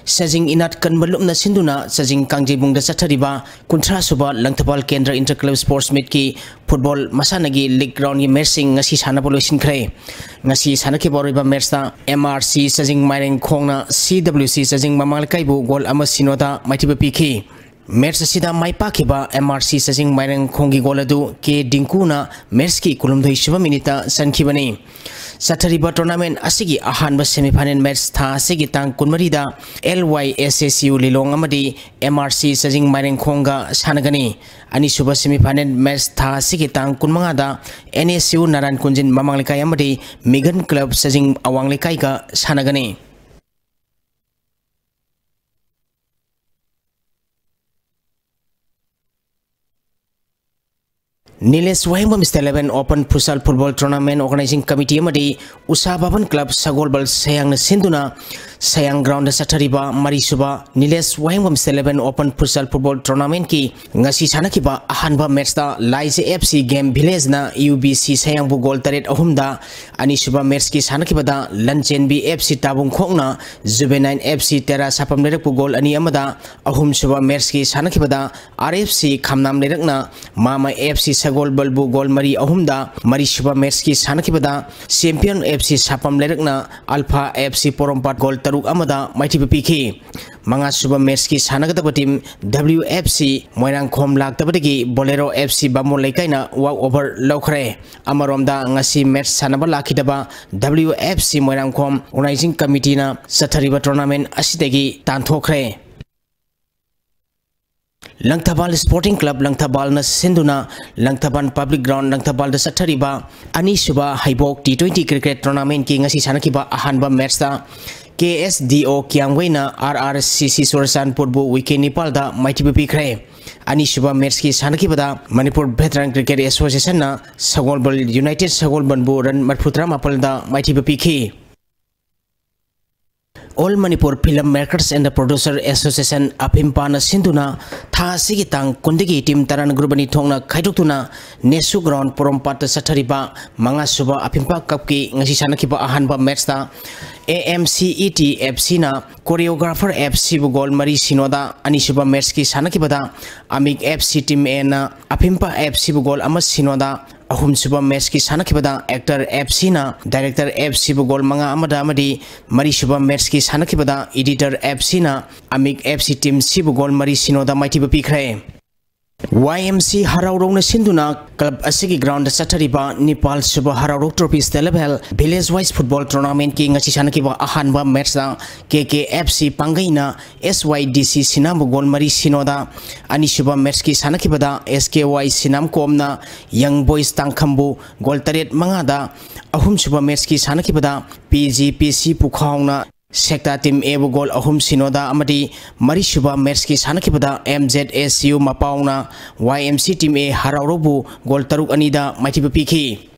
ꯁꯖꯤꯡ ꯏꯅꯥꯠ ꯀꯟꯕ ꯂꯨꯞꯅ ꯁꯤꯟꯗꯨꯅ ꯁꯖꯤꯡ ꯀꯥꯡꯖꯩꯕꯨꯡꯗ ꯆꯠꯊꯔꯤꯕ ꯀꯨꯟꯊ꯭ꯔꯥ ꯁꯨꯕ ꯂꯪꯊꯕꯥꯜ ꯀꯦꯟꯗ꯭ꯔ inter club sports meetꯀꯤ football ꯃꯁꯥꯟꯅꯒꯤ league roundꯒꯤ matchꯁꯤꯡ ꯉꯁꯤ ꯁꯥꯟꯅꯕ ꯂꯣꯏꯁꯤꯟꯈ꯭ꯔꯦ꯫ ꯉꯁꯤ ꯁꯥꯟꯅꯈꯤꯕ ꯑꯔꯣꯏꯕ matchꯇ M R C ꯁꯖꯤꯡ ꯃꯥꯏꯔꯦꯡꯈꯣꯡꯅ C W C ꯁꯖꯤꯡ ꯃꯃꯥꯡ ꯂꯩꯀꯥꯏꯕꯨ ꯒꯣꯜ ꯑꯃ ꯁꯤꯅꯣꯗ ꯃꯥꯏꯊꯤꯕ ꯄꯤꯈꯤ꯫ Match ꯑꯁꯤꯗ ꯃꯥꯏ ꯄꯥꯛꯈꯤꯕ M R C ꯁꯖꯤꯡ ꯃꯥꯏꯔꯦꯡꯈꯣꯡꯒꯤ ꯒꯣꯜ ꯑꯗꯨ ꯀꯦ ꯗꯤꯡꯀꯨꯅ matchꯀꯤ ꯀꯨꯟꯍꯨꯝꯗꯣꯏ ꯁꯨꯕ ꯃꯤꯅꯤꯠꯇ ꯆꯟꯈꯤꯕꯅꯤ꯫ ꯆꯠꯊꯔꯤꯕ tournament ꯑꯁꯤꯒꯤ ꯑꯍꯥꯟꯕ semifinal match ꯊꯥ ꯑꯁꯤꯒꯤ ꯇꯥꯡ ꯀꯨꯟꯃꯔꯤꯗ L Y S S U ꯂꯤꯂꯣꯡ ꯑꯃꯗꯤ M R C ꯁꯖꯤꯡ ꯃꯥꯏꯔꯦꯡꯈꯣꯡꯒ ꯁꯥꯟꯅꯒꯅꯤ꯫ ꯑꯅꯤꯁꯨꯕ semifinal match ꯊꯥ ꯑꯁꯤꯒꯤ ꯇꯥꯡ ꯀꯨꯟꯃꯉꯥꯗ N S U ꯅꯥꯔꯥꯟ ꯀꯨꯟꯖꯤꯟ ꯃꯃꯥꯡ ꯂꯩꯀꯥꯏ ꯑꯃꯗꯤ Migan Club ꯁꯖꯤꯡ ꯑꯋꯥꯡ ꯂꯩꯀꯥꯏꯒ ꯁꯥꯟꯅꯒꯅꯤ꯫ Nilesh Wahengbam State Level Open Futsal Football Tournament Organizing Committee ꯑꯃꯗꯤ ꯎꯁꯥ ꯚꯕꯟ ꯀ꯭ꯂꯕ ꯁꯒꯣꯜꯕꯜ ꯁꯌꯥꯡꯅ ꯁꯤꯟꯗꯨꯅ ꯁꯌꯥꯡ ꯒ꯭ꯔꯥꯎꯟꯗ ꯆꯠꯊꯔꯤꯕ ꯃꯔꯤꯁꯨꯕ ꯅꯤꯂꯦꯁ ꯋꯥꯍꯦꯡꯕꯝ State Level Open Futsal Football Tournamentꯀꯤ ꯉꯁꯤ ꯁꯥꯟꯅꯈꯤꯕ ꯑꯍꯥꯟꯕ ꯃꯦꯠꯁꯇ ꯂꯥꯏꯖ ꯑꯦꯐ ꯁꯤ ꯒꯦꯝ ꯚꯤꯂꯦꯖꯅ ꯌꯨ ꯕꯤ ꯁꯤ ꯁꯌꯥꯡꯕꯨ ꯒꯣꯜ ꯇꯔꯦꯠ ꯑꯍꯨꯝꯗ, ꯑꯅꯤꯁꯨꯕ ꯃꯦꯠꯁꯀꯤ ꯁꯥꯟꯅꯈꯤꯕꯗ ꯂꯟꯆꯦꯟꯕꯤ ꯑꯦꯐ ꯁꯤ ꯇꯥꯕꯨꯡꯈꯣꯛꯅ ꯖꯨꯕꯦꯅꯥꯏꯟ ꯑꯦꯐ ꯁꯤ ꯇꯦꯔꯥ ꯁꯥꯄꯝ ꯂꯩꯔꯛꯄꯨ ꯒꯣꯜ ꯑꯅꯤ ꯑꯃꯗ, ꯑꯍꯨꯝꯁꯨꯕ ꯃꯦꯠꯁꯀꯤ ꯁꯥꯟꯅꯈꯤꯕꯗ R F C ꯈꯥꯝꯅꯥꯝ ꯂꯩꯔꯛꯅ ꯃꯥꯃ F C ꯁꯒꯣꯜꯕꯜꯕꯨ goal ꯃꯔꯤ ꯑꯍꯨꯝꯗ, ꯃꯔꯤꯁꯨꯕ ꯃꯦꯠꯁꯀꯤ ꯁꯥꯟꯅꯈꯤꯕꯗ champion F C ꯁꯥꯄꯝ ꯂꯩꯔꯛꯅ alpha F C ꯄꯣꯔꯣꯝꯄꯥꯠ ꯒꯣꯜ ꯇꯔꯨꯛ ꯑꯃꯗ ꯃꯥꯏꯊꯤꯕ ꯄꯤꯈꯤ꯫ ꯃꯉꯥꯁꯨꯕ ꯃꯦꯠꯁꯀꯤ ꯁꯥꯟꯅꯒꯗꯕ ꯇꯤꯝ ꯗꯕ꯭ꯂꯤꯌꯨ ꯑꯦꯐ ꯁꯤ ꯃꯣꯏꯔꯥꯡꯈꯣꯝ ꯂꯥꯛꯇꯕꯗꯒꯤ ꯕꯣꯂꯦꯔꯣ ꯑꯦꯐ ꯁꯤ ꯕꯥꯃꯣꯟ ꯂꯩꯀꯥꯏꯅ ꯋꯥꯛ ꯑꯣꯚꯔ ꯂꯧꯈ꯭ꯔꯦ꯫ ꯑꯃꯔꯣꯝꯗ ꯉꯁꯤ ꯃꯦꯠꯁ ꯁꯥꯟꯅꯕ ꯂꯥꯛꯈꯤꯗꯕ ꯗꯕ꯭ꯂꯤꯌꯨ ꯑꯦꯐ ꯁꯤ ꯃꯣꯏꯔꯥꯡꯈꯣꯝ ꯑꯣꯔꯒꯅꯥꯏꯖꯤꯡ ꯀꯃꯤꯇꯤꯅ ꯆꯠꯊꯔꯤꯕ ꯇꯣꯔꯅꯥꯃꯦꯟ ꯑꯁꯤꯗꯒꯤ ꯇꯥꯟꯊꯣꯛꯈ꯭ꯔꯦ꯫ ꯂꯪꯊꯕꯥꯜ ꯁ꯭ꯄꯣꯔꯇꯤꯡ ꯀ꯭ꯂꯕ ꯂꯪꯊꯕꯥꯜꯅ ꯁꯤꯟꯗꯨꯅ ꯂꯪꯊꯕꯥꯜ ꯄꯕ꯭ꯂꯤꯛ ꯒ꯭ꯔꯥꯎꯟ ꯂꯪꯊꯕꯥꯜꯗ ꯆꯠꯊꯔꯤꯕ ꯑꯅꯤꯁꯨꯕ ꯍꯩꯕꯣꯛ ꯇꯤ ꯇ꯭ꯋꯦꯟꯇꯤ ꯀ꯭ꯔꯤꯀꯦꯠ ꯇꯣꯔꯅꯥꯃꯦꯟꯠꯀꯤ ꯉꯁꯤ ꯁꯥꯟꯅꯈꯤꯕ ꯑꯍꯥꯟꯕ ꯃꯦꯠꯁꯇ ꯀꯦ ꯑꯦꯁ ꯗꯤ ꯑꯣ ꯀꯤꯌꯥꯝꯒꯩꯅ ꯑꯥꯔ ꯑꯥꯔ ꯁꯤ ꯁꯤ ꯆꯨꯔꯆꯥꯟꯄꯨꯔꯕꯨ ꯋꯤꯀꯦꯠ ꯅꯤꯄꯥꯜꯗ ꯃꯥꯏꯊꯤꯕ ꯄꯤꯈ꯭ꯔꯦ꯫ ꯑꯅꯤꯁꯨꯕ ꯃꯦꯠꯁꯀꯤ ꯁꯥꯟꯅꯈꯤꯕꯗ ꯃꯅꯤꯄꯨꯔ ꯚꯦꯇꯔꯥꯟ ꯀ꯭ꯔꯤꯀꯦꯠ ꯑꯦꯁꯣꯁꯤꯌꯦꯁꯟꯅ ꯁꯒꯣꯜꯕꯜ ꯌꯨꯅꯥꯏꯇꯦꯗ ꯁꯒꯣꯜꯕꯜꯕꯨ ꯔꯟ ꯃꯔꯤꯐꯨ ꯇꯔꯥꯃꯥꯄꯜꯗ ꯃꯥꯏꯊꯤꯕ ꯄꯤꯈꯤ꯫ All Manipur Film Makers and Producer Association, ꯑꯐꯤꯝꯄꯥꯅ ꯁꯤꯟꯗꯨꯅ ꯊꯥ ꯑꯁꯤꯒꯤ ꯇꯥꯡ ꯀꯨꯟꯗꯒꯤ ꯇꯤꯝ ꯇꯔꯥꯅ ꯒ꯭ꯔꯨꯞ ꯑꯅꯤ ꯊꯣꯛꯅ ꯈꯥꯏꯗꯣꯛꯇꯨꯅ ꯅꯦꯁꯨ ꯒ꯭ꯔꯥꯎꯟ ꯄꯣꯔꯣꯝꯄꯥꯠꯇ ꯆꯠꯊꯔꯤꯕ ꯃꯉꯥꯁꯨꯕ ꯑꯐꯤꯝꯄꯥ ꯀꯞꯀꯤ ꯉꯁꯤ ꯁꯥꯟꯅꯈꯤꯕ ꯑꯍꯥꯟꯕ ꯃꯦꯠꯁꯇ A M C E T F ꯁꯤꯅ ꯀꯣꯔꯤꯌꯣꯒ꯭ꯔꯥꯐꯔ ꯑꯦꯐ ꯁꯤꯕꯨ ꯒꯣꯜ ꯃꯔꯤ ꯁꯤꯅꯣꯗ, ꯑꯅꯤꯁꯨꯕ ꯃꯦꯠꯁꯀꯤ ꯁꯥꯟꯅꯈꯤꯕꯗ ꯑꯃꯤꯛ ꯑꯦꯐ ꯁꯤ ꯇꯤꯝ ꯑꯦꯅ ꯑꯐꯤꯝꯄꯥ ꯑꯦꯐ ꯁꯤꯕꯨ ꯒꯣꯜ ꯑꯃ ꯁꯤꯅꯣꯗ, ꯑꯍꯨꯝꯁꯨꯕ ꯃꯦꯠꯁꯀꯤ ꯁꯥꯟꯅꯈꯤꯕꯗ ꯑꯦꯛꯇꯔ ꯑꯦꯐ ꯁꯤꯅ ꯗꯥꯏꯔꯦꯛꯇꯔ ꯑꯦꯐ ꯁꯤꯕꯨ ꯒꯣꯜ ꯃꯉꯥ ꯑꯃꯗ ꯑꯃꯗꯤ ꯃꯔꯤꯁꯨꯕ ꯃꯦꯠꯁꯀꯤ ꯁꯥꯟꯅꯈꯤꯕꯗ ꯏꯗꯤꯇꯔ ꯑꯦꯐ ꯁꯤꯅ ꯑꯃꯤꯛ ꯑꯦꯐ ꯁꯤ ꯇꯤꯝ ꯁꯤꯕꯨ ꯒꯣꯜ ꯃꯔꯤ ꯁꯤꯅꯣꯗ ꯃꯥꯏꯊꯤꯕ ꯄꯤꯈ꯭ꯔꯦ꯫ ꯋꯥꯏ ꯑꯦꯝ ꯁꯤ ꯍꯔꯥꯎꯔꯧꯅ ꯁꯤꯟꯗꯨꯅ ꯀ꯭ꯂꯕ ꯑꯁꯤꯒꯤ ꯒ꯭ꯔꯥꯎꯟꯗ ꯆꯠꯊꯔꯤꯕ ꯅꯤꯄꯥꯜ ꯁꯨꯕ ꯍꯔꯥꯎꯔꯧ trophy state level village wise football ꯇꯣꯔꯅꯥꯃꯦꯟꯠꯀꯤ ꯉꯁꯤ ꯁꯥꯟꯅꯈꯤꯕ ꯑꯍꯥꯟꯕ ꯃꯦꯠꯁꯇ ꯀꯦ ꯀꯦ ꯑꯦꯐ ꯁꯤ ꯄꯥꯡꯒꯩꯅ ꯑꯦꯁ ꯋꯥꯏ ꯗꯤ ꯁꯤ ꯁꯤꯅꯥꯝꯕꯨ ꯒꯣꯜ ꯃꯔꯤ ꯁꯤꯅꯣꯗ, ꯑꯅꯤꯁꯨꯕ ꯃꯦꯠꯁꯀꯤ ꯁꯥꯟꯅꯈꯤꯕꯗ ꯑꯦꯁ ꯀꯦ ꯋꯥꯏ ꯁꯤꯅꯥꯝ ꯀꯣꯝꯅ ꯌꯪ ꯕꯣꯏꯁ ꯇꯥꯡꯈꯝꯕꯨ ꯒꯣꯜ ꯇꯔꯦꯠ ꯃꯉꯥꯗ, ꯑꯍꯨꯝꯁꯨꯕ ꯃꯦꯠꯁꯀꯤ ꯁꯥꯟꯅꯈꯤꯕꯗ ꯄꯤ ꯖꯤ ꯄꯤ ꯁꯤ ꯄꯨꯈꯥꯎꯅ ꯁꯦꯛꯇꯥ ꯇꯤꯝ ꯑꯦꯕꯨ ꯒꯣꯜ ꯑꯍꯨꯝ ꯁꯤꯅꯣꯗ ꯑꯃꯗꯤ ꯃꯔꯤꯁꯨꯕ ꯃꯦꯠꯁꯀꯤ ꯁꯥꯟꯅꯈꯤꯕꯗ ꯑꯦꯝ ꯖꯦꯠ ꯑꯦꯁ ꯌꯨ ꯃꯄꯥꯎꯅ ꯋꯥꯏ ꯑꯦꯝ ꯁꯤ ꯇꯤꯝ ꯑꯦ ꯍꯔꯥꯎꯔꯧꯕꯨ ꯒꯣꯜ ꯇꯔꯨꯛ ꯑꯅꯤꯗ ꯃꯥꯏꯊꯤꯕ ꯄꯤꯈꯤ꯫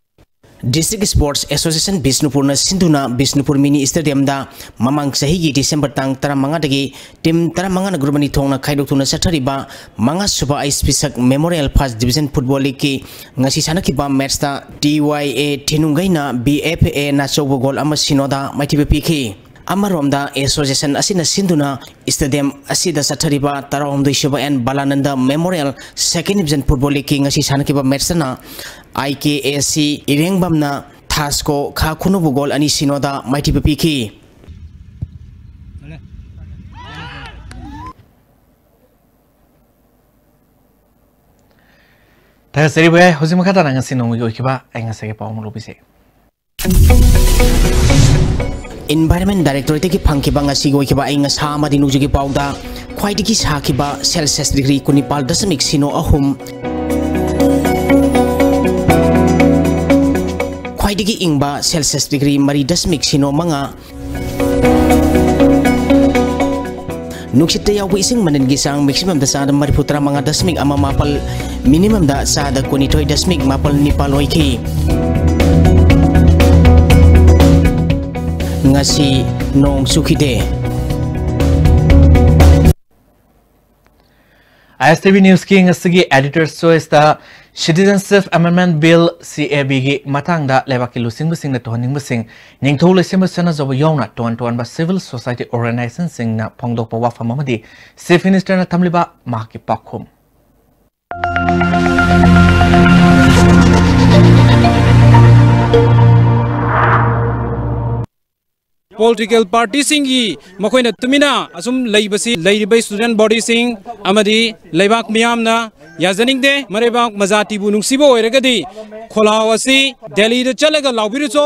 ꯗꯤꯁꯇ꯭ꯔꯤꯛ ꯁ꯭ꯄꯣꯔꯠꯁ ꯑꯦꯁꯣꯁꯤꯌꯦꯁꯟ ꯕꯤꯁꯅꯨꯄꯨꯔꯅ ꯁꯤꯟꯗꯨꯅ ꯕꯤꯁꯅꯨꯄꯨꯔ ꯃꯤꯅꯤ ꯁ꯭ꯇꯦꯗꯤꯌꯝꯗ ꯃꯃꯥꯡ ꯆꯍꯤꯒꯤ ꯗꯤꯁꯦꯝꯕꯔ ꯇꯥꯡ ꯇꯔꯥꯃꯉꯥꯗꯒꯤ ꯇꯤꯝ ꯇꯔꯥꯃꯉꯥꯅ ꯒ꯭ꯔꯨꯞ ꯑꯅꯤ ꯊꯣꯛꯅ ꯈꯥꯏꯗꯣꯛꯇꯨꯅ ꯆꯠꯊꯔꯤꯕ ꯃꯉꯥꯁꯨꯕ ꯑꯩꯆ ꯄꯤ ꯁꯛ ꯃꯦꯃꯣꯔꯤꯌꯦꯜ ꯐꯥꯔꯁ ꯗꯤꯕꯤꯖꯟ ꯐꯨꯠꯕꯣꯜ ꯂꯤꯒꯀꯤ ꯉꯁꯤ ꯁꯥꯟꯅꯈꯤꯕ ꯃꯦꯠꯁꯇ T Y A ꯊꯤꯅꯨꯡꯒꯩꯅ B F A ꯅꯥꯆꯧꯕ goal ꯑꯃ ꯁꯤꯅꯣꯗ ꯃꯥꯏꯊꯤꯕ ꯄꯤꯈꯤ꯫ ꯑꯃꯔꯣꯝꯗ ꯑꯦꯁꯣꯁꯤꯌꯦꯁꯟ ꯑꯁꯤꯅ ꯁꯤꯟꯗꯨꯅ ꯁ꯭ꯇꯦꯗꯤꯌꯝ ꯑꯁꯤꯗ ꯆꯠꯊꯔꯤꯕ ꯇꯔꯥꯍꯨꯝꯗꯣꯏꯁꯨꯕ N Balananda memorial second division football ꯂꯤꯒꯀꯤ ꯉꯁꯤ ꯁꯥꯟꯅꯈꯤꯕ ꯃꯦꯠꯁꯇꯅ ꯑꯥꯏ ꯀꯦ ꯑꯦ ꯁꯤ ꯏꯔꯦꯡꯕꯝꯅ ꯊꯥꯁꯀꯣ ꯈꯥ ꯈꯨꯅꯨꯕꯨ ꯒꯣꯜ ꯑꯅꯤ ꯁꯤꯅꯣꯗ ꯃꯥꯏꯊꯤꯕ ꯄꯤꯈꯤ꯫ ꯊꯥꯒꯠꯆꯔꯤꯕ ꯌꯥꯏ꯫ ꯍꯧꯖꯤꯛ ꯃꯈꯥ ꯇꯥꯅ ꯉꯁꯤ ꯅꯣꯡꯃꯒꯤ ꯑꯣꯏꯈꯤꯕ ꯑꯏꯪ ꯑꯁꯥꯒꯤ ꯄꯥꯎ ꯑꯃ ꯂꯧꯕꯤꯁꯤ꯫ ꯏꯟꯚꯥꯏꯔꯟꯃꯦꯟ ꯗꯥꯏꯔꯦꯛꯇꯣꯔꯦꯠꯇꯒꯤ ꯐꯪꯈꯤꯕ ꯉꯁꯤꯒꯤ ꯑꯣꯏꯈꯤꯕ ꯑꯏꯪ ꯑꯁꯥ ꯑꯃꯗꯤ ꯅꯣꯡꯖꯨꯒꯤ ꯄꯥꯎꯗ ꯈ꯭ꯋꯥꯏꯗꯒꯤ ꯁꯥꯈꯤꯕ ꯁꯦꯜꯁꯤꯌꯁ ꯗꯤꯒ꯭ꯔꯤ ꯀꯨꯟꯅꯤꯄꯥꯜ ꯗꯁꯃꯤꯛ ꯁꯤꯅꯣ ꯑꯍꯨꯝ, ꯈ꯭ꯋꯥꯏꯗꯒꯤ ꯏꯪꯕ ꯁꯦꯜꯁꯤꯌꯁ ꯗꯤꯒ꯭ꯔꯤ ꯃꯔꯤ ꯗꯁꯃꯤꯛ ꯁꯤꯅꯣ ꯃꯉꯥ, ꯅꯨꯡꯁꯤꯠꯇ ꯌꯥꯎꯕ ꯏꯁꯤꯡ ꯃꯅꯤꯜꯒꯤ ꯆꯥꯡ ꯃꯦꯛꯁꯤꯃꯝꯗ ꯆꯥꯗ ꯃꯔꯤꯐꯨ ꯇꯔꯥꯃꯉꯥ ꯗꯁꯃꯤꯛ ꯑꯃ ꯃꯥꯄꯜ, ꯃꯤꯅꯤꯃꯝꯗ ꯆꯥꯗ ꯀꯨꯟꯅꯤꯊꯣꯏ ꯗꯁꯃꯤꯛ ꯃꯥꯄꯜ ꯅꯤꯄꯥꯜ ꯑꯣꯏꯈꯤ꯫ ꯉꯁꯤ ꯅꯣꯡ ꯆꯨꯈꯤꯗꯦ꯫ ꯑꯥꯏ ꯑꯦꯁ ꯇꯤ ꯚꯤ ꯅ꯭ꯌꯨꯁꯀꯤ ꯉꯁꯤꯒꯤ ꯑꯦꯗꯤꯇꯔꯁ ꯆꯣꯏꯁꯇ Citizenship Amendment Bill, ꯁꯤ ꯑꯦ ꯕꯤꯒꯤ ꯃꯇꯥꯡꯗ ꯂꯩꯕꯥꯛꯀꯤ ꯂꯨꯆꯤꯡꯕꯁꯤꯡꯅ ꯇꯧꯍꯟꯅꯤꯡꯕꯁꯤꯡ, ꯅꯤꯡꯊꯧ ꯂꯩꯁꯦꯝꯕ ꯆꯠꯅꯖꯕ ꯌꯥꯎꯅ ꯇꯣꯉꯥꯟ ꯇꯣꯉꯥꯟꯕ ꯁꯤꯚꯤꯜ ꯁꯣꯁꯥꯏꯇꯤ ꯑꯣꯔꯒꯅꯥꯏꯖꯦꯁꯟꯁꯤꯡꯅ ꯐꯣꯡꯗꯣꯛꯄ ꯋꯥꯐꯝ ꯑꯃꯗꯤ ꯆꯤꯐ ꯃꯤꯅꯤꯁꯇꯔꯅ ꯊꯝꯂꯤꯕ ꯃꯍꯥꯛꯀꯤ ꯄꯥꯎꯈꯨꯝ꯫ ꯄꯣꯂꯤꯇꯤꯀꯦꯜ ꯄꯥꯔꯇꯤꯁꯤꯡꯒꯤ ꯃꯈꯣꯏꯅ ꯇꯨꯃꯤꯟꯅ ꯑꯁꯨꯝ ꯂꯩꯕꯁꯤ ꯂꯩꯔꯤꯕ ꯁ꯭ꯇꯨꯗꯦꯟꯠ ꯕꯣꯗꯤꯁꯤꯡ ꯑꯃꯗꯤ ꯂꯩꯕꯥꯛ ꯃꯤꯌꯥꯝꯅ ꯌꯥꯖꯅꯤꯡꯗꯦ꯫ ꯃꯔꯩꯕꯥꯛ ꯃꯖꯥꯇꯤꯕꯨ ꯅꯨꯡꯁꯤꯕ ꯑꯣꯏꯔꯒꯗꯤ ꯈꯣꯜꯂꯥꯎ ꯑꯁꯤ ꯗꯦꯜꯂꯤꯗ ꯆꯠꯂꯒ ꯂꯥꯎꯕꯤꯔꯨꯆꯣ,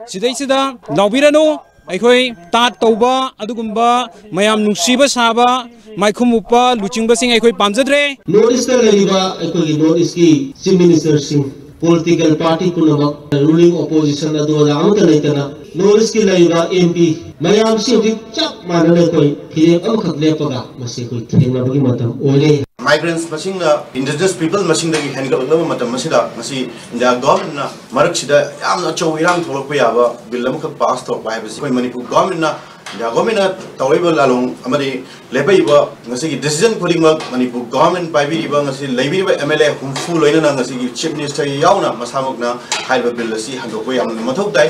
ꯁꯤꯗꯩꯁꯤꯗ ꯂꯥꯎꯕꯤꯔꯅꯨ꯫ ꯑꯩꯈꯣꯏ ꯇꯥꯠ ꯇꯧꯕ, ꯑꯗꯨꯒꯨꯝꯕ ꯃꯌꯥꯝ ꯅꯨꯡꯁꯤꯕ ꯁꯥꯕ, ꯃꯥꯏꯈꯨꯝ ꯎꯞꯄ ꯂꯨꯆꯤꯡꯕꯁꯤꯡ ꯑꯩꯈꯣꯏ ꯄꯥꯝꯖꯗ꯭ꯔꯦ꯫ ꯅꯣꯔꯠ ꯏꯁꯇ ꯂꯩꯔꯤꯕ ꯑꯩꯈꯣꯏꯒꯤ ꯅꯣꯔꯠ ꯏꯁꯀꯤ ꯆꯤꯐ ꯃꯤꯅꯤꯁꯇꯔꯁꯤꯡ, ꯄꯣꯂꯤꯇꯤꯀꯦꯜ ꯄꯥꯔꯇꯤ ꯄꯨꯝꯅꯃꯛ, ꯔꯨꯂꯤꯡ ꯑꯣꯄꯣꯖꯤꯁꯟ ꯑꯗꯨ ꯑꯗꯥ ꯑꯃꯠꯇ ꯂꯩꯇꯅ ꯅꯣꯔꯠ ꯏꯁꯀꯤ ꯂꯩꯔꯤꯕ ꯑꯦꯝ ꯄꯤ ꯃꯌꯥꯝꯁꯤ ꯍꯧꯖꯤꯛ ꯆꯞ ꯃꯥꯟꯅꯅ ꯑꯩꯈꯣꯏ ꯐꯤꯔꯦꯞ ꯑꯃꯈꯛ ꯂꯦꯞꯄꯒ ꯃꯁꯤ ꯑꯩꯈꯣꯏ ꯊꯦꯡꯅꯕꯒꯤ ꯃꯇꯝ ꯑꯣꯏꯔꯦ꯫ ꯃꯥꯏꯒ꯭ꯔꯦꯟꯁ ꯃꯁꯤꯡꯅ ꯏꯟꯗꯤꯖꯤꯅꯁ ꯄꯤꯄꯜ ꯃꯁꯤꯡꯗꯒꯤ ꯍꯦꯟꯒꯠꯂꯛꯂꯕ ꯃꯇꯝ ꯑꯁꯤꯗ, ꯉꯁꯤ ꯏꯟꯗꯤꯌꯥ ꯒꯚꯔꯟꯃꯦꯟꯠꯅ ꯃꯔꯛꯁꯤꯗ ꯌꯥꯝꯅ ꯑꯆꯧꯕ ꯏꯔꯥꯡ ꯊꯣꯛꯂꯛꯄ ꯌꯥꯕ ꯕꯤꯜ ꯑꯃꯈꯛ ꯄꯥꯁ ꯇꯧꯔꯛꯄ ꯍꯥꯏꯕꯁꯤ ꯑꯩꯈꯣꯏ ꯃꯅꯤꯄꯨꯔ ꯒꯚꯔꯟꯃꯦꯟꯠꯅ, ꯏꯟꯗꯤꯌꯥ ꯒꯚꯔꯟꯃꯦꯟꯠꯅ ꯇꯧꯔꯛꯏꯕ ꯂꯥꯂꯣꯡ ꯑꯃꯗꯤ ꯂꯦꯞꯄꯛꯏꯕ ꯉꯁꯤꯒꯤ ꯗꯤꯁꯤꯖꯟ ꯈꯨꯗꯤꯡꯃꯛ ꯃꯅꯤꯄꯨꯔ ꯒꯚꯔꯟꯃꯦꯟꯠ ꯄꯥꯏꯕꯤꯔꯤꯕ, ꯉꯁꯤ ꯂꯩꯕꯤꯔꯤꯕ ꯑꯦꯝ ꯑꯦꯜ ꯑꯦ ꯍꯨꯝꯐꯨ, ꯂꯣꯏꯅꯅ ꯉꯁꯤꯒꯤ ꯆꯤꯐ ꯃꯤꯅꯤꯁꯇꯔ ꯌꯥꯎꯅ ꯃꯁꯥꯃꯛꯅ ꯍꯥꯏꯔꯤꯕ ꯕꯤꯜ ꯑꯁꯤ ꯍꯟꯗꯣꯛꯄ ꯌꯥꯝꯅ ꯃꯊꯧ ꯇꯥꯏ꯫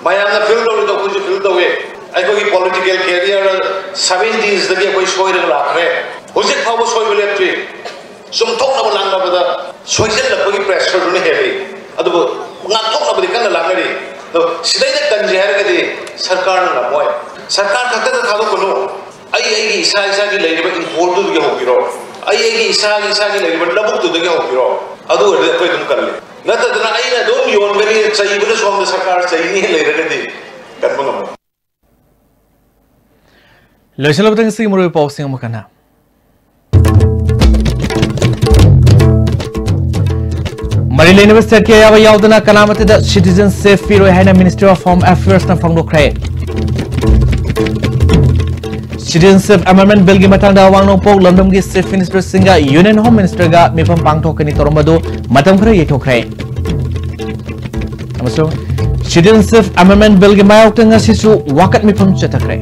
ꯃꯌꯥꯝꯅ ꯐꯤꯜ ꯇꯧꯔꯤꯗꯣ ꯑꯩꯈꯣꯏꯁꯨ ꯐꯤꯜ ꯇꯧꯋꯦ꯫ ꯑꯩꯈꯣꯏꯒꯤ ꯄꯣꯂꯤꯇꯤꯀꯦꯜ ꯀꯦꯔꯤꯌꯔ ꯁꯚꯦꯟꯇꯤꯁꯇꯒꯤ ꯑꯩꯈꯣꯏ ꯁꯣꯏꯔꯒ ꯂꯥꯛꯈ꯭ꯔꯦ꯫ ꯍꯧꯖꯤꯛ ꯐꯥꯎꯕ ꯁꯣꯏꯕ ꯂꯦꯞꯇ꯭ꯔꯤ꯫ ꯆꯨꯝꯊꯣꯛꯅꯕ ꯂꯥꯡꯅꯕꯗ ꯁꯣꯏꯖꯤꯜꯂꯛꯄꯒꯤ ꯄ꯭ꯔꯦꯁꯔꯗꯨꯅ ꯍꯦꯜꯂꯤ꯫ ꯑꯗꯨꯕꯨ ꯉꯥꯛꯊꯣꯛꯅꯕꯗꯤ ꯀꯟꯅ ꯂꯥꯡꯅꯔꯤ꯫ ꯑꯗꯣ ꯁꯤꯗꯩꯗ ꯀꯟꯁꯦ ꯍꯥꯏꯔꯒꯗꯤ ꯁꯔꯀꯥꯔꯅ ꯉꯝꯃꯣꯏ꯫ ꯁꯔꯀꯥꯔ ꯈꯛꯇꯗ ꯊꯥꯗꯣꯛꯀꯅꯨ꯫ ꯑꯩ ꯑꯩꯒꯤ ꯏꯁꯥ ꯏꯁꯥꯒꯤ ꯂꯩꯔꯤꯕ ꯏꯪꯈꯣꯜꯗꯨꯗꯒꯤ ꯍꯧꯕꯤꯔꯣ꯫ ꯑꯩ ꯑꯩꯒꯤ ꯏꯁꯥꯒꯤ ꯏꯁꯥꯒꯤ ꯂꯩꯔꯤꯕ ꯂꯧꯕꯨꯛꯇꯨꯗꯒꯤ ꯍꯧꯕꯤꯔꯣ꯫ ꯑꯗꯨ ꯑꯣꯏꯔꯗꯤ ꯑꯩꯈꯣꯏ ꯑꯗꯨꯝ ꯀꯜꯂꯤ꯫ ꯅꯠꯇꯗꯅ ꯑꯩꯅ ꯑꯗꯨꯝ ꯌꯣꯟꯒꯅꯤ, ꯆꯩꯕꯅ ꯁꯣꯝꯗ ꯁꯔꯀꯥꯔ ꯆꯩꯅꯤ ꯂꯩꯔꯒꯗꯤ ꯀꯟꯕ ꯉꯝꯃꯣꯏ꯫ ꯂꯣꯏꯁꯤꯜꯂꯕꯗ ꯉꯁꯤꯒꯤ ꯃꯔꯨꯑꯣꯏꯕ ꯄꯥꯎꯁꯤꯡ ꯑꯃꯨꯛ ꯍꯟꯅ꯫ ꯃꯔꯤ ꯂꯩꯅꯕ ꯁ꯭ꯇꯦꯠꯀꯤ ꯑꯌꯥꯕ ꯌꯥꯎꯗꯅ ꯀꯅꯥꯃꯠꯇꯗ ꯁꯤꯇꯤꯖꯟꯁꯤꯞ ꯄꯤꯔꯣꯏ ꯍꯥꯏꯅ ꯃꯤꯅꯤꯁꯇ꯭ꯔꯤ ꯑꯣꯐ ꯍꯣꯝ ꯑꯦꯐꯤꯌꯔꯁꯅ ꯐꯣꯡꯗꯣꯛꯈ꯭ꯔꯦ꯫ ꯁꯤꯇꯤꯖꯟꯁꯤꯞ ꯑꯦꯃꯦꯟꯗꯃꯦꯟꯠ ꯕꯤꯜꯒꯤ ꯃꯇꯥꯡꯗ ꯑꯋꯥꯡ ꯅꯣꯡꯄꯣꯛ ꯂꯝꯗꯝꯒꯤ ꯆꯤꯐ ꯃꯤꯅꯤꯁꯇꯔꯁꯤꯡꯒ ꯌꯨꯅꯤꯌꯟ ꯍꯣꯝ ꯃꯤꯅꯤꯁꯇꯔꯒ ꯃꯤꯐꯝ ꯄꯥꯡꯊꯣꯛꯀꯅꯤ ꯇꯧꯔꯝꯕꯗꯨ ꯃꯇꯝ ꯈꯔ ꯌꯩꯊꯣꯛꯈ꯭ꯔꯦ꯫ ꯑꯃꯁꯨꯡ ꯁꯤꯇꯤꯖꯟꯁꯤꯞ ꯑꯦꯃꯦꯟꯗꯃꯦꯟꯠ ꯕꯤꯜꯒꯤ ꯃꯥꯌꯣꯛꯇ ꯉꯁꯤꯁꯨ ꯋꯥꯀꯠ ꯃꯤꯐꯝ ꯆꯠꯊꯈ꯭ꯔꯦ꯫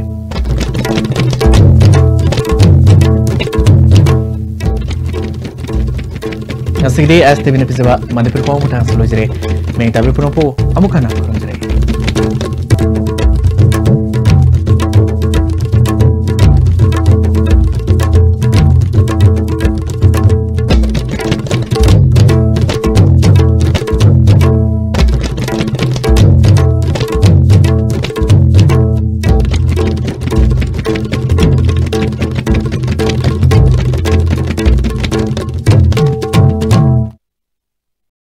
ꯉꯁꯤꯒꯤꯗꯤ ꯑꯦꯁ ꯇꯤ ꯚꯤꯅ ꯄꯤꯖꯕ ꯃꯅꯤꯄꯨꯔ ꯄꯥꯎ ꯃꯇꯥꯡꯁꯤꯗ ꯂꯣꯏꯖꯔꯦ꯫ ꯃꯤꯡ ꯇꯥꯕꯤꯕ ꯄꯨꯝꯅꯃꯛꯄꯨ ꯑꯃꯨꯛ ꯍꯟꯅ ꯈꯨꯔꯨꯝꯖꯔꯤ꯫